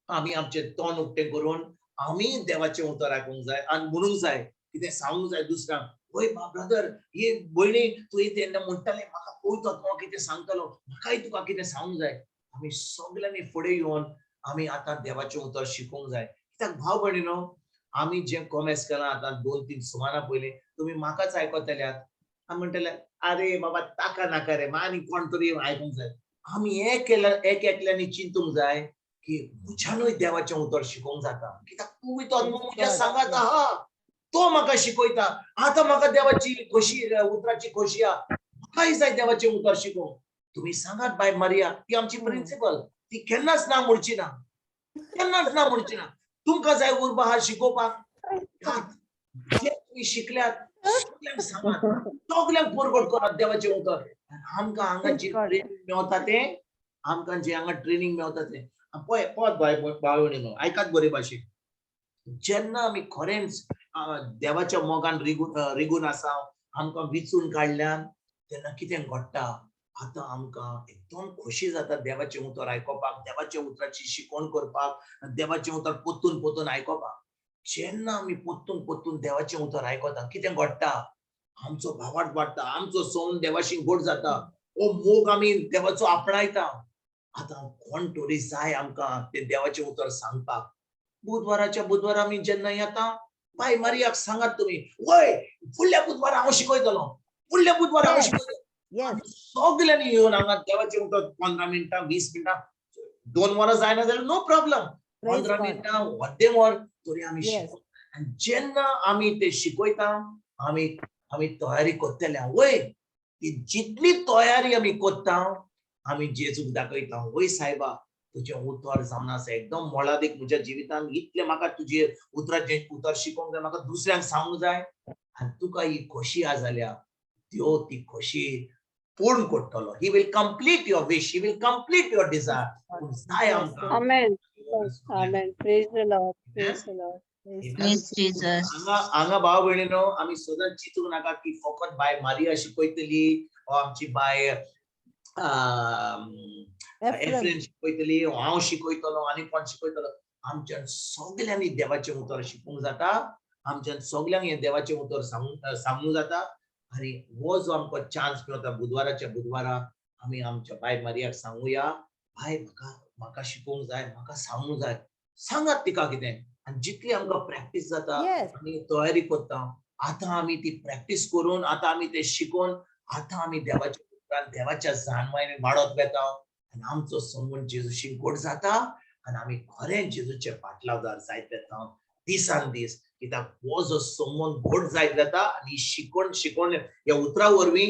आमी आमचें तोंड उक्तें करून आमी देवाचें उतर आयकूंक जाय आनी म्हणूंक जाय, कितें सांगूंक जाय दुसऱ्यांक. वय ब्रदर, हे भयणी, तूं तेन्ना म्हणटालें म्हाका पवित्र आत्मा कितें सांगतलो, म्हाकाय तुका कितें सांगूंक जाय. आमी सगल्यांनी फुडें येवन आमी आतां देवाचें उतर शिकूंक जाय. कित्याक भाव भयणीनो, आमी जें कॉमेस केलां आतां 2-3 सुमारा पयलीं तुमी म्हाकाच आयकतल्यात. आमी म्हणटले अरे बाबा ताका नाका रे, आनी कोण तरी आयकूंक जाय. आमी एक एकल्यांनी चिंतूंक जाय की म्हज्यानूय देवाचें उतर शिकोवंक जाता. कित्याक पवित्र आत्मो म्हज्या सांगात आहा, तो म्हाका शिकयता. आतां म्हाका देवाची खोशी, उतराची खोशी आहा, म्हाकाय जाय देवाचें उतर शिकोवंक. तुमी सांगात बाय मारिया, ती आमची प्रिन्सिपल, ती केन्नाच ना म्हणची ना, केन्नाच ना म्हणची ना. तुमकां जाय उर्बा आहा शिकोवपाक, जे तुमी शिकल्यात सगल्यांक सांगात, सगल्यांक परगट करात देवाचें उतर. आमकां हांगा जी ट्रेनिंग मेवता तें, आमकां जे हांगा ट्रेनिंग मेवता तें पळय पळत भाय भाव आयकात बरे भाशेन. जेन्ना आमी खरेंच देवाच्या मोगान रिगून आसा, आमकां विचून काडल्यान, तेन्ना कितें घडटा, आतां आमकां एकदम खोशी जाता देवाचें उतर आयकोपाक, देवाच्या उतराची शिकवण करपाक, देवाचें उतर पोत्तून पोत्तून आयकोपाक. जेन्ना आमी पोत्तून पोत्तून देवाचें उतर आयकता, कितें घडटा, आमचो भावार्थ वाडटा, आमचो सोन देवाशी गोड जाता, हो मोग आमी देवाचो आपणायता. आतां कोण तरी जाय आमकां ते देवाचें उतर सांगपाक. बुधवाराच्या बुधवारा आमी जेन्ना येता, बाय मारियाक सांगात तुमी, वय फुडल्या बुधवारा हांव शिकयतलो, फुडल्या बुधवारा हांव शिकयतलो. सगल्यांनी येवन हांगा देवाचें उतर 15 मिनटां 20 मिनटां 2 वरां जायना जाल्यार नो प्रॉब्लम, 15 मिनटां अर्दें वर तरी आमी शिकयता. आनी जेन्ना आमी ते शिकयता, आमी आमी तयारी करतले. वय ती जितली तयारी आमी करता, आमी जेजूक दाखयता, वय सायबा तुजें उतर जावन आसा एकदम मोलादीक म्हज्या जिवितान, इतलें म्हाका तुजें उतराचें उतर शिकोवंक जाय, म्हाका दुसऱ्यांक सांगूंक जाय, आनी तुका ही खोशी आसा जाल्यार त्यो ती खोशी पूर्ण करतलो. He will complete your wish, he will complete your desire. पूण जाय आमकां. Amen. Amen. Praise the Lord. Praise the Lord. Praise Jesus. हांगा हांगा भाव भयणीनो, आमी सदांच चिंतूंक नाका की फकत बाय मारिया शिकयतली वा आमची बाय एफ्रेम शिकयतली, हांव शिकयतलो, आनी कोण शिकयतलो. आमच्यान सगल्यांनी देवाचें उतर शिकूंक जाता, आमच्यान सगल्यांक हें देवाचें उतर सांगूंक जाता. आनी हो जो आमकां चान्स मेळटा बुधवाराच्या बुधवारा, आमी आमच्या बाय मारियाक सांगुया, बाय म्हाका म्हाका शिकोवंक जाय, म्हाका सांगूंक जाय, सांगात तिका कितें. आनी जितली आमकां प्रॅक्टीस जाता, आमी तयारी करता, आतां आमी ती प्रॅक्टीस करून, आतां आमी ते शिकोवन, आतां आमी देवाच्या उपरांत देवाच्या जाणवायेन वाडत वेता, आनी आमचो संबंद जेजूशी गोड जाता, आनी आमी खरें जेजूचे पाटलावदार जायत वेता दिसान दीस. कित्याक हो जो संबंद घोट जायत वेता आनी शिकोवन शिकोवन ह्या उतरा वरवीं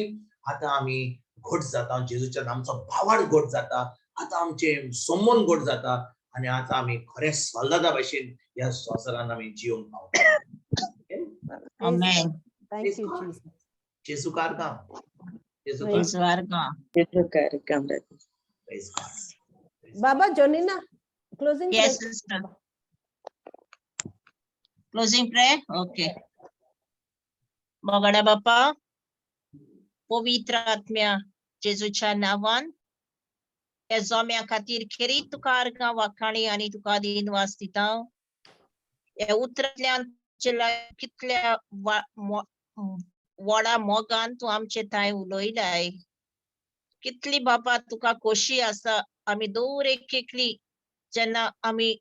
आतां आमी घोट जाता, जेजूच्या आमचो भावार्थ घोट जाता, आतां आमचें संबंद घोट जाता, आनी आतां आमी खरें सोल्दादा भाशेन ह्या संवसारान आमी जिवंक पावता. Amen. Thank you, Jesus. जेजू कारकाम, जेजू कारकाम. Baba Jonina, closing prayer. Yes, sister. Closing prayer? Okay. मोगाड्या बापा, पवित्र आत्म्या जेजूच्या नांवान ह्या जोम्या खातीर खेरीत तुका आर्गां वाखाणी आनी तुका दिनवास दिता. ह्या उतरांतल्यान कितल्या व्हडा मोगान तूं आमचे थंय उलयलाय. कितली बापा तुका खोशी आसा आमी दर एक एकली जेन्ना आमी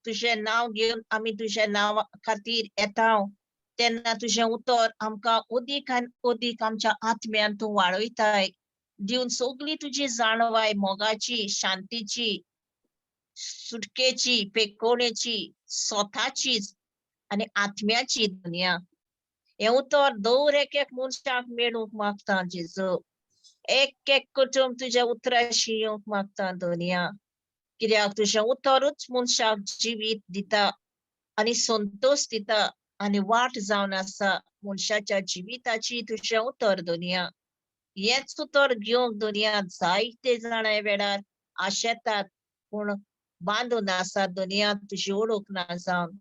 तुजें नांव घेवन आमी तुज्या नांवा खातीर येता तेन्ना तुजें उतर आमकां अदीक आनी अदीक आमच्या आत्म्यान तूं वाडयताय. दिवन सगळी तुजी जाणवाय मोगाची, शांतीची, सुटकेची, पेकोवणेची, स्वताचीच आनी आत्म्याची दुनिया. हें उतर दर एक एक मनशाक मेळूंक मागता जेजू. एक एक कुटुंब तुज्या उतराशी येवंक मागता दुनिया. कित्याक तुजें उतरूच मनशाक जिवीत दिता आनी संतोश दिता आनी वाट जावन आसा मनशाच्या जिविताची तुजें उतर दुनिया. हेंच उतर घेवंक दुनिया जायते जाणां वेळार आशेतात पूण बांदून आसा दुनिया तुजी ओळख ना जावन.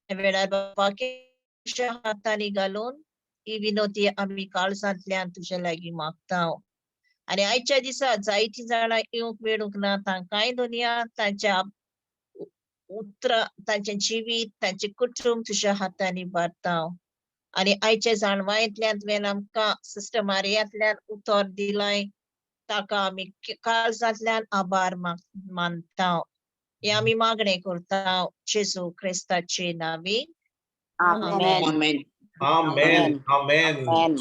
वेळार बाबा तुज्या हातांनी घालून ही विनोती आमी काळजांतल्यान तुज्या लागीं मागता. आनी आयच्या दिसा जायतीं जाणां येवंक मेळूंक ना तांकांय दुनिया तांच्या उतरां, तांचें जिवीत, तांचें कुटुंब तुज्या हातांनी भरता. आनी आयच्या जाणवायेंतल्यान तुवें आमकां सिस्टर मारियांतल्यान उतर दिलाय ताका आमी काळजांतल्यान आभार मानता. हें आमी मागणें करता जेजू क्रिस्ताचे नांवी. Amen. Amen. Amen. Amen. Amen.